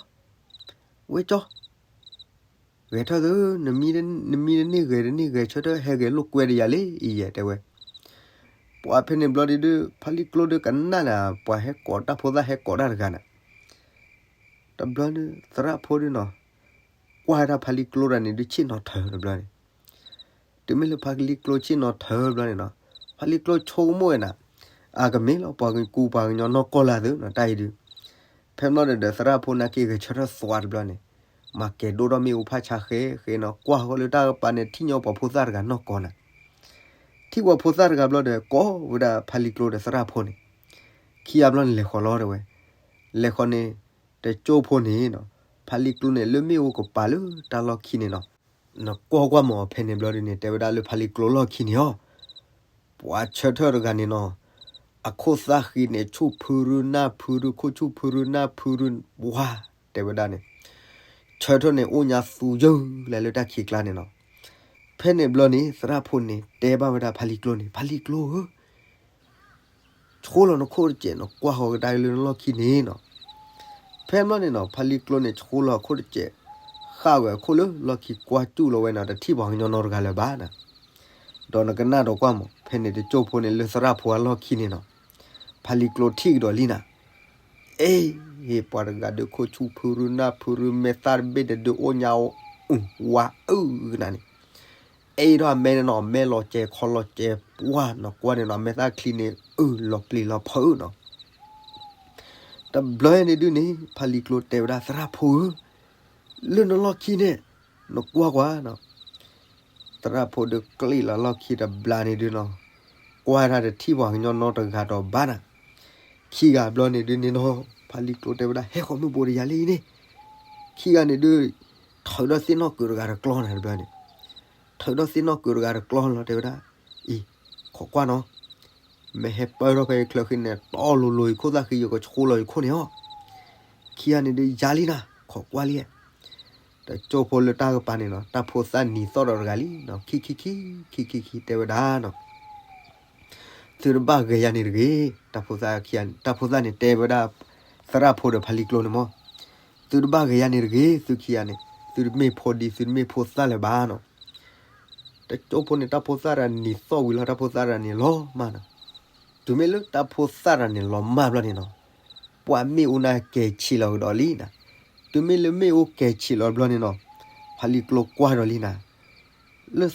ဝ့ၢ်ကၠီ, ဝ့ၢ်ကၠီ, ဂဲၤထၢၣ်သု, နမံတန့ၢ်ဂဲၤတန့ၢ်ဂဲၤဆၢထၢၣ် ဟဲဂဲၤလိာ်ကွဲတယၤလံ အံၤယဲၢ် တဲဝဲ. ပှၤဖဲန့ၣ်ဘျီဒုး ဖါလံၤကျိဒုးကနၣ်န့ၣ် ပှၤဟဲကိးတၢ်ဖိသၣ်ဟဲကိးတၢ်တဂၤန့ၣ်, တဘျီန့ၣ် သရၣ်ဖိဒုးနီၤ ကွၢ်ဝဲဒၣ်ဖါလံၤကျိတဂၤန့ၣ်ဒုး ဆ့ၣ်နီၤထၢတဘျီန့ၣ် တုၤမ့ၢ်လၢဖါလံၤကျိဆ့ၣ်နီၤထၢဘျီန့ၣ်နီၤ, ဖါလံၤကျိဆိကမိၣ်ဝဲန့ၣ်, အကမ့ၢ်လီၤ ပှၤကူပှၤကညီနီၢ်ကီၢ်လၢသုနီၤ တၢ်အံၤဒုး. ဖဲဘျီန့ၣ်ဒီး သရၣ်ဖိန့ၣ်က့ဂဲၤဆၢထၢၣ်သွးတဘျီန့ၣ်, မၤကဲၤဒိၣ်ထီၣ်မ့ၣ်အူဖးဆါဃဲဃဲနီၤ, ကွၢ်ဃီလၢတၢ်ကပၤန့ၣ် ထံၣ်ညီပှၤဖိသၣ်တဂၤနီၢ်ကီၢ်န့ၣ်, ထံၣ်ပှၤဖိသၣ်တဂၤဘျီဒီး ကိးဝဲဒၣ်ဖါလံၤကျိဒီးသရၣ်ဖိန့ၣ်, ခံဂၤဘျီန့ၣ်လဲၤဃီၤလီၤတဲဝဲ, လဲၤဃီၤန့ၣ်, တကၠိဖိန့ၣ်နီၤ, ဖါလံၤကျိန့ၣ် လၢမ့ၣ်အူကပၤလၢတၢ်လီၢ်ခံန့ၣ်နီၤ, နကွၢ်ကွၢ်မးဖဲန့ၣ်ဘျီဒုးန့ၣ် တဲဝဲဒၣ်လၢဖါလံၤကျိလီၢ်ခံန့ၣ်အီၤ, ပှၤဆၢထၢၣ်တဂၤန့ၣ်နီၤ, အခိၣ်သၣ်ဃံန့ၣ် ဆူၣ်ဖုရူနၢ်ဖုရူ ခိၣ်ဆူၣ်ဖုရူနၢ်ဖုရူ, ပှၤတဲဝဲဒၣ်န့ၣ်, ဆၢထၢၣ်န့ၣ် အိၣ်ညါသူယုၢ်လၢလၢတၢ်ခံးကျါန့ၣ်နီၤ. ဖဲန့ၣ်ဘျီန့ၣ် သရၣ်ဖိန့ၣ် တဲဘၣ်ဝဲဒၣ်ဖါလံၤကျိန့ၣ်, ဖါလံၤကျိဧၢ ဆှိလီၤနခိၣ်တစဲး နကွၢ်ဃီၤကဒါလၢနလီၢ်ခံန့ၣ်နီၤ. ဖဲဘျီန့ၣ်နီၤ ဖါလံၤကျိန့ၣ် ဆှိလီၤအခိၣ်တစဲး, ဃၣ်ဝဲအခိၣ်လၢလီၢ်ခံကွၢ်စူၣ်လီၤဝဲန့ၣ် တထံၣ်ပှၤကညီနီတဂၤလၢၤဘၣ်နၤ. ဒီးနကနၣ်ဒီးကွၢ်မး ဖဲန့ၣ်တကၠိဖိန့ၣ် လၢသရၣ်ဖိအလီၢ်ခံန့ၣ်နီၤ, ဖါလံၤကျိထံၣ်ကဒီးလံနၤ. အ့ၣ်, ပှၤတဂၤဒုးခိၣ်ဆူၣ်ဖုရူနၢ်ဖုရူ မဲာ်သၣ်တဘ့ၣ်န့ၣ်ဒုးအိၣ်ညါအူဝါအုၣ်နၤန့ၣ်, အ့ၣ်ထီၣ်အမဲန့ၣ်နီၤ မဲလီၤစဲးခီလီၤစဲး ပှၢ်နီၤကွၢ်န့ၣ်နီၤ မဲာ်သၣ်ချံန့ၣ် အုၣ်လီၤပျံၤလီၤဖုးနီၤ. တဘျီန့ၣ်ဒုးန့ၣ် ဖါလံၤကျိတဲဝဲဒၣ် သရၣ်ဖိဧၢ, လၢနလီၢ်ခံန့ၣ် နကွၢ်ကွၢ်နီၤ. သရၣ်ဖိဒုးကျံၣ်လီၤလီၢ်ခံတဘျီန့ၣ်ဒုးနီၤ, ကွၢ်တၢ်တထံၣ်ပှၤကညီနီတဂၤဒီးဘၣ်နၤ. ခံဂၤဘျီန့ၣ်ဒုးန့ၣ်နီၤ ဖါလံၤကျိတဲဝဲဒၣ် ဟဲဃီၤမုၢ်ဘိတယၤလံအံၤန့ၣ်. ခံဂၤန့ၣ်ဒုး ထုးဒီးသ့ၣ်နီၣ်ကုာ်တဂၤတကျီနၤတဘျီန့ၣ်, ထုးဒီးသ့ၣ်နီၣ်ကုာ်တဂၤတကျီလီၤ တဲဝဲဒၣ်, အံၤ, ခိးကွၢ်နီၤ, မ့ၢ်ဟဲပၢၢ်ထီၣ်ဖဲယချၢဃံန့ၣ် တီလိၤလိၤယခိၣ်သၣ်ဃံ ယကဆှိလီၤယခိၣ်န့ၣ်အီၤ. ခံဂၤန့ၣ်ဒုးယၤလံနၤ ခိးကွၢ်လံ. တကၠိဖိလၢတၢ်ကပၤန့ၣ်နီၤ တၢ်ဖိသၣ်နံၤသီၣ်ဒီးတဂၤလံနီၤ ခံခံခံ, ခံခံခံ တဲဝဲဒၣ်နီၤ သုတဘၣ်ဂဲၤယၤန့ၣ်တဂ့ၤ, တၢ်ဖိသၣ်ခံဂၤန့ၣ် တၢ်ဖိသၣ်န့ၣ်တဲဝဲဒၣ် သရၣ်ဖိဒီးဖါလံၤကျိန့ၣ်မး, သုတဘၣ်ဂဲၤယၤန့ၣ်တဂ့ၤ, သုခံဂၤန့ၣ် သုတမ့ၢ်ဖိဒံ သုတမ့ၢ်ဖိသၣ်လၢၤဘၣ်နီၤ. တကၠိဖိန့ၣ် တၢ်ဖိသၣ်တဂၤနံၤသီၣ်ဝံၤလီၤ တၢ်ဖိသၣ်တဂၤန့ၣ်လီၤမၢ်နီၤ. တုၤမ့ၢ်လၢတၢ်ဖိသၣ်တဂၤန့ၣ်လီၤမၢ်ဘျီန့ၣ်နီၤ, ပှၤမ့ၣ်အူန့ၣ်ကဲၤဆံးလီၤကဒီးလံနၤ. တုၤမ့ၢ်လၢမ့ၣ်အူကဲၤဆံးလီၤဘျီန့ၣ်နီၤ, ဖါလံၤကျိကွၢ်ဒီးလံနၤ လၢ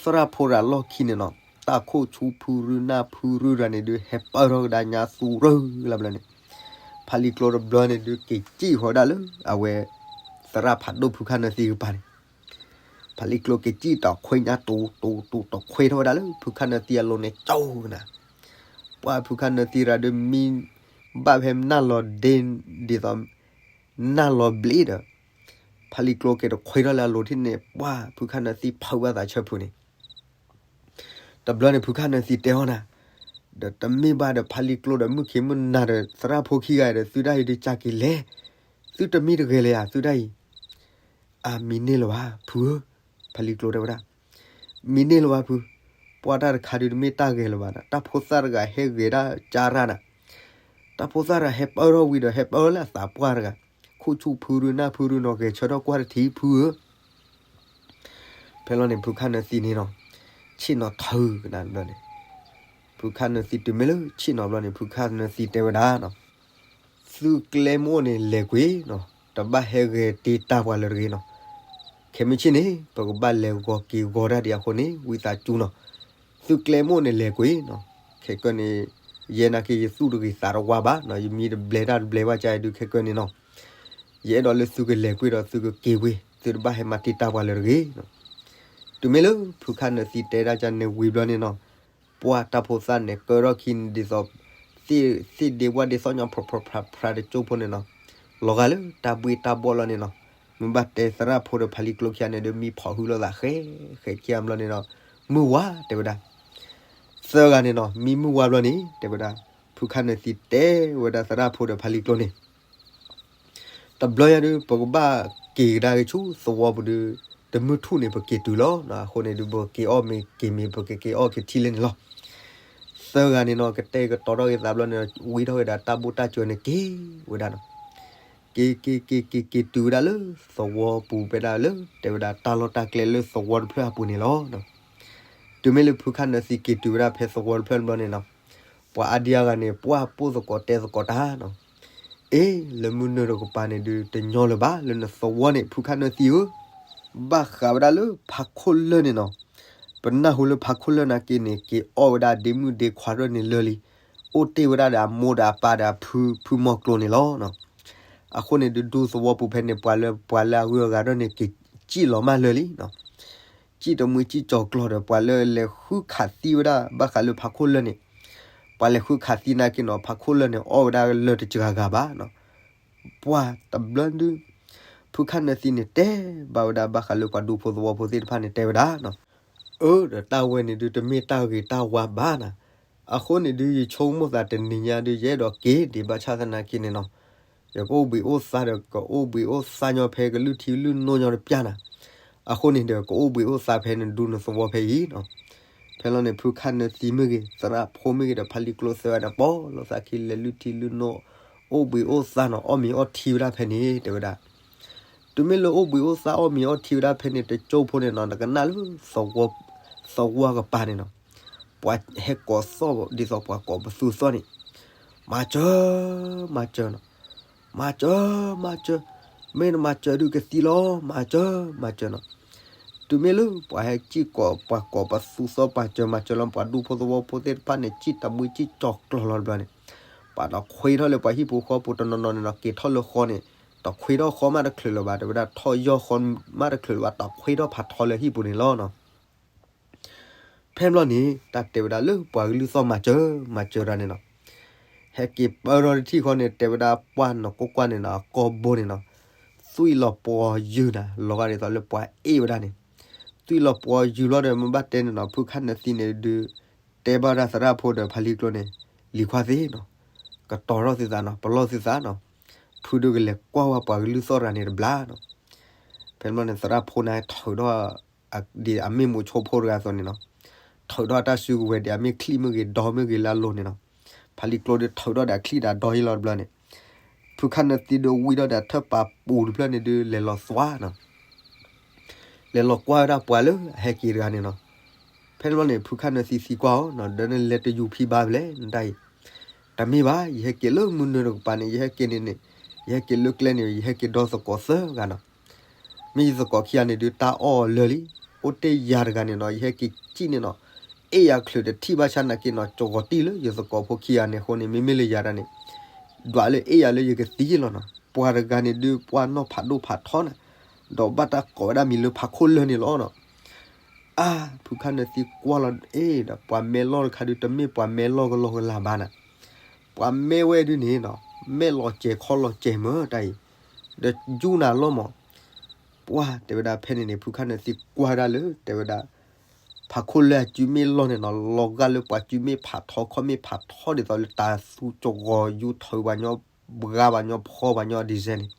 သရၣ်ဖိတဂၤလီၢ်ခံန့ၣ်နီၤ တၢ်ခိၣ်ဆူၣ်ဖုရူနၢ်ဖုရူတဂၤန့ၣ်ဒုး ဟဲပၢၢ်ထီၣ်ကဒါညါသူရၢလၢဘျီန့ၣ်, ဖါလံၤကျိတဘျီန့ၣ်ဒုး က့ၤစံၣ်ဃီၤဒၣ်လၢ အဝဲ သရၣ်ဖးဒိၣ်ဖုခၣ်နၢသံကပၤန့ၣ်, ဖါလံၤကျိက့ၤစံၣ်တခွဲညါတူတူတူတခွဲထီၣ်ဝဲဒၣ်လၢ ဖုခၣ်နၢသံအလိၤန့ၣ် ကၠီနၤ, ပှၤဖုခၣ်နၢသံတဂၤဒုးမံ ဘၣ်ဖဲနၢ်လီၤဒ့ ဒ်သိး နၢ်လီၤဘျ့ဒီး ဖါလံၤကျိက့ၤတခွဲထီၣ်လၢအလိၤထံၣ်န့ၣ် ပှၤဖုခၣ်နၢသံဖုးဘၣ်သးဆၢဖုန့ၣ်, တဘျီန့ၣ် ဖုခၣ်နၢသံတဲအီၤနၤ, ဒီးတမ့ၢ်ဘၣ်ဒီး ဖါလံၤကျိဒီး မုၢ်ခ့မုၢ်နၤဒီးသရၣ်ဖိခံဂၤဒီး သုတၢ်အံၤဒုးကးက့ၤလဲၣ်, သုတမံတဂဲၤလၢၤဧါ သုတၢ်အံၤ, အမံန့ၢ်လၢၤဘၣ် ဖုဧၢ, ဖါလံၤကျိတဲဝဲဒၣ်, မံန့ၢ်လၢၤဘၣ်ဖု, ပှၤတၢ်တခါဒုးတမ့ၢ်တၢ်ဂဲၤလၢၤဘၣ်နၤ, တၢ်ဖိသၣ်တဂၤဟဲဂဲၤဒၣ်ကၢ်ရၣ်နၤ, တၢ်ဖိသၣ်တဂၤဟဲပၢၢ်ထီၣ်ဝံၤဒီး ဟဲပၢၢ်လၢအသးပှၢ်တဂၤ, ခိၣ်ဆူၣ်ဖုရူနၢ်ဖုရူနီၤ ဂဲၤဆၢထၢၣ်ကွၢ်တထံၣ်ဖုဧၢ. ဖဲလီၤန့ၣ် ဖုခၣ်နၢသံန့ၣ်နီၤ, ဆ့ၣ်နီၤထၢကနၣ်တဘျီန့ၣ်, ဖုခၣ်နၢသံတုၤမ့ၢ်လၢဆ့ၣ်နီၤဘျီန့ၣ် ဖုခၣ်နၢသံတဲဝဲဒၣ်နီၤ, သုကျဲမ့ၢ်အိၣ်န့ၣ်လဲၤကွံာ်နီၤ, တဘၣ်ဟဲဂဲၤတ့တၢ်ပှၤလၢၤတဂ့ၤနီၤ, ခဲမုၢ်ဆ့ၣ်န့ၣ် ပကဘၣ်လဲၤဂီၤက့ၤဂီၤတၢ်ဒံးအဃိန့ၣ် ဝံသးစူၤနီၤ, သုကျဲမ့ၢ်အိၣ်န့ၣ်လဲၤကွံာ်နီၤ, ခဲကၢန့ၣ် ယဲနာ်က့ ယသူၣ်တဂ့ၤသးတဝါဘၣ်နီၤ, ယမံတဘျဲၣ်တၢ်တဘျဲၣ်ဘၣ်ကါအံၤဒုးခဲကၢန့ၣ်နီၤ, ယအဲၣ်ဒိးလၢသုကလဲၤကွံာ်ဒီးသုကက့ၤကွံာ် သုတဘၣ်ဟဲမၤတံာ်တာ်ပှၤလၢၤတဂ့ၤ. တုၤမ့ၢ်လၢဖုခၣ်နၢသံတဲဒၣ်ကန့ၣ်ဝံၤဘျီန့ၣ်နီၤ, ပှၢ်တၢ်ဖိသၣ်န့ၣ် ကၢထီၣ်ခံန့ၣ်ဒ်သိး သ့ၣ်ဒ့ဝၣ်ဒ့သီၣ်ညီ ဖြးဖြးဖြးဖြးတကၠိဖိန့ၣ်နီၤ, လီၤဂာ်လၢတၢ်ဘှ့ၣ်တၢ်ဘှီၣ်လီၤန့ၣ်နီၤ, မ့ၢ်ဘၣ်တဲသရၣ်ဖိဒီးဖးလံၤကျိခံဂၤန့ၣ်ဒီး မံဖီၣ်ဟုလိာ်သးဃဲဃဲခံဂၤဘျီန့ၣ်ဒီး, မုၢ်ဝါတဲဝဲဒၣ်, သၢဂၤန့ၣ်နီၤ မံမုၢ်ဝါဘျီန့ၣ် တဲဝဲဒၣ်, ဖုခၣ်နၢသံတဲဝဲဒၣ်သရၣ်ဖိဒီးဖးလံၤကျိန့ၣ် တဘျီညါဒုး ပကဘၣ်က့ၤကဒါက့ၤဆူသဝီပူၤဒုး, တမုၢ်ထူၣ်န့ၣ် ပက့ၤတုၤလီၤ. အဃိန့ၣ်ဒုး ပက့ၤအီၣ်မ့ၤက့ၤမ့ၤ ပကက့ၤအီၣ်က့ၤထံလၢန့ၣ်လီၤ. သၢဂၤန့ၣ်နီၤ ကတဲာ်ကတီၤထီၣ်က့ၤသးဘျီန့ၣ် ဝံထီၣ်က့ၤဒီးတၢ်ဘိၣ်တၢ်စၢၤန့ၣ်က့ၤဝဲဒၣ်နီၤ, က့ၤက့ၤက့ၤက့ၤက့ၤတုၤဝဲဒၣ်လၢသဝီပူၤဖဲဒၣ်လၢ တဲဝဲဒၣ်တၢ်လီၢ်တၢ်ကျဲလၢသဝီတဖျၢၣ်အပူၤန့ၣ်လီၤ. တုၤမ့ၢ်လၢဖုခၣ်နၢသံက့ၤတုၤဝဲဒၣ်ဖဲသဝီတဖျၢၣ်ဘျီန့ၣ်နီၤ, ပှၤအါဒံအါဂၤန့ၣ် ပှၢ်ပိၢ်သကိးတဲသကိးတၢ်နီၤ, အ့ လၢမုၢ်နုာ်တကပၤန့ၣ်ဒုး တညီလၢၤဘၣ် လၢနသဝီန့ၣ် ဖုခၣ်နၢသံဧၢ, ဘၣ်ဃးဝဲဒၣ်လၢဖးခိၣ်လၢၢ်န့ၣ်နီၤ, ပနၢ်ဟူလၢဖးခိၣ်လၢၢ်နာ်က့န့ၣ် က့ၤအီၣ်ဝဲဒၣ်ဒ့မုၣ်ဒ့ခွါရၢၢ်န့ၣ်လၢာ်လံ, အိၣ်တ့ၢ်ဝဲဒၣ်ဒီးအမိၢ်ဒီးအပၢ်ဒီးအဖုဖုမီၤကျိၤန့ၣ်လီၤ. အဃိန့ၣ်ဒုး ဒူသဝီပူၤဖဲန့ၣ် ပှၤလၢပှၤလၢအဂုၤအဂၤဒၣ်န့ၣ် က့ၤစံၣ်လီၤမၢ်လၢာ်လံနီၤ, စံၣ်တမှံစံၣ်ကၠီၤကျီၤဒီး ပှၤလၢလဲၤဃုခးသံဝဲဒၣ် ဘၣ်ဃးလၢဖးခိၣ်လၢၢ်န့ၣ်, ပှၤလဲၤဃုခးသံနာ်က့နီၤ ဖးခိၣ်လၢၢ်န့ၣ် အီၣ်ဝဲဒၣ်လၢာ်တစှၤဂၤဘၣ်နီၤ, ပှၢ်တဘျီဒုး ဖုခၣ်နၢသံန့ၣ်တဲဘၣ်ဝဲဒၣ် ဘၣ်ဃးလၢပှၤဒူဖိသဝီဖိသ့ၣ်တဖၣ်န့ၣ် တဲဝဲဒၣ်နီၤ, အၢ ဒီးတၢ်ဝဲန့ၣ်ဒုး တမ့ၢ်တၢ်ဂ့ၤတၢ်ဝါဘၣ်နီၤ, အဃိန့ၣ်ဒုး ယဆိကမိၣ်သးတနံၤညါဒုး ယအဲၣ်ဒိးက့ၤဒံးဘၣ်ဆၣ်သနာ်က့န့ၣ်နီၤ, ယကအိၣ်ဘှံးအိၣ်သါဒီး ကအိၣ်ဘှံးအိၣ်သါညီဖဲကလုၢ်ထံလုၢ်နိညီတပျၢ်နီၤ, အဃိန့ၣ်ဒီး ကအိၣ်ဘှံးအိၣ်သါဖဲနဒူနသဝီဖဲအံၤနီၤ, ဖဲလီၤန့ၣ် ဖုခၣ်နၢသံမ့ၢ်ဂ့ၤ သရၣ်ဖိမ့ၢ်ဂ့ၤဒီး ဖးလံၤကျိသၢဂၤန့ၣ် ပိာ်လိာ်သးခံလဲၤလုၢ်ထံလုၢ်နိ အိၣ်ဘှံးအိၣ်သါနီၤ အီၣ်မ့ၤအီထံဝဲဒၣ်ဖဲန့ၣ် တဲဝဲဒၣ်, တုၤမ့ၢ်လၢအိၣ်ဘှံးအိၣ်သါအီၣ်မ့ၤအီထံဝဲဒၣ်ဖဲန့ၣ် တကၠိဖိန့ၣ်နီၤ နကနၣ်လၢ သဝီကပၤန့ၣ်နီၤ, ပှၤဟဲကိးသီၣ်ဒ်သိးပှၤကိးပသူသီၣ်န့ၣ်, မၤစၢၤ, မၤစၢၤနီၤ, မၤစၢၤ, မၤစၢၤ, မ့ၢ်နမၤစၢၤဒုးကသံလီၤ မၤစၢၤ, မၤစၢၤနီၤ, တုၤမ့ၢ်လၢပှၤဟဲစံၣ်ကိး ပှၤကိးပသူသီၣ် ပှၤစၢၤမၤစၢၤလီၤ ပှၤဒူဖိသဝီဖိသ့ၣ်တဖၣ်န့ၣ် စံၣ်တမှံစံၣ်ကၠီၤကျီၤလီၤတဘျီန့ၣ်, ပှၤတခွ့ထီၣ်လၢပှၤဟံၣ်ပူၤဃီပူၤတနီၤနီၤန့ၣ်နီၤ က့ၤထီၣ်လၢဃီန့ၣ် တခွ့ထီၣ်ဃီမးတချုးလၢၤဘၣ် တဲဝဲဒၣ် ထီၣ်ယီၢ်ဃီမးတချုးလၢၤဘၣ် တခွ့ထီၣ်ဖးထီလၢဟံၣ်ပူၤန့ၣ်လီၤနီၤ. ဖဲဘျီန့ၣ် တၢ်တဲဝဲဒၣ်လၢပှၤကလုၢ်သီၣ်မၤစၢၤ မၤစၢၤတၢ်န့ၣ်နီၤ, ဟဲက့ၤပၢထီၣ်တထံၣ်ဃီန့ၣ် တဲဝဲဒၣ်ပှၢ်နီၢ်ကိးကွၢ်န့ၣ်နီၤ အကိာ်ဘိန့ၣ်နီၤ, သွံၣ်လီၤပှီၤယုၢ်နၤ လီၤဂာ်ဒ်သိးလၢပှၤအ့ၣ်ဝဲဒၣ်န့ၣ်, သွံၣ်လီၤပှီၤယုၢ်လီၤဒီး မ့ၢ်ဘၣ်တဲန့ၣ်နီၤ ဖုခၣ်နၢသံန့ၣ်ဒုး တဲဘၣ်ဝဲဒၣ်သရၣ်ဖိဒီးဖးလံၤကျိန့ၣ်, လံၤခွါသ့ၣ်နီၤ, ကတီၤထီၣ်သုသးနီၤ ပလီၢ်သုသးနီၤ, ဖုဒုးကလဲၤကွၢ်ဝဲပှၤကလုၢ်သီၣ်တဂၤန့ၣ်တဘျီနီၤ. ဖဲန့ၣ်ဘျီန့ၣ် သရၣ်ဖိန့ၣ်ထုးထီၣ် ဒ်အမ့ၢ်မိၤဆိဖိတဂၤအသိးန့ၣ်နီၤ, ထုးထီၣ်အတၢ်စုကဝဲၤဒ်အမ့ၢ်ချံၣ်မ့ၢ်ဂ့ၤ ဒီမ့ၢ်ဂ့ၤလၢအလိၤန့ၣ်နီၤ, ဖးလံၤကျိဒုးထုးထီၣ်ဒီးအချံၣ်ဒီးအဒီဟ့ၣ်လီၤတဘျီန့ၣ်, ဖုခၣ်နၢသံဒုးဝံထီၣ်ဒီးအထၢၣ်ပာ်ပူၤတဖျၢၣ်န့ၣ်ဒုး လဲၤလီၤသွါနီၤ လဲၤလီၤကွၢ်ဝဲဒၣ်ပှၤလၢအဟဲက့ၤတဂၤန့ၣ်နီၤ. ဖဲန့ၣ်ဘျီန့ၣ် ဖုခၣ်နၢသံသံကွၢ်အီၤနီၤ, ဒီးနလဲၤတယူၤဖံးဘၣ်ဖဲလဲၣ်နတၢ်အံၤ, တမ့ၢ်ဘၣ် ယဟဲက့ၤလၢမုၢ်နုာ်တကပၤန့ၣ် ယဟဲက့ၤန့ၣ်န့ၣ်, ယဟဲက့ၤလၢကျဲန့ၣ် ယဟဲက့ၤဒီသကိးသၢဂၤနီၤ, မ့ၢ်ယသကိးခံဂၤန့ၣ်ဒုးတၢ်အီၣ်လၢာ်လံ, အိၣ်တ့ၢ်ယၤတဂၤန့ၣ်နီၤ ယဟဲက့ၤစံၣ်န့ၣ်နီၤ, အ့ၣ်ယၤချုးတထံၣ်ဘၣ်ဆၣ်နာ်က့နီၤ ကဂီၤတံၢ်လၢယသကိးဖိခံဂၤန့ၣ်အဃိန့ၣ် မ့မ့ၢ်လၢယၤတဂၤန့ၣ် ဒွးလၢအ့ၣ်ယၤလၢယကသံလီၤနီၤ. ပှၤတဂၤန့ၣ်ဒုး ပှၤနီၢ်ဖးဒိၣ်ဖးထီနီၤ, ဒီးဘၣ်တၢ်ကိးဝဲဒၣ်မံၤလၢဖးခိၣ်လၢၢ်န့ၣ်လီၤနီၤ. အါ ဖုခၣ်နၢသံကွၢ်လီၤ အ့ၣ် ဒီးပှၤမဲလီၢ်တခါဒုး တမ့ၢ်ပှၤမဲလီၢ်ကလီကလၤဘၣ်နၤ, ပှၤမဲဝဲဒုးန့ၣ်နီၤ မဲလီၤစဲၤခီလီၤစဲၤမၢတၢ်အံၤ, ဒီးယူၢ်နၤလီၤမး. ပှၤတဲဝဲဒၣ်ဖဲန့ၣ်န့ၣ် ဖုခၣ်နၢသံကွၢ်ဝဲဒၣ်လၢ တဲဝဲဒၣ် ဖးခိၣ်လၢၢ်အစုမ့ၢ်လီၢ်န့ၣ်နီၤ လီၤဂာ်လၢပှၤစုမ့ၢ်ဖးထီ ခီၣ်မ့ၢ်ဖးထီဒ်သိးလၢတၤသူကဂီၤ ယူၢ်ထုးပှၤညီ ဘှါပှၤညီ ဖီပှၤညီ design န့ၣ်.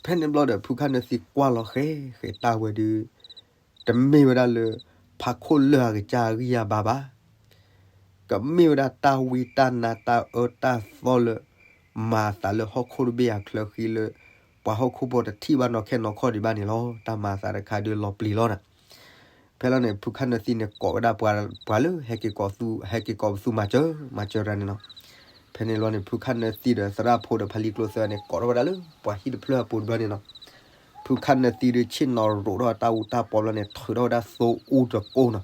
ဖဲန့ၣ်ဘျီဒီး ဖုခၣ်နၢသံကွၢ်လီၤဃဲၤဃဲၤတၢ်ဝဲဒုး တမ့ၢ်ဝဲဒၣ်လၢ ဖးခိၣ်လၢၢ်အကစၢ်အဂံၢ်အဘါဘၣ်. ကမ့ၢ်ဝဲဒၣ်တၢ်ဝံတၢ်နါတၢ်အၢတၢ်သီလၢ မၤအသးလၢဟီၣ်ခိၣ်တဘ့ၣ်အချၢဃံလၢ ပှၤဟီၣ်ခိၣ်ဖိတထံၣ်ဘၣ်နီၢ်ခဲနီၢ်ခီၣ်ဒံးဘၣ်န့ၣ်လီၤ. တၢ်မၤအသးတခါဒုးလီၤပျံၤလီၤနၤ. ဖဲလီၤန့ၣ် ဖုခၣ်နၢသံန့ၣ်ကိးဝဲဒၣ်ပှၤလၢဟဲက့ၤကိးသူ ဟဲက့ၤကိးပသူမၤစၢၤ မၤစၢၤတၢ်န့ၣ်လီၤ. ဖဲန့ၣ်လီၤန့ၣ် ဖုခၣ်နၢသံဒီးသရၣ်ဖိဒီးဖးလံၤကျိသၢဂၤန့ၣ် ကိးထီၣ်ဝဲဒၣ်လၢပှၤဟံၣ်တဖျၢၣ်အပူၤတဘျီန့ၣ်လီၤ. ဖုခၣ်နၢသံဒုးဆ့ၣ်နီၤရိးထီၣ်တၢ်အူတၢ်ပီဘျီန့ၣ် ထုးထီၣ်ဝဲဒၣ်သိအူတကိးနီၤ.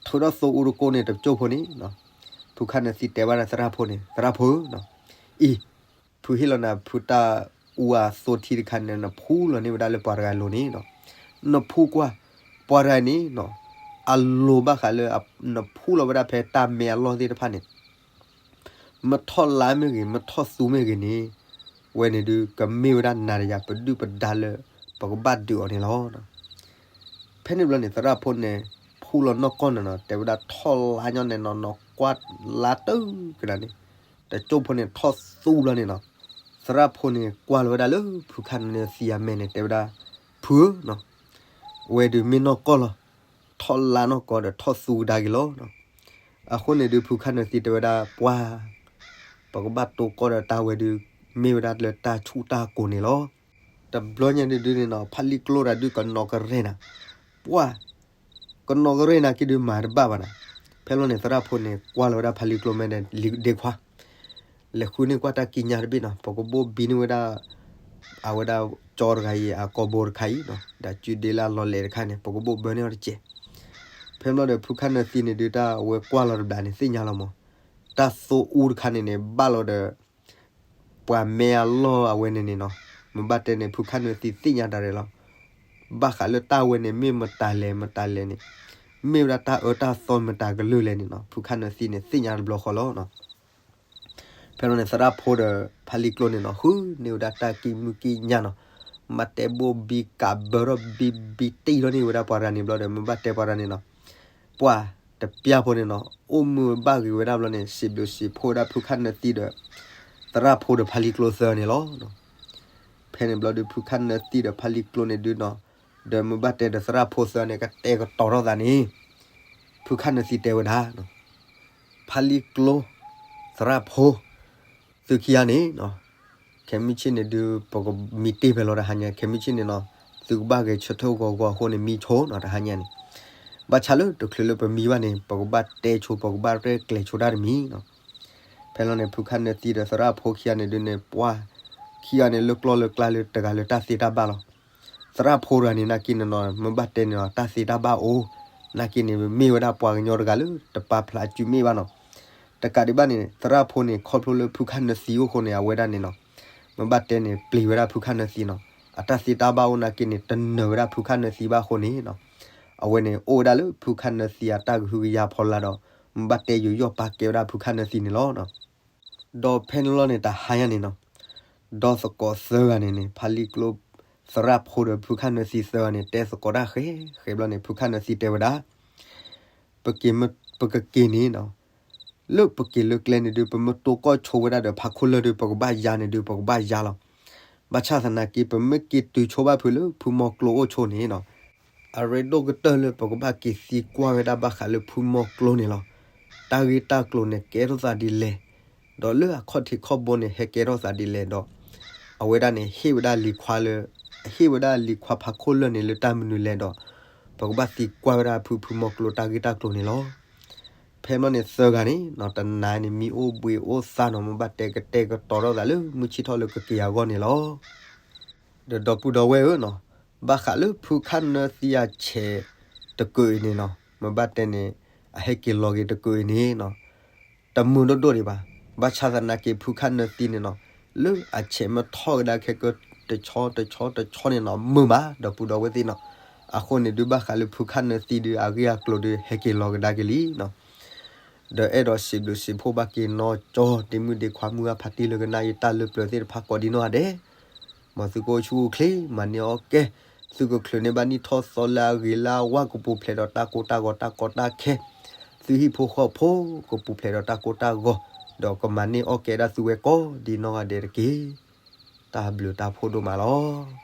ထုးထီၣ်သိအူတကိးန့ၣ် တကၠိၢ်ဖိန့ၣ် ဖုခၣ်နၢသံတဲဘၣ်ဒီးသရၣ်ဖိန့ၣ် သရၣ်ဖိဧၢ, အံၤ ဖုဟ့ၣ်လီၤနၤ ဖုတၢ် အူအသိထံတခါန့ၣ် နဖူလီၤန့ၢ်ဝဲဒၣ်လၢပှၤတဂၤအလိၤန့ၣ်နီၤ, နဖူကွၢ် ပှၤတဂၤန့ၣ်နီၤ အလိၤဘၣ်ဃးလၢ နဖူလီၤဝဲဒၣ်ဖဲတၢ်မဲအလီၢ်သ့ၣ်တဖၣ်န့ၣ် မ့ၢ်ထီၣ်လါမ့ၢ်ဂ့ၤ မ့ၢ်ထီၣ်သူမ့ၢ်ဂ့ၤန့ၣ် ဝဲန့ၣ်ဒုးကမ့ၢ်ဝဲဒၣ်နၤဒီးယၤပဒုၣ်ပဒါလၢ ပကဘၣ်ဒုးအီၤန့ၣ်လီၤ. ဖဲန့ၣ်ဘျီန့ၣ် သရၣ်ဖိန့ၣ် ဖူလီၤနီၢ်ကီၢ်န့ၣ်နီၤ တဲဝဲဒၣ်ထီၣ်လါညီန့ၣ်နီၤ နကွၢ်လါတုၤကနၤန့ၣ် တကၠိၢ်ဖိန့ၣ်ထီၣ်သူဘျီန့ၣ်နီၤ သရၣ်ဖိန့ၣ်ကွၢ်လီၤဝဲဒၣ်လၢဖုခၣ်နၢသံအမဲာ်န့ၣ် တဲဝဲဒၣ် ဖုဧၢနီၤ ဝဲဒုးမ့ၢ်နီၢ်ကီၢ်လီၤ. ထီၣ်လါနီၢ်ကီၢ်ဒီးထီၣ်သူကဒါက့ၤလီၤ. အဃိန့ၣ်ဒုး ဖုခၣ်နၢသံတဲဝဲဒၣ် ပှၢ် ပကဘၣ်တိၢ်ကီၢ်ဒီးတၢ်ဝဲဒုး မ့ၢ်ဝဲဒၣ်လၢတၢ်ဆူၣ်တၢ်ကိၤန့ၣ်လီၤ. တဘျီညါဒုးဒုးန့ၣ်နီၤ ဖါလံကျိတၢ်ဒုးကနီၤကရဲၣ်နၤ ပှၢ် ကနီၤကရဲၣ်နၤက့ဒုးမၤတဘၣ်ဘၣ်နၤ. ဖဲလီၤန့ၣ် သရၣ်ဖိန့ၣ် ကွၢ်လီၤဝဲဒၣ်ဖါလံကျိမဲာ်ဒီး လံဒ့ခွါ လဲၤဃုန့ၢ်ကွၢ်တၢ်ကံးညာ်တဘ့ၣ်နီၤ ပကဘိၣ်ဘံန့ၢ်ဝဲဒၣ် အဝဲဒၣ်ကၠီတဂၤအံၤ အကိာ်ဘိတခါအံၤနီၤ ဒီးစုဒ့လၢအလီၤလဲၤတခါန့ၣ် ပကဘိၣ်ဘၢန့ၢ်အီၤတစဲး. ဖဲဘျီဒီး ဖုခၣ်နၢသံန့ၣ်ဒုး တၢ်အဝဲကွၢ်လီၤတဘျီန့ၣ် သ့ၣ်ညါလီၤမး တၢ်သိအူတခါန့ၣ်န့ၣ် ဘၣ်လီၤဒီး ပှၤမဲအလီၢ်အဝဲန့ၣ်န့ၣ်နီၤ မ့ၢ်ဘၣ်တဲန့ၣ် ဖုခၣ်နၢသံသ့ၣ်ညါတၢ်ရဲၣ်လီၤ. ဘၣ်ဃးလၢတၢ်ဝဲန့ၣ် မ့ၢ်မတၤလဲၣ်မတၤလဲၣ်န့ၣ် မ့ၢ်ဝဲဒၣ်တၢ်အၢတၢ်သီမတၤကလုာ်လဲၣ်န့ၣ်နီၤ ဖုခၣ်နၢသံန့ၣ် သ့ၣ်ညါတဘျီဃီလီၤ. ဖဲလီၤန့ၣ် သရၣ်ဖိဒီးဖါလံကျိန့ၣ်နီၤ ဃုန့ၢ်ဝဲဒၣ်တၢ်ကံးမုၢ်ကံးညာ်နီၤ မ့ၢ်ဘၣ်တဲဘိၣ်ဘံကးဘၢထီၣ်ဘံဘံတံၢ်ထီၣ်န့ၢ်ဝဲဒၣ်ပှၤတဂၤန့ၣ်ဘျီဒီး မ့ၢ်ဘၣ်တဲပှၤတဂၤန့ၣ်နီၤ ပှၢ်တပျၢ်ဖိန့ၣ်နီၤ အိၣ်မုာ်ဘၣ်ဂ့ၤဝဲဒၣ်ဘျီန့ၣ် စံးဘျုးစံးဖှိၣ်ဝဲဒၣ်ဖုခၣ်နၢသံဒီး သရၣ်ဖိဒီးဖါလံကျိသၢန့ၣ်လီၤ. ဖဲန့ၣ်ဘျီဒီး ဖုခၣ်နၢသံဒီးဖါလံကျိန့ၣ်ဒုးနီၤ ဒီးမ့ၢ်ဘၣ်တဲဒီးသရၣ်ဖိသၢန့ၣ် ကတဲာ်ကတီၤထီၣ်သးန့ၣ် ဖုခၣ်နၢသံတဲဝဲဒၣ် ဖါလံကျိ သရၣ်ဖိ သုခံဂၤန့ၣ်နီၤ ခဲမုၢ်ဆ့ၣ်န့ၣ်ဒုး ပကမံတ့ၢ်ဖဲလီၤတဟါညါ ခဲမုၢ်ဆ့ၣ်န့ၣ်နီၤ သုကဘၣ်ဂဲၤဆၢထၢၣ်ဂီၤဂီၤအဃိန့ၣ် မံဆိနီၤ တဟါညါန့ၣ် ဘၣ်ဆၣ်လၢတချုးလၢပမံဘၣ်န့ၣ် ပကဘၣ်တဲဆိ ပကဘၣ်ရဲၣ်ကျဲၤဆိတၢ်တမံၤနီၤ. ဖဲလီၤန့ၣ် ဖုခၣ်နၢသံဒီးသရၣ်ဖိခံဂၤန့ၣ်ဒုးန့ၣ် ပှၢ် ခံဂၤန့ၣ် လၢကျီၢ်လၢကျါလၢတဂၤလၢတၢ်သ့တၢ်ဘၣ်လီၤ. သရၣ်ဖိတဂၤန့ၣ် နာ်က့န့ၣ်နီၤ မ့ၢ်ဘၣ်တဲန့ၣ်နီၤ တၢ်သ့တၢ်ဘၣ်အိၣ် နာ်က့န့ၣ် မ့ၢ်ဝဲဒၣ်ပှၤကညီတဂၤလၢတပာ်ဖျါစုမ့ၢ်ဘၣ်နီၤ. တကးဒံးဘၣ်န့ၣ် သရၣ်ဖိန့ၣ် ခီဖျိလၢဖုခၣ်နၢသံအိၣ်အဃိန့ၣ် အဝဲဒၣ်န့ၣ်နီၤ မ့ၢ်ဘၣ်တဲန့ၣ် ပျံၤဝဲဒၣ်ဖုခၣ်နၢသံနီၤ အတၢ်သ့တၢ်ဘၣ်အိၣ်နာ်က့န့ၣ် တနၢၤဝဲဒၣ်ဖုခၣ်နၢသံဘၣ်အဃိန့ၣ်နီၤ အဝဲန့ၣ် အိၣ်ဝဲဒၣ်လၢဖုခၣ်နၢသံအတၢ်ကဟုကယာ်ဖီလာ်ဒီး မ့ၢ်ဘၣ်တဲယူးယီၣ်ပာ်ကဲဝဲဒၣ်ဖုခၣ်နၢသံန့ၣ်လီၤ. ဒီးဖဲန့ၣ်လီၤန့ၣ် တဟါညါန့ၣ်နီၤ ဒီသကိးသၢဂၤန့ၣ်န့ၣ် ဖါလံကျိ သရၣ်ဖိဒီးဖုခၣ်နၢသံသၢဂၤန့ၣ် တဲသကိးတၢ်ဃဲဃဲဘျီန့ၣ် ဖုခၣ်နၢသံတဲဝဲဒၣ် ပက့ၤမ့ၢ် ပကက့ၤန့ၣ်နီၤ လၢပက့ၤလၢကျဲန့ၣ်ဒုး ပမ့ၢ်တိၢ်ကီၢ်ဆိဝဲဒၣ်ဒီးဖးခိၣ်လၢၢ်ဒုး ပကဘၣ်ယါန့ၣ်ဒုး ပကဘၣ်ယါလီၤ. ဘၣ်ဆၣ်သနာ်က့ ပမ့ၢ်က့ၤတုၤဆိဘၣ်ဖုးလၢဖုမီကျိအိၣ်ဆိန့ၣ်နီၤ အရ့ဒိၣ်ကတၢၢ်လၢပကဘၣ်က့ၤသံကွၢ်ဝဲဒၣ်ဘၣ်ဃးလၢဖုမီကျိန့ၣ်လီၤ. တၢ်ဂ့ၢ်တၢ်ကျိၤန့ၣ်ကဲထီၣ်သးဒ်လဲၣ်, ဒီးလၢအခီၣ်ထံးခီၣ်ဘိန့ၣ်ဟဲကဲထီၣ်သးဒ်လဲၣ်ဒီး အဝဲဒၣ်န့ၣ်ဟ့ၣ်ဝဲဒၣ်လံၤခွါလၢ ဟ့ၣ်ဝဲဒၣ်လံၤခွါဖးခိၣ်လၢၢ်န့ၣ်လၢတၢ်မနုၤလဲၣ်ဒီး ပကဘၣ်သံကွၢ်ဝဲဒၣ်ဖုဖုမီကျိတၢ်ဂ့ၢ်တၢ်ကျိၤန့ၣ်လီၤ. ဖဲမီၢ်န့ၣ်သၢဂၤန့ၣ်နီၤ တနၤန့ၣ် မံအိၣ်ဘှံးအိၣ်သါနီၤ မ့ၢ်ဘၣ်တဲကတဲာ်ကတီၤထီၣ်သးလၢမုၢ်ဆ့ၣ်ထီၣ်လၢကက့ၤအဂီၢ်န့ၣ်လီၤ. ဒီးဒီပုၢ်ဒီဝဲၢ်ဧၢနီၤ, ဘၣ်ဃးလၢဖုခၣ်နၢသံအဆဲးတကုးအံၤန့ၣ်နီၤ, မ့ၢ်ဘၣ်တဲန့ၣ် အဟဲက့ၤလီၤက့ၤတကုးအံၤန့ၣ်နီၤ, တမုာ်ဒိၣ်ဒိၣ်ဒံးဘၣ်. ဘၣ်ဆၣ်သနာ်က့ဖုခၣ်နၢသံန့ၣ်နီၤ, လၢအဆဲးမ့ၢ်ထီၣ်ကဒါခဲကတဆီတဆီတဆီန့ၣ်နီၤ မုာ်မး ဒီပုၢ်ဒီဝဲၢ်သ့ၣ်နီၤ. အဃိန့ၣ်ဒုး ဘၣ်ဃးလၢဖုခၣ်နၢသံဒုး အဂ့ၢ်အကျိၤဒုး ဟဲက့ၤလီၤကဒါက့ၤလံနီၤ. ဒီးအဲၣ်ဒိးစံးဘျုးစံးဖှိၣ်ဘၣ်က့ၤနီၢ်ကၠီ ဒ့မုၣ်ဒ့ခွါ မုၢ်ဂၢ်ဖါတံၢ်လၢကနၣ်ယတၢ်လၢပျၢၤသ့ၣ်တဖၣ်ကိးဒံနီၢ်ဂၤဒဲး. မ်သုကအိၣ်ဆူၣ်အိၣ်ချ့ မၤန့ၢ်အီၣ်ကဲ, သုကချုးန့ၢ်ဘၣ်နံၣ်ထီၣ်သီလၢအဂ့ၤလၢအဝါ ကပူၤဖျဲးဒီးတၢ်ကိၢ်တၢ်ဂီၤတၢ်ကီတၢ်ခဲ, သုဟံၣ်ဖိဃီဖိကပူၤဖျဲးဒီးတၢ်ကိၢ်တၢ်ဂီၤ, ဒီးကမၤန့ၢ်အီၣ်ကဲဒၣ်သုဝဲကိးဒံနီၢ်ဂၤဒဲးတက့ၢ်. တၢ်ဘျုးတၢ်ဖှိၣ်ဒိၣ်မးလီၤ.